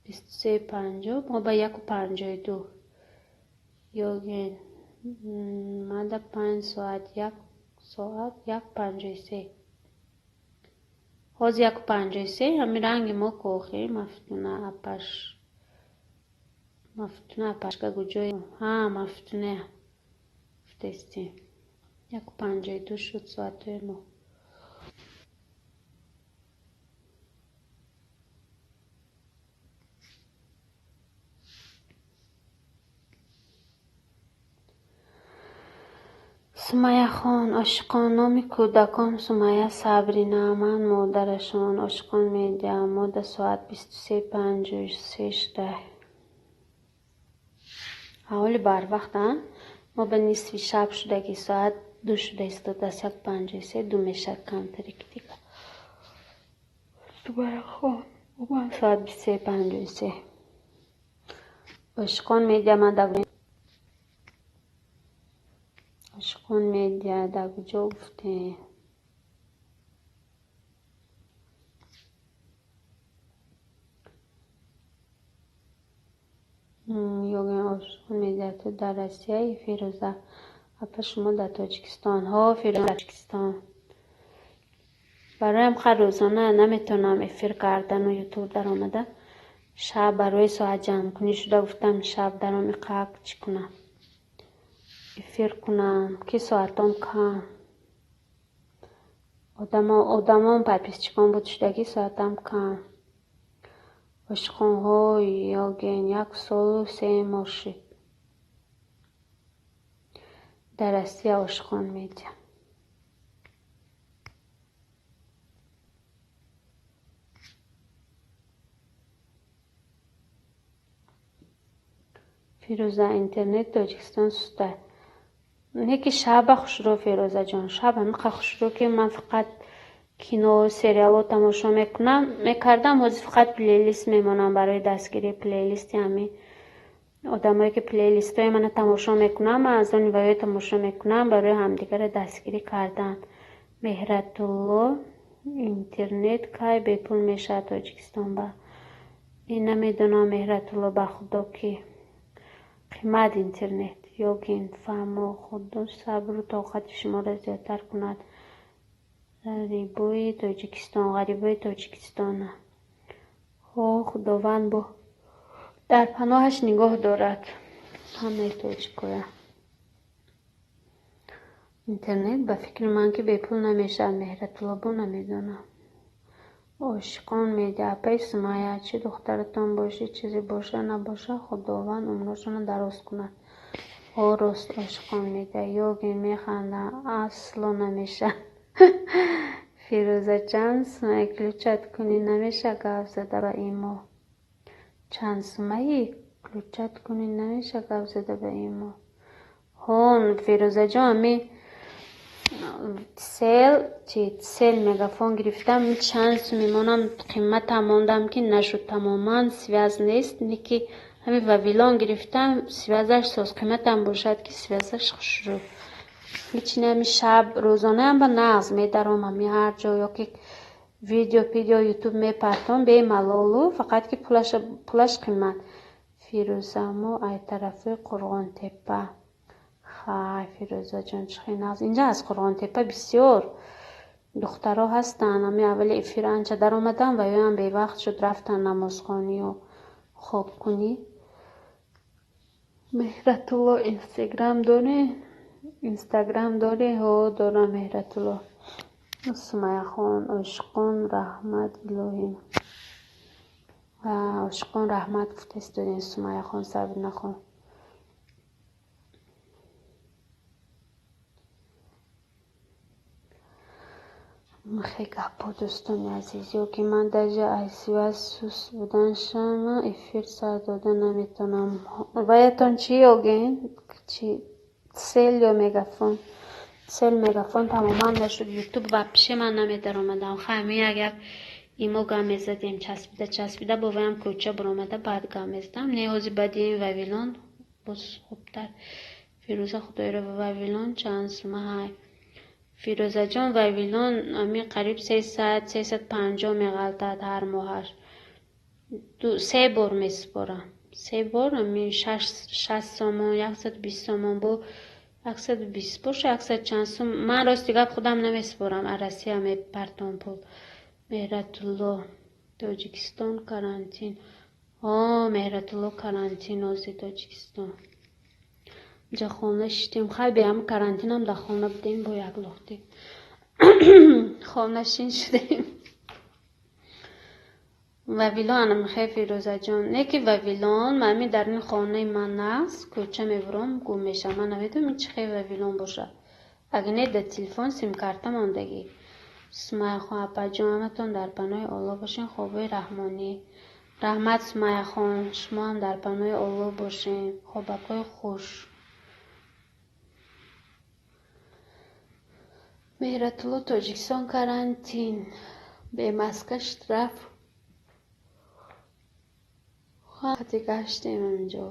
23:50, мо ба 1:52. Ёгин, ман да 5 соат, як соат, 1:53. Ҳозир 1:53, ҳамин ранги мо кохи, Мафтуна апаш. Мафтуна апашка куҷои? Ҳа, Мафтуна гуфтестем. 1:52 шуд соатҳои мо. Сумайяхон, ошиқон, номи кӯдакон Сумайя Сабрина, ман модарашон. Ошиқон медиа, мо да соат 23:53 шуда. Ҳаволи барвақт, а? Мо ба нисфи шаб шудаги, соат 2 шуда истодааст, 1:53, 2 мешавад камтаре ки дигар. Сумайяхон, соат 23:53. Ошиқон медиа, ман дар Ошиқон медиа, дар куҷо гуфтем? Ёген Ошиқон медиа, ту дар Россияи, Фирӯза? Апа, шумо дар Тоҷикистон? Ҳо, Фирӯза, Тоҷикистон. Бароям хар рӯзона наметавонам эфир кардану ютуб даромада. Шаб барои соат ҷамъкунӣ шуда гуфтам, шаб даром иқак чӣ кунам? Эфир кунам, ки соатом кам. Одамон подписчикон буд шудагӣ, соатам кам. Ошиқонҳо, ёген, 1 солу 3 моҳ шуд. Дар Россия Ошиқон медиа. Фирӯза, интернет Тоҷикистон суста. Не ки шаба хушрӯ, Фирӯзаҷон, шаб ҳамиқа хушрӯ, ки ман фақат кино, сериало тамошо мекунам, мекардам, ҳозир фақат плейлист мемонам барои дастгирии плейлисти ҳамин одамое ки плейлистҳои мана тамошо мекунам, ман аз он ваё тамошо мекунам барои ҳамдигарро дастгирӣ кардан. Меҳратулло, интернет кай бепул мешавад Тоҷикистон ба? Ин намедонам, Меҳратулло, ба худо ки қимат интернет. Ёгин, фаҳмо, худо сабру тоқати шуморо зиёдтар кунад. Ғарибои Тоҷикистон, ғарибои Тоҷикистона. Ҳо, Худованд бо дар паноҳаш нигоҳ дорад ҳамаи тоҷикоя. Интернет ба фикри ман ки бепул намешавад, Меҳратулло, бо намедонам. Ошиқон медиа, апаи Сумайя, чӣ духтаратон бошӣ, чизе боша набоша, Худованд умрашонро дароз кунад. Ҳо, рост, Ошиқон медиа. Ёгин, механдам, асло намешавад. Фирӯза, чанд сумаи ключат кунӣ намеша гап зада ба имо? Чанд сумаи ключат кунӣ намеша гап зада ба имо? Ҳо, Фирӯзаҷон, ами сел чи сел мегафон гирифтам, чанд сум мемонам, қиматам мондам ки нашуд, тамоман связь нест, не ки ҳамин Вавилон гирифтам, связаш соз, қиматам бошад ки связаш хушрӯ. Ҳеч не, ҳами шаб рӯзонаам ба нағз медаром, ҳами ҳар ҷо ё ки видео пидео ютуб мепартом бемалолу, фақат ки пулаш қимат. Фирӯза, мо ай тарафи Қурғонтепа. Хай, Фирӯзаҷон, чӣ хел нағз. Инҷа аз Қурғонтепа бисёр духтаро ҳастанд. Ҳами аввали эфир анча даромадам ва ёам бевақт шуд, рафтан намозхонию хобкунӣ. Меҳратулло, инстаграм дорӣ? Инстаграм дорӣ? Ҳо, дорам, Меҳратулло. Сумайяхон, ошиқон, раҳмат илоҳӣ. Ошиқон раҳмат гуфтаст додем, Сумайяхон, Сабринахон. Хе гапҳо, дӯстони азиз, ё ки ман даже аз связь суст буданшама эфир сар дода наметавонам. Ваятон чӣ, ёген? Чӣ? Сел ё мегафон? Сел мегафон тамоман нашуд. Ютуб вообще ман намедаромадам. Хай, ҳамин як як имо гам мезадем, часпида часпида, бо ваям кӯча баромада баъд гам мезадам. Не, ҳозир баъди ин Вавилон боз хубтар. Фирӯза Худоёрова, Вавилон чанд сума ҳай? Фирӯзаҷон, Вавилон ҳамин қариб 300, 350 меғалтад ҳар моҳаш. Се бор месупорам. Се бор ҳамин 60 сомон, 120 сомон, бо 120 боша, яксад чанд сум. Ман рости гап худам намесупорам, аз Россия мепартом пул. Меҳратулло, Тоҷикистон карантин. Меҳратулло, карантин ози Тоҷикистон. Инҷа хона шиштем. Хай, беҳам карантинам дар хона будем, бо як лухтӣ. Хонашин шудем. Вавилон анамихе, Фирӯзаҷон. Не ки Вавилон, ами даруни хонаи ман аст, кӯча мебурам, гум мешавам. Ман намедонам ин чӣ хел Вавилон бошад. Агар не, дар телефон симкарта мондагӣ. Сумайяхон апаҷон, ҳаматон дар паноҳи Оллоҳ бошен, хобҳои раҳмонӣ. Раҳмат, Сумайяхон, шумо ҳам дар паноҳи Оллоҳ бошен. Хобакҳои хуш. Меҳратулло, Тоҷикистон карантин. Бемаска штраф. Хати гаштем инҷо.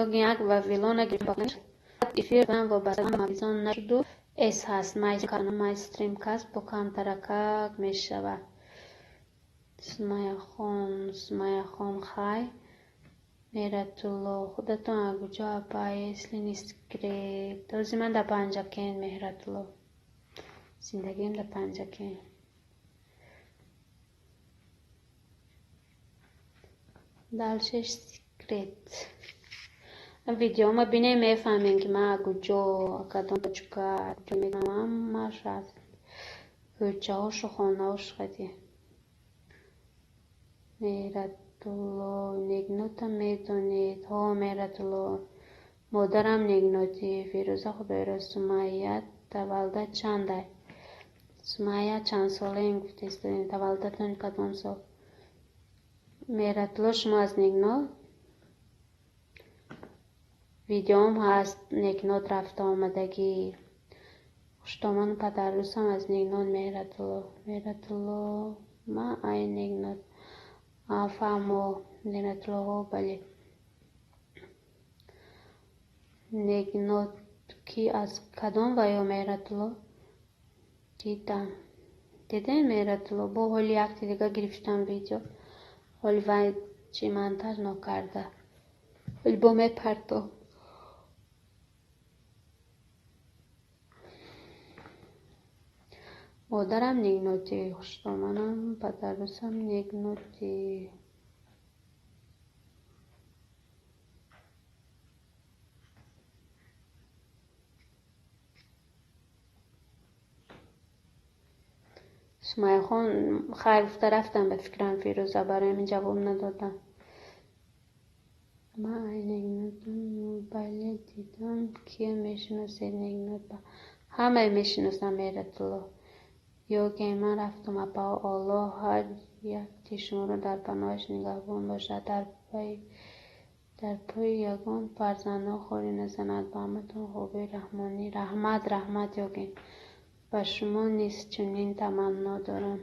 Ё як Вавилона эфир вобаста мавизон нашуду эс ҳаст. Май стрим каст бо камтаракак мешавад. Сумайяхон, Сумайяхон, хай. Меҳратулло, худатон аз куҷо, апа, если не секрет? Ози ман дар Панҷакент, Меҳратулло. Зиндагиам дар Панҷакент. Дальше секрет. Видеома бинем, мефаҳмем, ки ман аз куҷо, кадом точка, куҷо мекунам, ҳамаш ҳаст. Кӯчаҳошу хонаҳош қади. Меҳратулло, Негнота медонед? Ҳо, Меҳратулло. Модарам Негнотӣ. Фирӯза Худоёро, Сумайя таваллудат чандай? Сумайя, чанд солаем гуфтестодем? Таваллудатон кадом сол? Меҳратулло, шумо аз Негнот? Видеом ҳаст, Негнот рафта омадагӣ. Хуштомону падаррӯсам аз Негнот, Меҳратулло. Меҳратулло, ман ай Негнот. Фаҳмо, Меҳратулло, ҳо, бале. Негнот ки аз кадом ваё, Меҳратулло? Дидам. Дидем, Меҳратулло, бо ҳоли якти дига гирифтам видео. Ҳоли вай чи монтаж нокарда. Ҳоли бо мепартом. Модарам Негнотӣ, хуштоманам, падаррӯсам Негнотӣ. Сумайяхон, хайр гуфта рафтам, ба фикрам, Фирӯза, барои ҳамин ҷавоб надодам. Ман ай Негнотам, бале, дидам. Кия мешиносед Негнот? Ҳамае мешиносам, Меҳратулло. Ё ки ман рафтам, апао, Оллоҳ ҳар якти шуморо дар паноҳаш нигаҳбон бошад. Дар пои ягон фарзандон хорӣ назанад. Ба ҳаматон хобҳои раҳмонӣ. Раҳмат, раҳмат, Ёгин. Ба шумо низ чунин таманно дорам.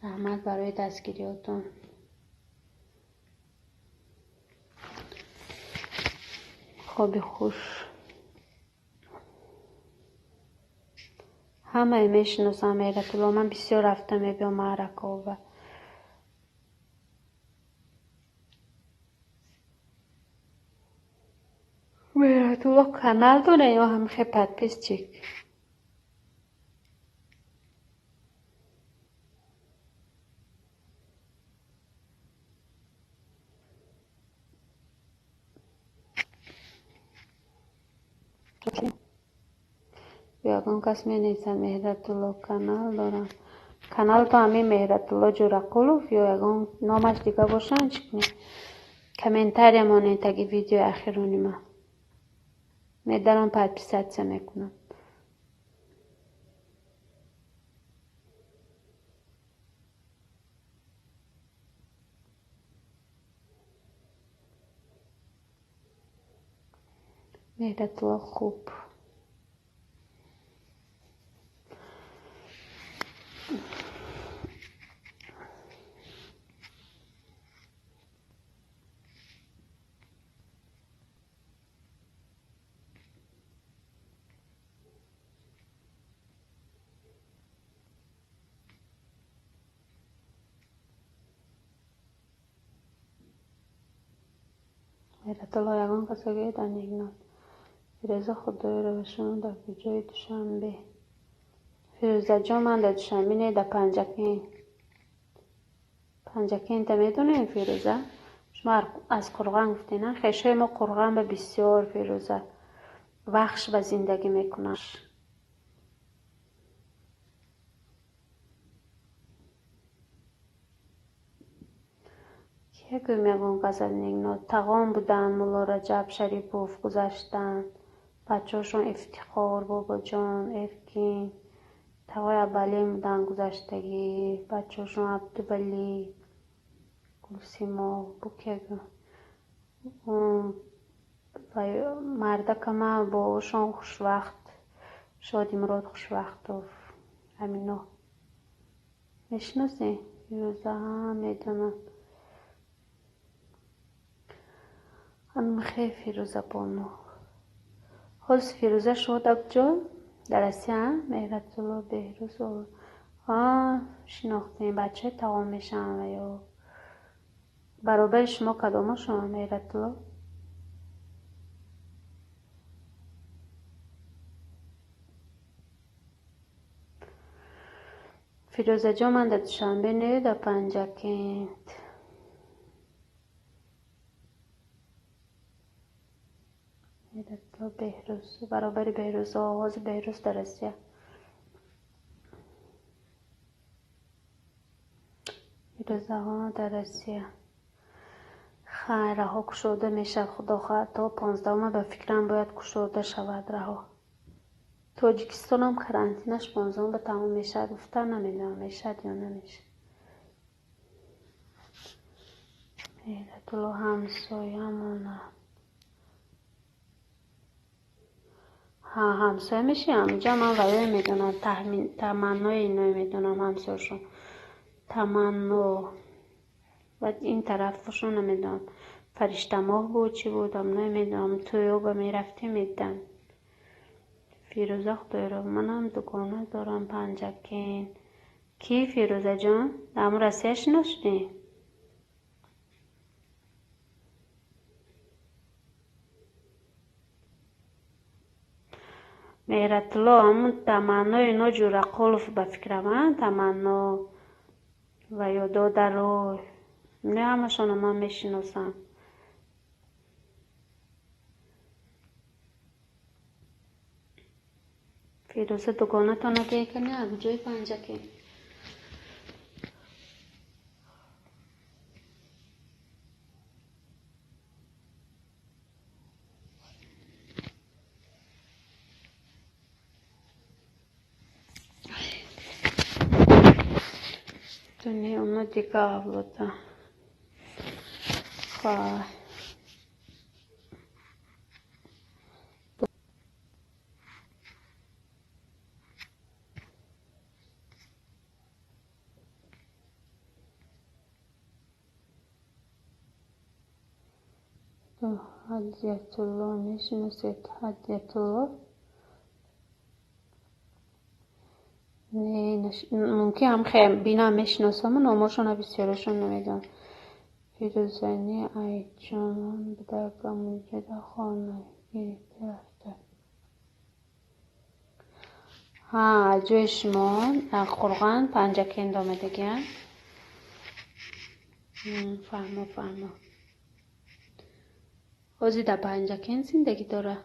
Раҳмат барои дастгириётон. Хоби хуш. Ҳамае мешиносам, Меҳратулло. Ман бисёр рафта мебиём маъракова. Меҳратулло, канал доред ё ҳамихе подписчик? Ягон кас менависад, Меҳратулло, канал дорам. Каналто ҳамин Меҳратулло Ҷурақулов ё ягон номаш дига бошанд, чӣ кунем? Комментария монед таги видеои ахирони ман. Медарам, подписаться мекунам. Меҳратулло, хуб. Меҳратулло, ягон касо гӯед Негнот. Фирӯза Худоёрова, шумо дар куҷои Душанбе? Фирӯзаҷон, ман дар Душанбе не, дар Панҷакент. Панҷакента медонем, Фирӯза? Шумо аз Қурған гуфтед, на? Хешои мо Қурған ба бисёр, Фирӯза. Вахш ба зиндагӣ мекунанд. Кия гӯем ягон газадник? Нотағон буданд, Мулло Раҷаб Шарипов гузаштанд. Бачаҳошон Ифтихор, Бобоҷон, Эркин, тағои Абалим буданд гузаштагӣ, бачаҳошон Абдувалӣ, Гулсимо, бу кия гӯ? Мардакама бобошон хушвақт, Шодимурод Хушвақтов, ҳамино. Мешиносед? Фирӯза медонам. Анмихе Фирӯзабону. Ҳоз Фирӯза шуд куҷо? Дар Россия? Меҳратулло Беҳрӯз шинохтем. Бачаи тағом мешаванд ва ё баробари шумо кадомошон, Меҳратулло? Фирӯзаҷон, ман дар Душанбе не, дар Панҷакент. Меҳратулло Беҳрӯз, баробари Беҳрӯз, оғози Беҳрӯз дар Россия. Фирӯзаҳо дар Россия. Хайр, раҳо кушода мешавад, худо хоҳад, то 15-ума ба фикрам бояд кушода шавад раҳо. Тоҷикистонам карантинаш 15-ум ба тамом мешавад, гуфта намедонам, мешавад ё намешавад. Меҳратулло ҳамсоямонанд. Ҳа, ҳамсоя мешавӣ? Ҳамҷа ман ваёй медонам, Таманнои иное медонам, ҳамсояшон. Таманно. Ва ин тарафашон намедонам. Фариштамоҳ буд, чӣ буд, ҳамное медонам. Тӯёба мерафтем, медидам. Фирӯза Худоёрова, манам дугона дорам Панҷакент. Кӣ, Фирӯзаҷон? Дар ҳамун Россия шинос шудӣ? Меҳратулло, ҳамун Таманнои ино Ҷӯрақулов ба фикрам, а? Таманно ва ё додарой. Ино ҳамашонро ман мешиносам. Фирӯза дугонатонро гей кунӣ, аз куҷои Панҷакент? Не, оно дига авлода. Хай. Ҳадиятулло мешиносед? Ҳадиятулло? Не, мумкин ҳам бинам мешиносам, номошонро бисёрашон намедонам. Фирӯзани Айҷонон буда, гамуҷода хона гирифта рафта. Ҳа, аз ҷои шумо Қурған Панҷакент омадагиам. Фаҳмо, фаҳмо. Ҳозир дар Панҷакент зиндагӣ дорад?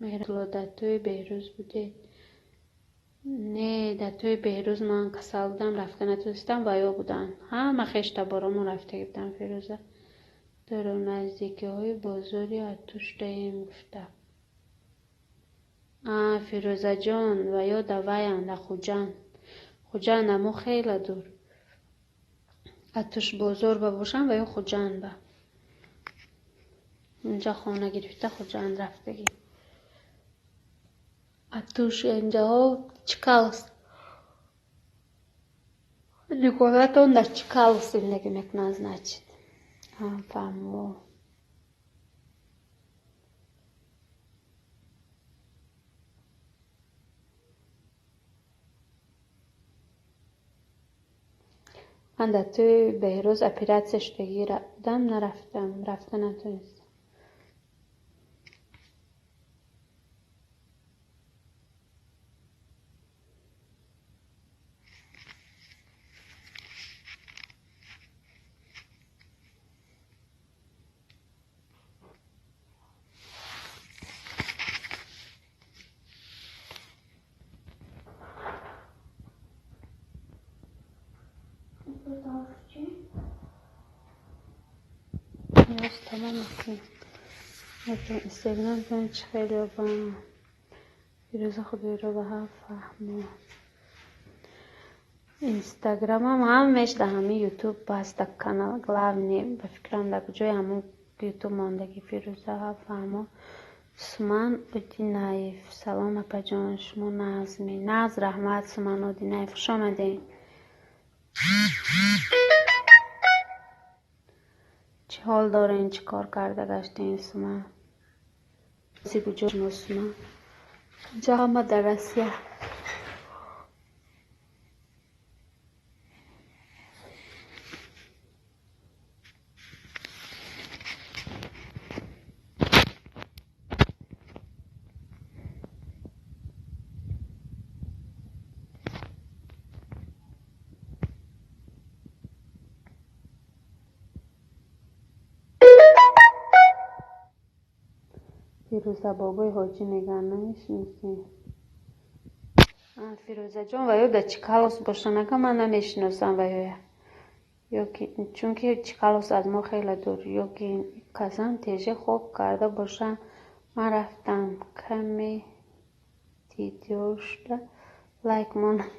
Меҳратулло, дар тӯи Беҳрӯз будед? Не, дар тӯи Беҳрӯз ман касал будам, рафта натонистам, ва ё буданд. Ҳама хештаборомон рафтагӣ буданд, Фирӯза. Дорам наздикиҳои бозори Атуштаем гуфта. А, Фирӯзаҷон, ва ё дар ваянд, дар Хуҷанд. Хуҷанд амо хеле дур. Атуш бозор ба бошам ва ё Хуҷанд ба. Унҷа хона гирифта Хуҷанд рафтагӣ. Атуш инҷаҳо Чкаловск. Николатон дар Чкаловск зиндагӣ мекунад, значит. Фаҳмо. Ман дар тӯи Беҳрӯз оператсия шудагӣ будам, нарафтам, рафта натонистам. Тамом мекунем. Инстаграмтон чӣ хеле ёбам? Фирӯза Худоёрова ҳа, фаҳмо. Инстаграмам ҳамеш дар ҳамин Ютуб ҳаста, канал главный, ба фикрам, дар куҷои ҳамун Ютуб мондагӣ. Фирӯза ҳа, фаҳмо. Суман Одинаев: салом, апаҷон, шумо нағзме? Нағз, раҳмат. Суман Одинаев, хуш омадед. Чӣ ҳол дорен, чӣ кор карда гаштем, Суман? Куҷо шумо, Суман? Инҷа ҳама дар Россия. Фирӯза бобои ҳоҷӣ мегӯянд, намешиносӣ? Фирӯзаҷон, ва ё дар Чкаловск бошанд, ака, ман намешиносам ва ёя. Ёки чунки Чкаловск аз мо хеле дур, ёки касан теже хоб карда бошанд. Ман рафтам, каме видеошда лайк монам.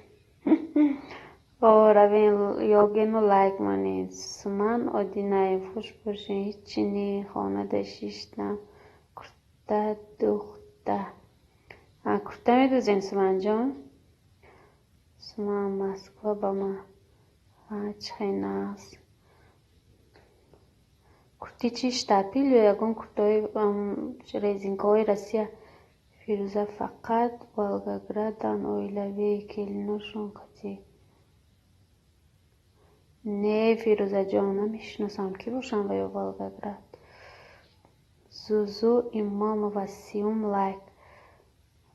О, равем, ёгену лайк монед. Суман Одинаев: хуш бошед. Ҳичи не, хонада шиштам, курта духта. Курта медӯзем, Суманҷон? Суман Москва ба ман. Чӣ хел нағз. Курти чӣ, штапель ё ягон куртаҳои резинкаҳои Россия? Фирӯза фақат Волгоградан, оилавӣ, келиношон қатӣ. Не, Фирӯзаҷон, намешиносам, кӣ бошанд ва ё Волгоград. Зузу Имомова, сиюм лайк.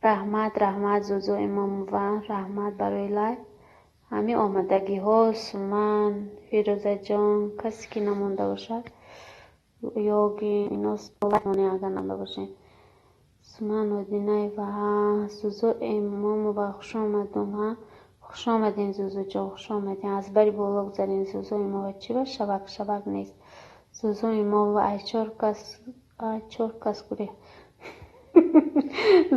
Раҳмат, раҳмат, Зузу Имомова, раҳмат барои лайк. Ҳамин омадагиҳо, Суман, Фирӯзаҷон, касе ки намонда бошад, ёги ино лайк монед, агар намонда бошед. Суман Одинаева, ҳа, Зузу Имомова, хуш омадум, ҳа. Хуш омадем, Зузуҷон, хуш омадем. Аз бари боло гузарем, Зузу Имомова. Чӣ ба шавак шавак нест? Зузу Имомова, ай чор кас, ай чор кас гурехт.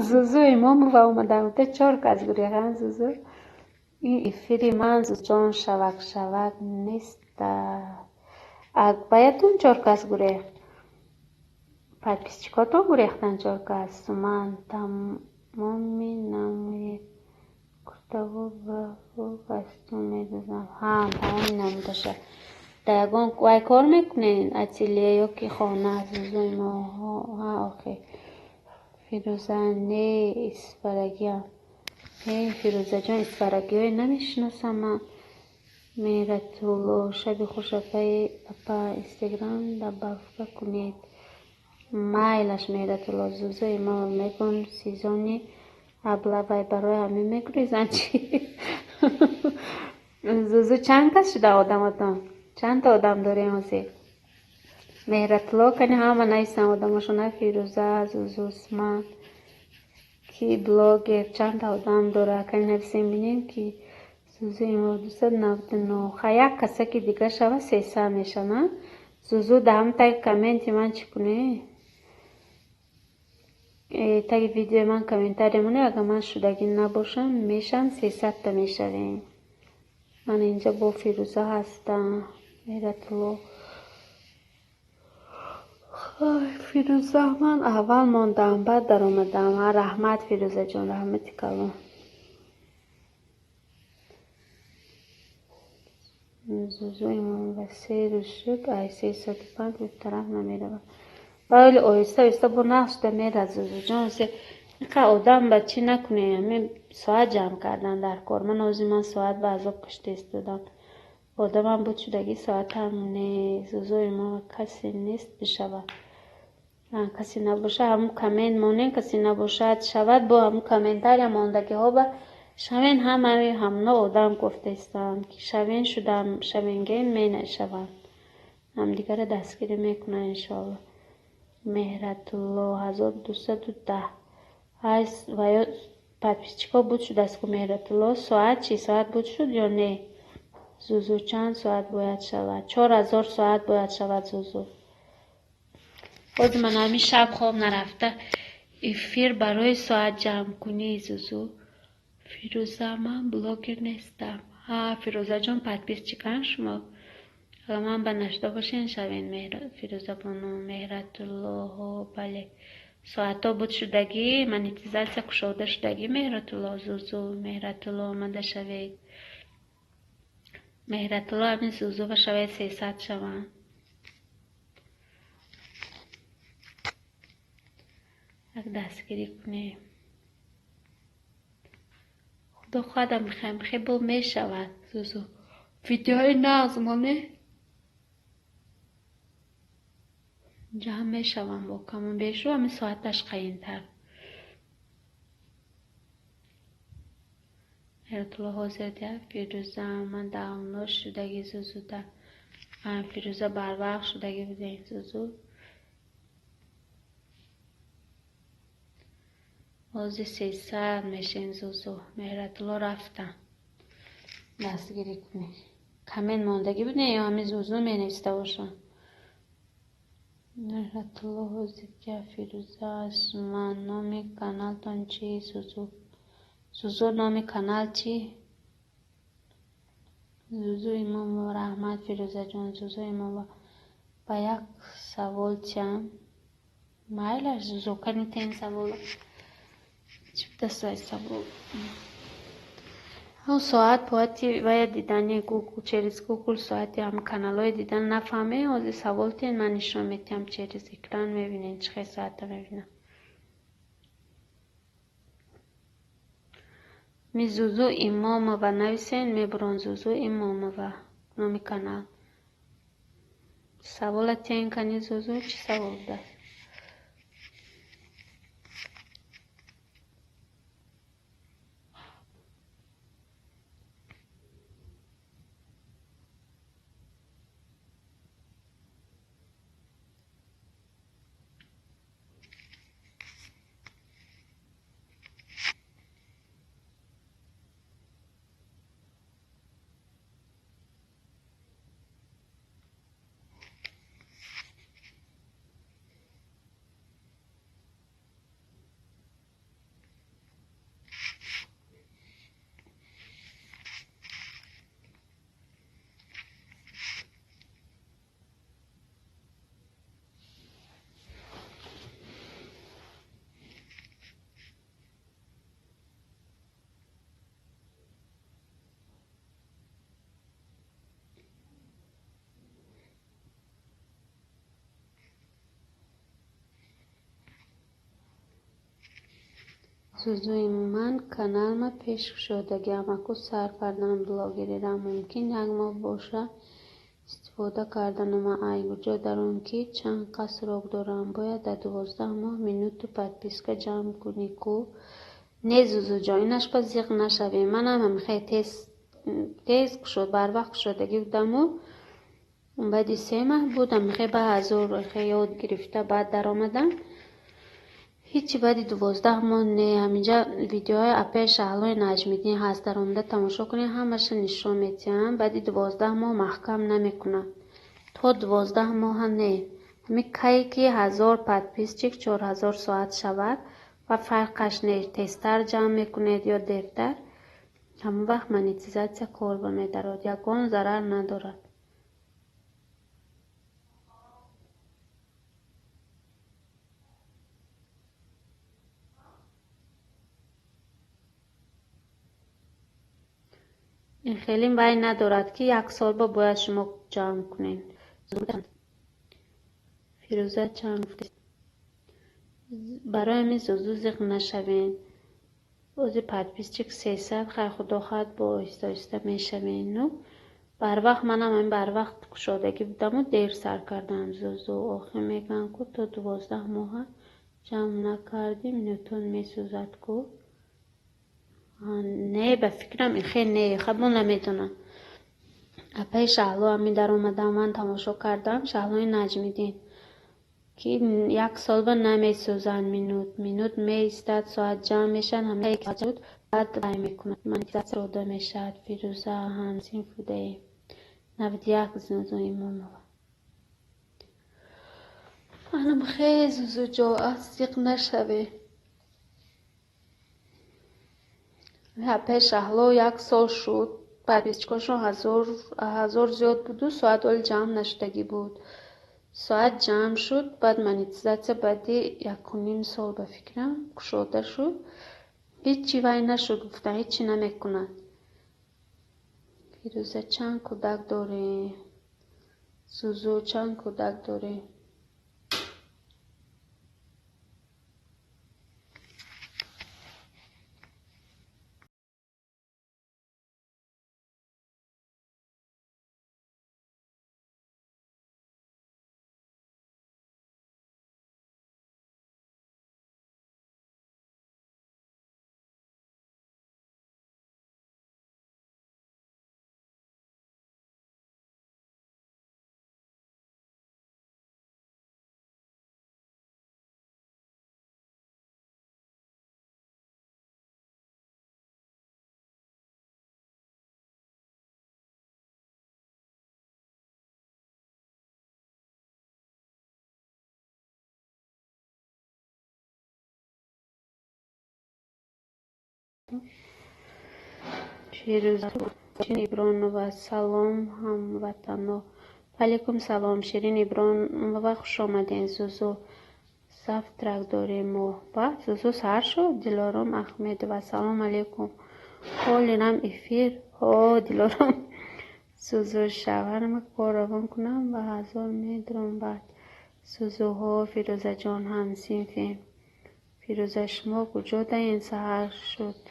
Зузу Имомова омадан гуфта, чор кас гурехт, Зузу. Ин эфири ман, Зузуҷон, шавак шавак неста. Баятун чор кас гурехт. Подписчикотон гурехтан чор кас. Суман тамоми намуди куртаву костюм медӯзам. Ҳа, тамоми намудаша. Дар ягон вай кор мекунед? Ателье ё ки хона, Зузу Имомова? Ҳа, охе. Фирӯза, не, исфарагиам. Э, Фирӯзаҷон, исфарагиҳое намешиносам ман. Меҳратулло: шаби хуш, апаи апа, Инстаграм добавка кунед. Майлаш, Меҳратулло. Зузу Имомова мегӯм, сезони облавай, барои ҳамин мегурезанд чӣ? Зузу, чанд кас шуда одамотон? Чандта одам дорем ҳозир? Меҳратулло, кани ҳама нависанд одамошона: Фирӯза, Зузу, Усман. Ки блогер чандта одам дорад? Кани нависем, бинем ки. Зузу Имомова, 299. Ха, як каса ки дига шава, 300 мешавад. Зузу, дар ҳамн таги комменти ман чӣ кунед? Таги видеои ман комментария монед, агар ман шудагӣ набошам, мешам, 300-та мешавем. Ман инҷа бо Фирӯза ҳастам. Меҳратулло. Фирӯза, ман аввал мондам, баъд даромадам. Ҳа, раҳмат, Фирӯзаҷон, раҳмати калон. Зузу Имомова, 3 рӯз шуд, ай 3 соати 5 буд, тараф намеравад. Вале оҳиста оҳиста бо нағз шуда мерад, Зузуҷон. Инқадр одам ба чӣ накунед, ҳамин соат ҷамъ кардан дар кор. Ман ҳозир ман соат ба азоб кашида истодам. Одамам буд шудагӣ, соатам не. Зузу Имомова, касе нест бишавад. Касе набошад, ҳамун коммент монед, касе набошад шавад, бо ҳамун комментария мондагиҳо ба шавен, ҳамаи ҳамно одам гуфта истанд, ки шавен шудам, шавенге менашаванд. Ҳамдигарро дастгирӣ мекунанд, иншоалло. Меҳратулло, 1210. Ва ё подписчикҳо буд шудааст ку, Меҳратулло? Соат чӣ, соат буд шуд ё не? Зузу, чанд соат бояд шавад? 4000 соат бояд шавад, Зузу. Ҳозир ман ҳамин шаб хоб нарафта эфир барои соат ҷамъкунӣ. Зузу Фирӯза, ман блогер нестам. Ҳа, Фирӯзаҷон, подписчикан шумо. Агар ман ба нашуда бошен, шавен. Фирӯзабону Меҳратуллоҳо, бале, соатҳо буд шудагӣ, монетизатсия кушода шудагӣ. Меҳратулло, Зузу Меҳратулло, омада шавед. Меҳратулло, ҳамин Зузу ба шавед, 300 шаванд. Як дастгирӣ кунем. Худо хоҳад, мехоҳем, бо мешавад. Зузу, видеои нағз моне ҷамъ мешавам бо камон бешу, ҳамин соаташ қаинтар. Меҳратулло ҳозир дия. Фирӯза, ман давно шудагӣ. Зузуда Фирӯза, барвақт шудагӣ будем. Зузу, ҳозир 300 мешем. Зузу Меҳратулло рафтам, дастгирӣ кунед. Коммент мондагӣ буд, не ё ҳамин Зузу менависта бошам. Меҳратулло ҳозир дия. Фирӯза ман, номи каналтон чи? Зузу, Зузу, номи канал чи? Зузу Имомова, раҳмат, Фирӯзаҷон. Зузу Имомова, ба як савол чиам? Майлаш, Зузу, канитен савол чӣ будааст савол? Он соат бояди вая дидани Гугл, через Гугл соати ҳам каналҳои дидан нафаҳмем. Ҳозир савол тиҳен, ман нишон медиҳам, через экран мебинем, чӣ хел соата мебинам. Ми Зузу Имомова нависен, мебурон. Зузу Имомова номи канал. Савола тиҳен кани, Зузу, чӣ савол будааст? Зузуи ман каналма пеш кушодагиам, аку сар кардам блогериро, мумкин як моҳ боша истифода карданама. Ай куҷо даром, ки чанд қас срок дорам? Бояд дар 12 моҳ минуту подписка ҷамъ кунӣ ку? Не, Зузуҷон, инаш ба зиқ нашавем. Манам ҳамихел тез тез кушод, барвақт кушодагӣ будаму баъди 3 моҳ буд, ҳамихел ба ҳазор ёд гирифта, баъд даромадам. Ҳичи, баъди 12 моҳ не. Ҳаминҷа видеоҳои апаи Шаҳлои Наҷмиддин ҳаст, даромада тамошо кунед, ҳамаша нишон медиҳам. Баъди 12 моҳ маҳкам намекунад, то 12 моҳа не. Ҳамин кае ки 1000 подписчик, 4000 соат шавад ва фарқаш не, тезтар ҷамъ мекунед ё дертар, ҳамон вақт монетизатсия кор ба медарод, ягон зарар надорад. Ин хеле вай надорад, ки як сол ба бояд шумо ҷамъ кунед. Фирӯза, чанд гуфтед? Барои ҳамин, Зузу, зиқ нашавед. Ози подписчик 300, хай, худо хоҳад, бо оҳиста оҳиста мешавед. Ну барвақт, манам ҳамин барвақт кушодагӣ будаму дер сар кардам. Зузу, охир мегӯянд ку, то 12 моҳа ҷамъ накардӣ, минутон месӯзад ку? Не, ба фикрам, хел не, хабо намедонам. Апаи Шаҳло ҳамин даромадам, ман тамошо кардам, Шаҳлои Наҷмиддин, ки як сол ба намесӯзанд минут, минут меистад, соат ҷамъ мешавад, ҳамаи баъд вай мекунад, монетизатсия дода мешавад. Фирӯза, ҳамсинф будаем, 91. Зузу Имомова. Анам хез Зузуҷо, зиқ нашаве. Пеш Шаҳло як сол шуд, подписчикошон ҳазор зиёд буду, соат оли ҷамъ нашудагӣ буд. Соат ҷамъ шуд, баъд монетизатсия баъди 1,5 сол ба фикрам кушода шуд. Ҳеччи вай нашуд, гуфтам, ҳеччи намекунад. Фирӯза, чанд кӯдак дорӣ? Зузу, чанд кӯдак дорӣ? Фирӯза Ибронова, салом ҳамватано. Алейкум салом, Ширин Ибронова, хуш омадед. Зузу, завтрак дорем мо. Ба Зузу саҳар шуд. Дилором Ахмедова, салом алейкум. Ҳолинам эфир. Ҳо, Дилором. Зузу, шавҳарама кор равон кунам ва 1000 медром баъд. Зузуҳо, Фирӯзаҷон, ҳамсинфем. Фирӯза, шумо куҷо даен саҳар шуд?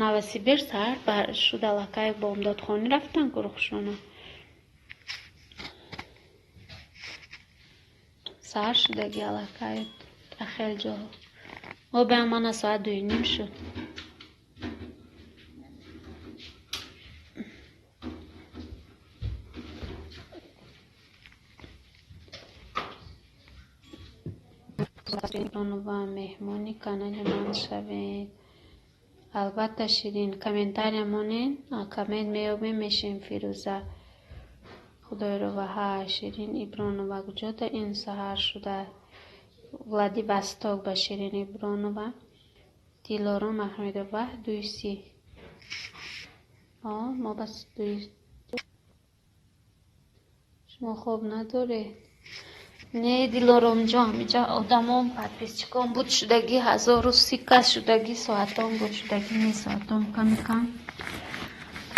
Новосибир саҳар шуд, аллакай бомдодхонӣ рафтан гурӯҳшона. Саҳар шудаги аллакай хел ҷоҳо. Обиам мана соат 2:30 шуд. Ва меҳмони канали ман шавед. Албатта, Ширин, комментария монед, коммент меёбем, мешем. Фирӯза Худойрова, ҳа, Ширин Ибронова, куҷода ин саҳар шуда? Владивосток ба Ширин Ибронова. Дилором Аҳмедова, 2:30. Мо бас дуи. Шумо хоб надоред? Не, Дилоромҷон, ҳамиҷа одамон, подписчикон буд шудагӣ, 1030 кас шудагӣ, соатон буд шудагӣ, не, соатон ками кам.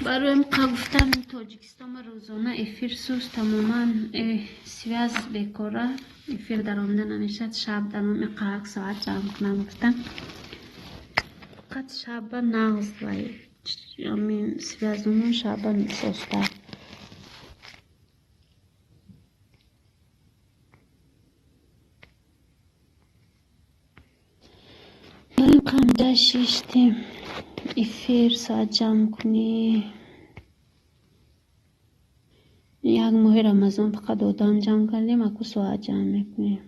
Барои қа гуфтам, Тоҷикистон рӯзона эфир суст, тамоман связь бекора, эфир даромада намешад, шаб даром иқак соат ҷамъ кунам гуфтам. Фақат шаба нағз вай, связумон шаба соста. Қамда шиштем, эфир соат ҷамъ кунӣ. Як моҳи Рамазон фақат одам ҷамъ кардем, аку соат ҷамъ мекунем.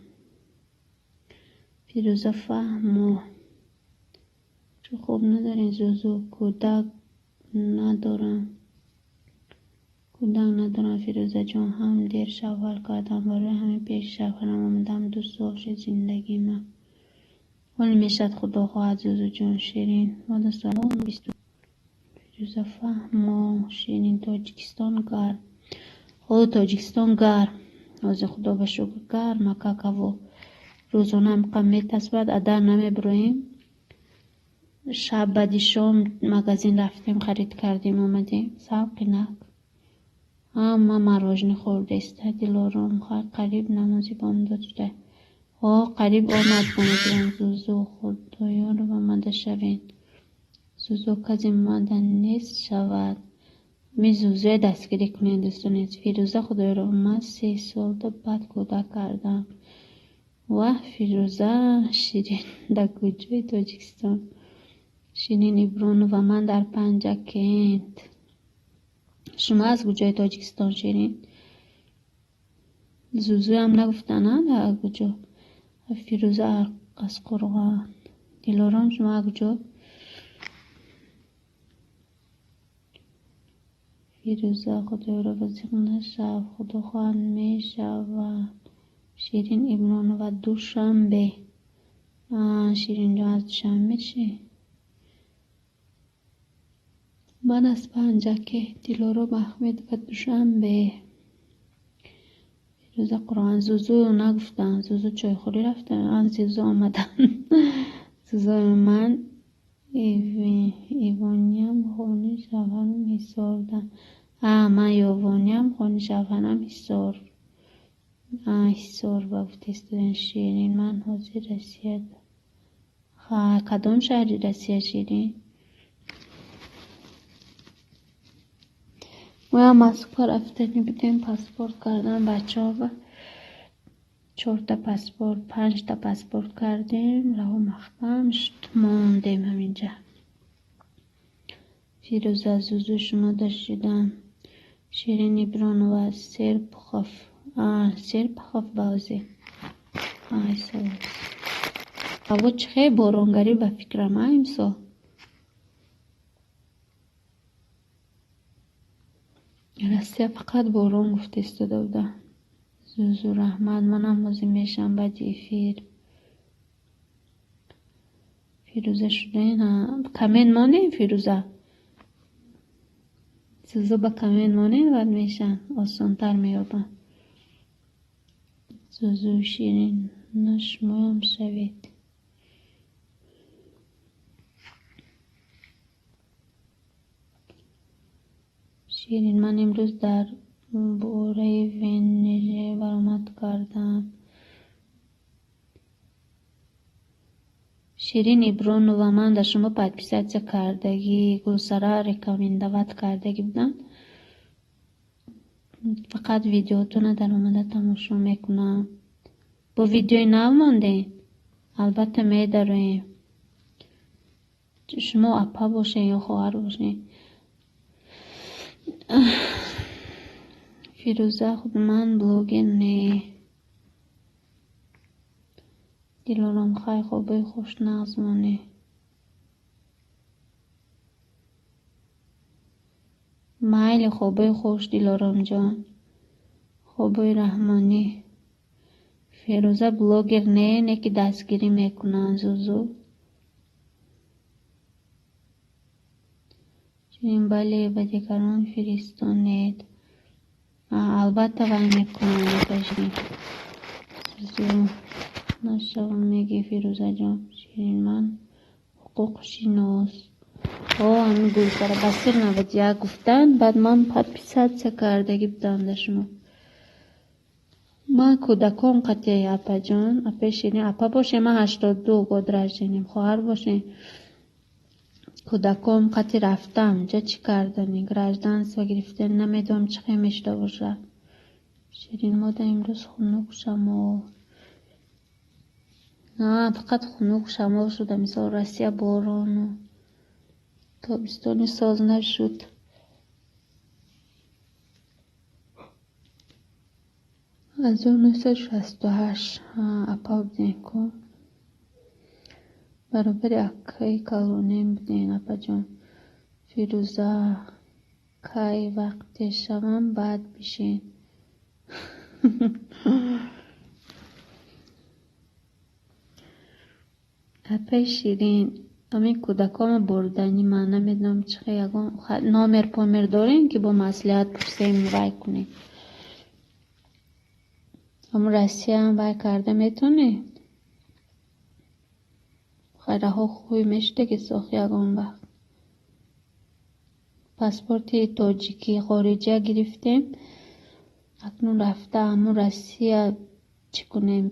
Фирӯза, фаҳмо. Чӣ хоб надорем, Зузу? Кӯдак надорам. Кӯдак надорам, Фирӯзаҷон. Ҳам дер шавҳар кардам, барои ҳамин пеши шавҳарам омадам. 2 сол шуд зиндагима. Ҳол мешавад, Худо хоҳад, Зузуҷон. Ширин. Фирӯза, фаҳмо. Ширин, Тоҷикистон гарм. Ҳо, Тоҷикистон гарм. Ҳозир Худо ба шукр гарм, акак ҳаво. Рӯзона ҳамқа метасбад, адар намебироем. Шаб баъди шом магазин рафтем, харид кардем, омадем. Савқинак. Ҳама марожни хӯрдаиста. Дилором, қариб намози бомдод шуда. Ҳо, қариб омад намозирам. Зузу, Худоёро омада шавед. Зузу, кази мада нест шавад. Ми Зузуя дастгирӣ кунед, дӯстони. Фирӯза Худоёро, ман 3 солда баъд кӯдак кардам. Ваҳ, Фирӯза, Ширин, дар куҷои Тоҷикистон? Ширин Ибронова, ман дар Панҷакент. Шумо аз куҷои Тоҷикистон, Ширин? Зузуям нагуфтана дар куҷо? Фирӯза аз Қурғон. Дилором, шумо аз куҷо? Фирӯза, Худоёро вазиқ нашав, Худо хоҳад мешавад. Ширин Ибронова, Душанбе. Ширинҷон, аз Душанбе чӣ? Ман аз Панҷаке. Дилором Аҳмедова, Душанбе. Фирӯза Қуръон, Зузу нагуфтам. Зузу чойхӯрӣ рафтан. Зузу омадан. Зузу ман Ивониям, хони шавҳарам Ҳисорда. Ман Ёвониям, хони шавҳарам Ҳисор. Ҳисор ба гуфтестуден. Ширин, ман ҳозир Россия. Кадом шаҳри Россия, Ширин? Моям Москва рафтани будем, паспорт кардан бачаҳо. 4та паспорт, 5та паспорт кардем, раҳо маҳкам шуд, мондем ҳаминҷа. Фирӯза, Зузу, шумо дашидам. Ширин Ибронова, Серпухов. Серпухов баъзе. Ҳаво чӣ хел боронгарӣ ба фикрам, а имсол? Россия фақат борон гуфта истода буда. Зузу, раҳмат, манам ҳозир мешавам баъди эфир. Фирӯза шуден? Коммент монем, Фирӯза? Зузу ба коммент монем, баъд мешавам, осонтар меёбам. Зузу, Ширин, на шумоям шавед. Ширин, ман имрӯз дар бораи ВНЖ баромад кардам. Ширин Ибронова, ман дар шумо подписатсия кардагӣ, Гулсара рекомендовать кардагӣ будам. Фақат видеотона дар омада тамошо мекунам. Бо видеои нав мондем? Албатта медароем. Шумо апа бошед ё хоҳар бошед. Фирӯза, худ ман блогер не. Дилором, хай, хобои хуш, нағз монӣ. Майли, хобои хуш, Дилоромҷон. Хобои раҳмонӣ. Фирӯза блогер не, не ки дастгирӣ мекунанд, Зузу. Ширин, бале, ба дигарон фиристонед. Албатта вай мекунанд, апашин. Зузу, нашавам мегӣ, Фирӯзаҷон. Ширин, ман ҳуқуқшинос. Ҳамин Гулсара Басир 91 гуфтанд, баъд ман подписатсия кардагӣ будам дар шумо. Ман кӯдакон қатъи апаҷон, апаи Ширин, апа бошем, ман 82 год рождением, хоҳар бошем. Кӯдакон қатъи рафтам, ҷа чӣ кардани, гражданство гирифтани, намедонам чӣ хел мешуда бошад. Ширин, мода имрӯз хунук шамол. Фақат хунук шамол шуда, мисол Россия борону. Тобистони соз нашуд. 1968 апа будем ку. Баробари акаи калонем будем, апаҷон. Фирӯза, кай вақте шавам, баъд бишин. Апаи Ширин, ҳамин кӯдаконо бурдани ман намедонам чӣ хел ягон номер помер дорем, ки бо маслиҳат пурсем, вай кунем. Ҳамун Россияам вай карда метавонед? Хайраҳо хӯй мешуда ки сохи ягон вақт. Паспорти тоҷикӣ хориҷа гирифтем. Акнун рафта ҳамун Россия чӣ кунем?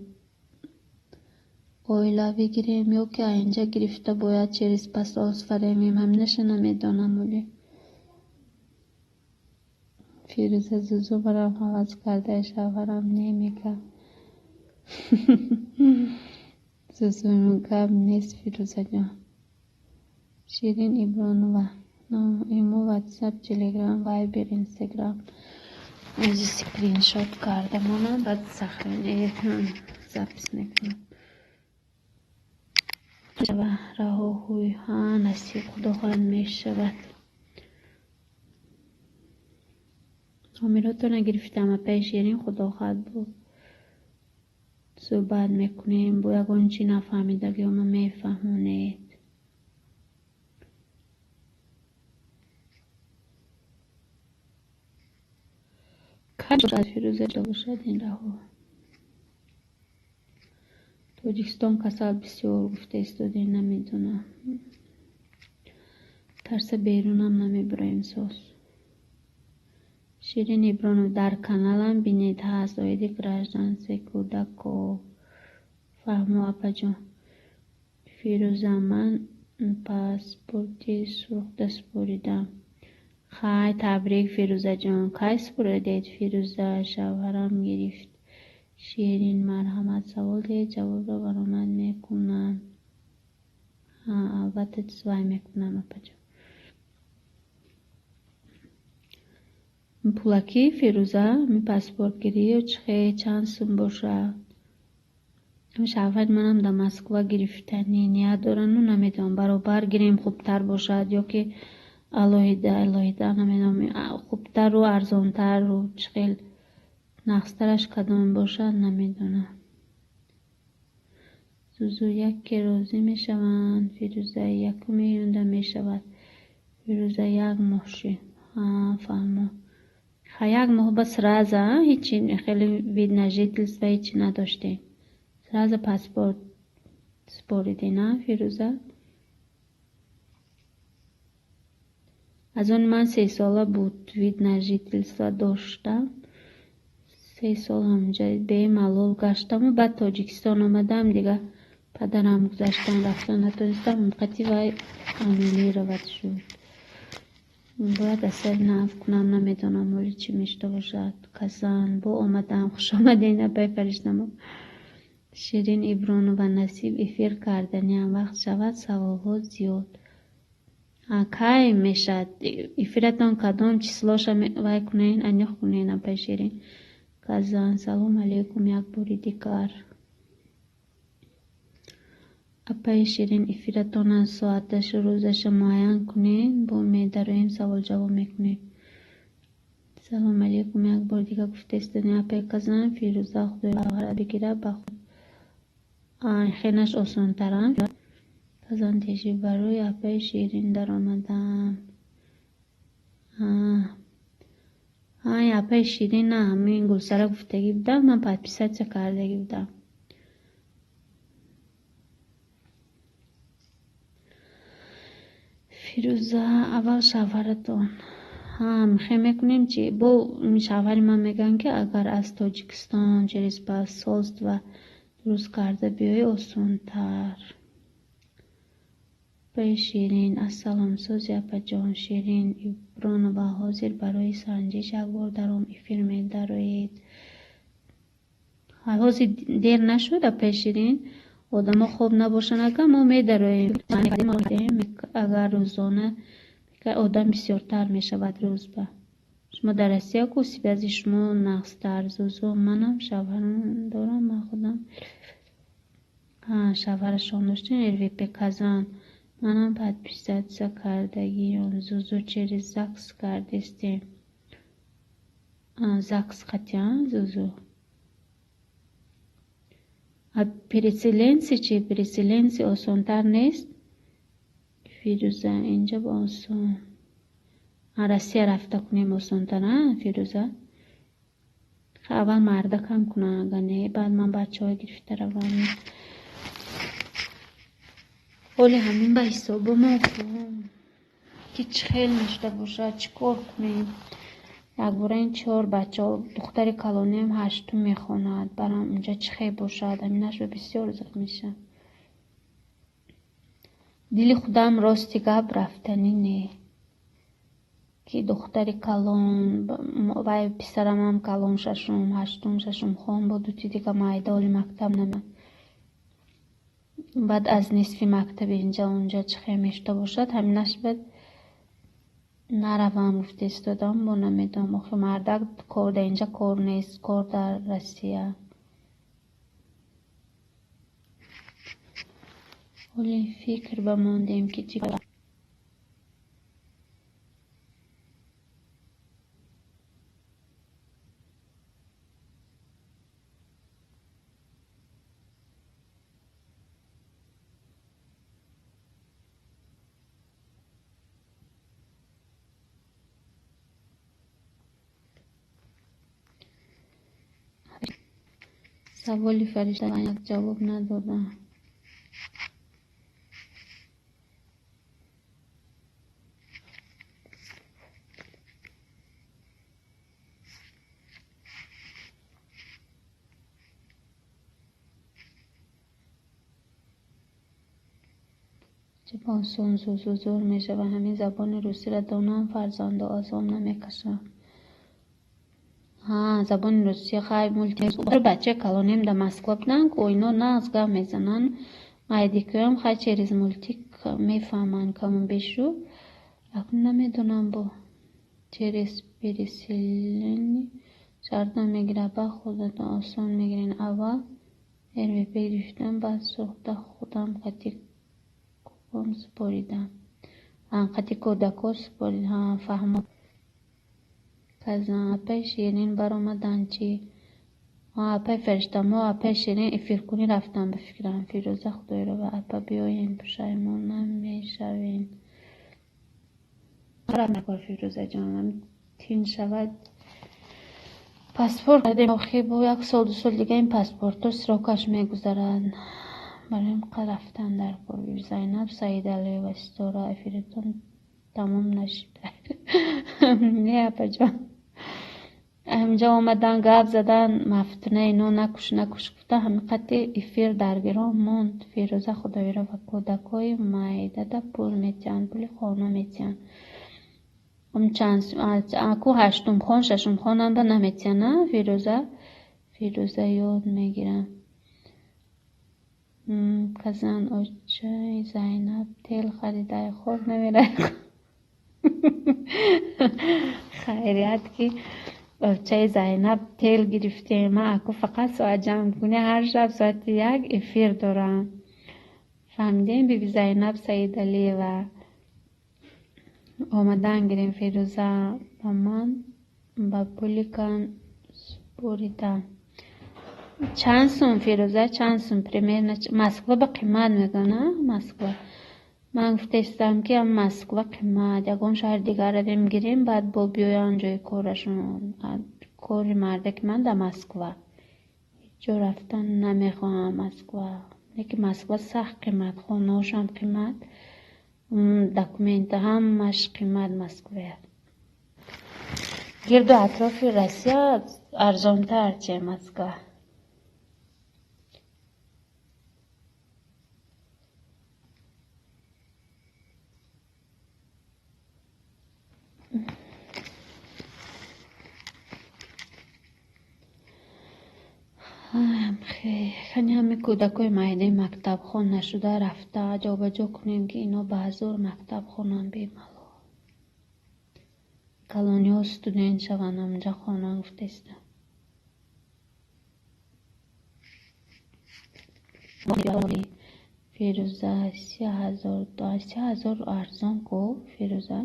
Оилавӣ гирем ё ки инҷа гирифта бояд через посольство равем? Ҳаминаша намедонам оле. Фирӯза, Зузу барам ҳавас карда, шавҳарам немегӯяд. Зузу, гап нест, Фирӯзаҷон. Ширин Ибронова, имо, WhatsApp, Telegram, Viber, Instagram. Ози скриншот карда монам, баъд сохранение запись мекунам. Раҳо ҳуй, ҳа, насиб, Худо хоҳад мешавад. Номеротонро гирифтам, апаи Ширин, худо хоҳад бо суҳбат мекунем, бо ягон чи нафаҳмидагиҳома мефаҳмонед. Фирӯза бошад ин раҳо. Тоҷикистон касал бисёр гуфта истодем, намедонам. Тарса берунам намебароем соз. Ширин Ибронов дар каналам бинед ҳаст оиди гражданствои кӯдако. Фаҳмо, апаҷон. Фирӯза, ман паспорти сурхда супоридам. Хай, табрик, Фирӯзаҷон. Кай супоридед, Фирӯза? Шавҳарам гирифт. Ширин, марҳамат, савол диҳед, ҷавобро баромад мекунам. Албатта, вай мекунам, апаҷон. Пулакӣ, Фирӯза, ми паспортгирӣ ё чӣ хел, чанд сум бошад? Шавҳари манам дар Москва гирифтанӣ ният дорану намедонам, баробар гирем хубтар бошад ё ки алоҳида, алоҳида, намедонам, хубтару арзонтару чӣ хел нақстараш кадом бошад, намедонам. Зузу яке розӣ мешаванд, Фирӯза якуми июнда мешавад. Фирӯза як моҳ шид. Фаҳмо. Ха, як моҳ ба сразу, ҳечи хеле вид на жительство ҳечи надоштем. Сразу паспорт супоридем, а, Фирӯза? Аз он ман 3 сола буд, вид на жительство доштам. 3 сол ҳамҷа бемалол гаштаму баъд Тоҷикистон омадам, дига падарам гузаштан рафтан натонистам, қати вай аннулировать шуд. Бояд аз сари нав кунам, намедонам оли чӣ мешуда бошад. Казан, бо омадам, хуш омадед, апаи Фариштамо. Ширин Ибронова, насиб эфир карданиам вақт шавад, саволҳо зиёд. Кай мешавад? Эфиратон кадом числоша вай кунед, аниқ кунед, апаи Ширин. Казан, салом алейкум, як бори дигар. Апаи Ширин, эфиратона соаташу рӯзаша муайян кунед, бо медароем, савол-ҷавоб мекунем. Салом алейкум, як бори дигар гуфта истодем, апаи Казан, Фирӯза, Худои шавҳарат бигирад ба худ. Хелаш осонтарам. Казан теши барои апаи Ширин даромадам. Апаи Ширин на, ҳамин Гулсара гуфтагӣ будам, ман подписаться кардагӣ будам. Фирӯза, аввал шавҳаратон. Мехоҳем мекунем чи? Бо шавҳари ман мегӯянд, ки агар аз Тоҷикистон через посольство дуруст карда биёӣ, осонтар. Апаи Ширин, ассалом, сози апаҷон. Ширин Ибронова, ҳозир барои санҷиш як бор даром эфир медароед. Ҳозир дер нашуд, апаи Ширин? Одамо хоб набошанд, агар мо медароем. Агар рӯзона одам бисёртар мешавад рӯзба. Шумо дар Россия ку связи шумо нақстар. Зузу, манам шавҳарам дорам, ман худам. Шавҳарашон доштем, РВП Казан. Манам подписаться кардагиём. Зузу через ЗАГС кардестем. ЗАГС қатъан, Зузу. А переселенцы чи? Переселенцы осонтар нест? Фирӯза, инҷа бо осон. Россия рафта кунем осонтар, а, Фирӯза? Аввал мардакам кунам, агар не, баъд ман бачаҳо гирифта равам. Ҳоли ҳамин ба ҳисобомо ки чӣ хел мешуда бошад, чӣ кор кунем? Якбора ин 4 бачаҳо, духтари калониам 8 мехонад, барам унҷа чӣ хел бошад, ҳаминашро бисёр зиқ мешавам. Дили худам рости гап рафтанӣ не. Ки духтари калон, вай писарамам калон шашум, ҳаштум, шашум хон буд, дути дига майда оли мактаб нама. Баъд аз нисфи мактаби инҷа унҷа чӣ хел мешуда бошад, ҳаминаш баъд наравам гуфта истодам, бо намедонам. Охи мардак кор дар инҷа кор нест, кор дар Россия. Ҳоли фикр ба мондем ки чӣ кор. Саволи Фаришта ҷавоб надодам. Чӣ осон зузу зур мешавад. Ҳамин забони русиро донам, фарзанду азоб намекашам. Ҳа, забони русия хай мулти. Бачаи калонем дар Москва буданд, ку ино нағз гап мезананд. Майдикӯям хай через мультик мефаҳманд каму бешу. Акнун намедонам бо через переселение шарт намегирад, ба худатон осон мегирен. Аввал РВП гирифтам, баъд сӯхта худам қати кӯком супоридам. Қати кӯдако супоридам. Фаҳмо. Казан апаи Ширин баромаданд чӣ? Апаи Фаришта, мо апаи Ширин эфиркунӣ рафтам ба фикрам. Фирӯза Худоирова, апа биёен, пушаймон намешавем. Фирӯзаҷон, тин шавад. Паспорт кардем, охир бо як сол ду сол дига ин паспортҳо срокаш мегузарад. Барои рафтан дар кор. Зайнаб Саидалиева, Ситора, эфиритон тамом нашид. Не, апаҷон. Ҳаминҷо омадан, гап задан, мафтуна ино накуш накуш гуфта, ҳамин қати эфир дар гиром монд. Фирӯза Худоирова, кӯдакҳои майдада пул метиҳанд, пули хона метиҳанд. Ку ҳаштумхон, шашумхонанда наметиҳанд, а Фирӯза? Фирӯза ёд мегирам. Казан очаи Зайнаб тел харидай, хор намерай. Хайрият ки очаи Зайнаб тел гирифтем. Ман аку фақат соат ҷамъкунӣ ҳар шаб соати 1 эфир дорам. Фаҳмидем, биби Зайнаб Саидалиева. Омадан гирем, Фирӯза, ба ман ба пули кан супоридам. Чанд сум, Фирӯза, чанд сум примерно? Москва ба қимат мегӯянд, а? Москва. Ман гуфтаистам ки Москва қимат, ягон шаҳри дигар равем гирем, баъд бо биёянд ҷои корашон. Кори мардаки ман дар Москва. Ҳеҷ ҷо рафтан намехоҳам Москва. Лекин Москва сахт қимат, хонаҳошам қимат, документа ҳамаш қимат Москвая. Гирду атрофи Россия арзонтар, чем Москва. Хани ҳами кӯдакои майдаи мактабхон нашуда рафта ҷобаҷо кунем, ки ино ба ҳазор мактаб хонанд бемалол. Калониҳо студент шаванд, ҳаминҷа хонанд гуфтаистам. Фирӯза, 30,000 арзон ку, Фирӯза.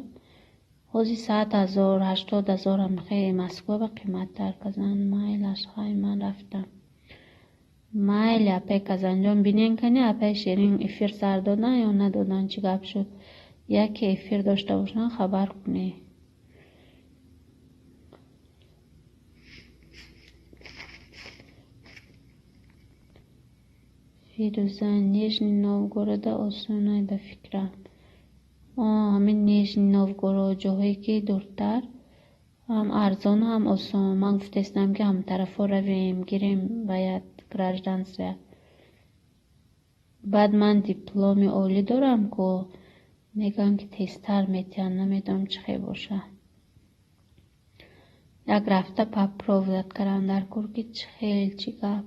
Ҳозир 100,000, 80,000 ҳам хеле Москва ба қиматтар. Казан майлаш, хай ман рафтам. Майли апаи Казанҷон, бинен кани апаи Ширин эфир сар додан ё надодан, чӣ гап шуд? Яке эфир дошта бошанд, хабар кунед. Фирӯза, Нижний Новгорода осонай ба фикрам. Ҳамин Нижний Новгород ҷоҳое ки дуртар, ҳам арзон ҳам осон. Ман гуфтаистам ки ҳамтарафҳо равем, гирем баяд гражданство. Баъд ман дипломи олӣ дорам, ку мегӯям ки тезтар метиҳанд, намедонам чӣ хел бошад. Як рафта попробовать кардан дар кор ки чӣ хел, чӣ гап.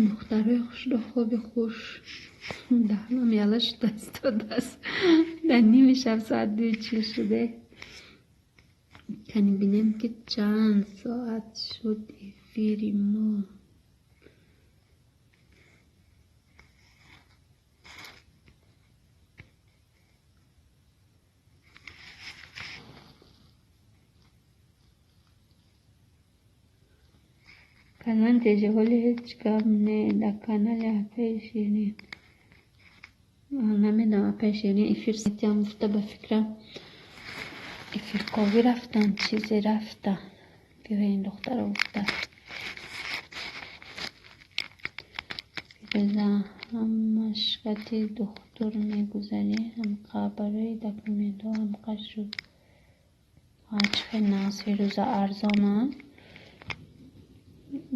Духтарои хушро хоби хуш. Даҳнам яла шуда истодааст. Дар ними шаб соат 2:40 шуде. Кани бинем ки чанд соат шуд эфири мо. Канали Теҷаҳоли ҳеҷ гап не, дар канали апаи Ширин. Намедонам, апаи Ширин эфир сетиам гуфта, ба фикрам эфирковӣ рафтан, чизе рафта. Биёен, духтаро, гуфта. Фирӯза, ҳамаш қати духтур мегузарӣ, ҳамқа барои документҳо ҳамқа шуд. Чӣ хел нағз, Фирӯза, арзона?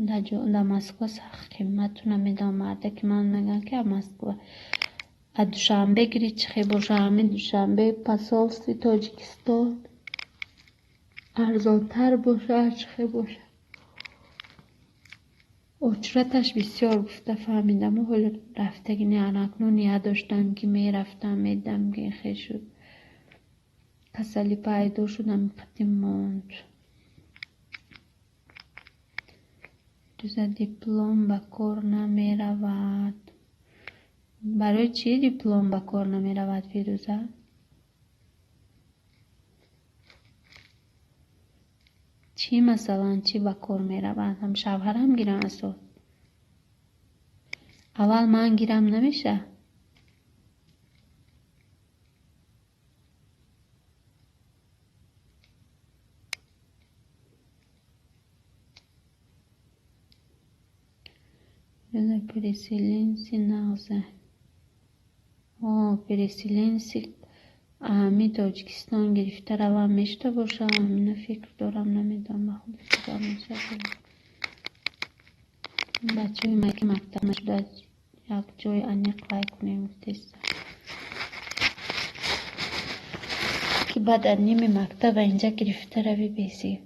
Дар Москва сахт қимату намедонам, марда ки ман мегӯянд, ки Москва а Душанбе гирӣ, чӣ хел боша, ҳамин Душанбе посольстви Тоҷикистон арзонтар боша, чӣ хел боша. Очраташ бисёр гуфта фаҳмидаму ҳоло рафтагӣ не, акнун ният доштам, ки мерафтам, медидам, ки хел шуд. Касалӣ пайдо шуд, ҳамин қати монд. Фирӯза, диплом ба кор намеравад. Барои чӣ диплом ба кор намеравад, Фирӯза? Чӣ масалан, чӣ ба кор меравад? Ҳам шавҳарам гирам асос. Аввал ман гирам намеша? Фирӯза, переселенцы нағза. О, переселенцы ҳами Тоҷикистон гирифта равам мешуда боша, ҳамина фикр дорам, намедонам, ба худи худам мешавад. Бачаҳои ман ки мактаб нашуда, як ҷои аниқ вай кунем гуфтеста. Ки баъд аз ними мактаба инҷа гирифта рави бесид.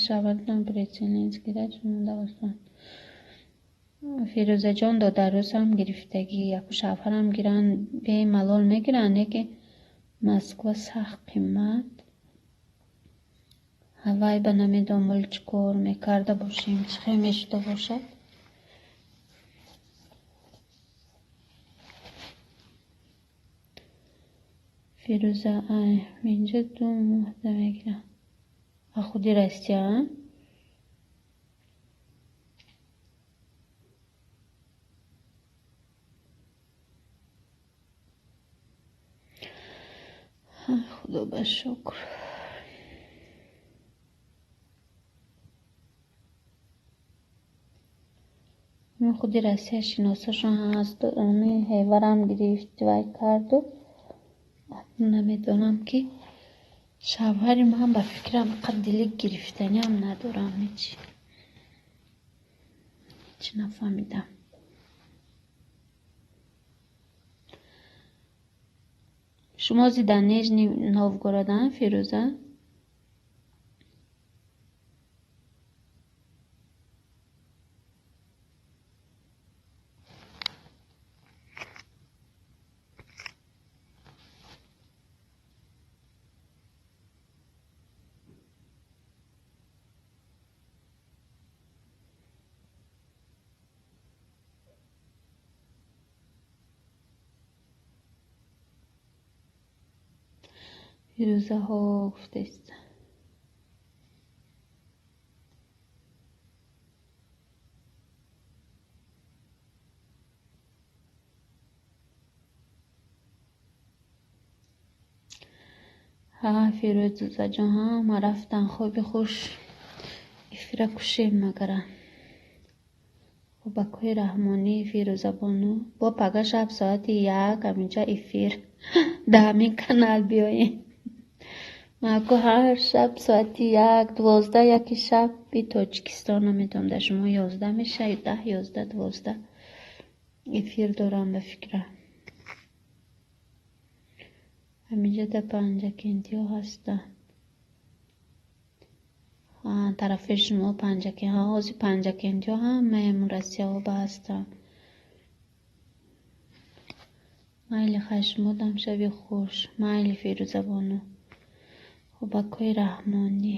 Шавҳаратон переселенец гирад, шумо осон. Фирӯзаҷон, додарӯзам гирифтагӣ, яку шавҳарам гиранд, бемалол мегиранд, лекин Москва сахт қимат. Ҳавай ба намедонам ҳоли чӣ кор мекарда бошем, чӣ хел мешуда бошад. Фирӯза, ай, инҷа 2 моҳда мегирам. А худи Россия? Худо ба шукр. Худи Россия шиносошон ҳаст, ами ҳеварам гирифт, вай карду. Намедонам, ки шавҳари ман ба фикрам қад дили гирифтаниам надорам, ҳеҷ. Ҳеҷ нафаҳмидам. Шумо зи дар Нижний Новгородам, Фирӯза? Фирӯзаҳо гуфтест. Ҳа, Фирӯзаҷон, ҳама рафтан, хоби хуш. Эфира кушем магара. Хубакҳои раҳмонӣ, Фирӯзабону. Бо пага шаб соати 1 ҳаминҷа эфир. Дар ҳамин канал биёем. Маку ҳар шаб соати 1, 12, 1 шаб би Тоҷикистон, намедонам, дар шумо 11 мешавад, 10, 11, 12 эфир дорам ба фикрам. Ҳаминҷа дар Панҷакентиҳо ҳастанд. Тарафи шумо Панҷакентҳо, ҳозир Панҷакентиҳо ҳамаи Россияҳо ба ҳастанд. Майли, хай, шумодам шаби хуш. Майли, Фирӯзабону. Хубакҳои раҳмонӣ.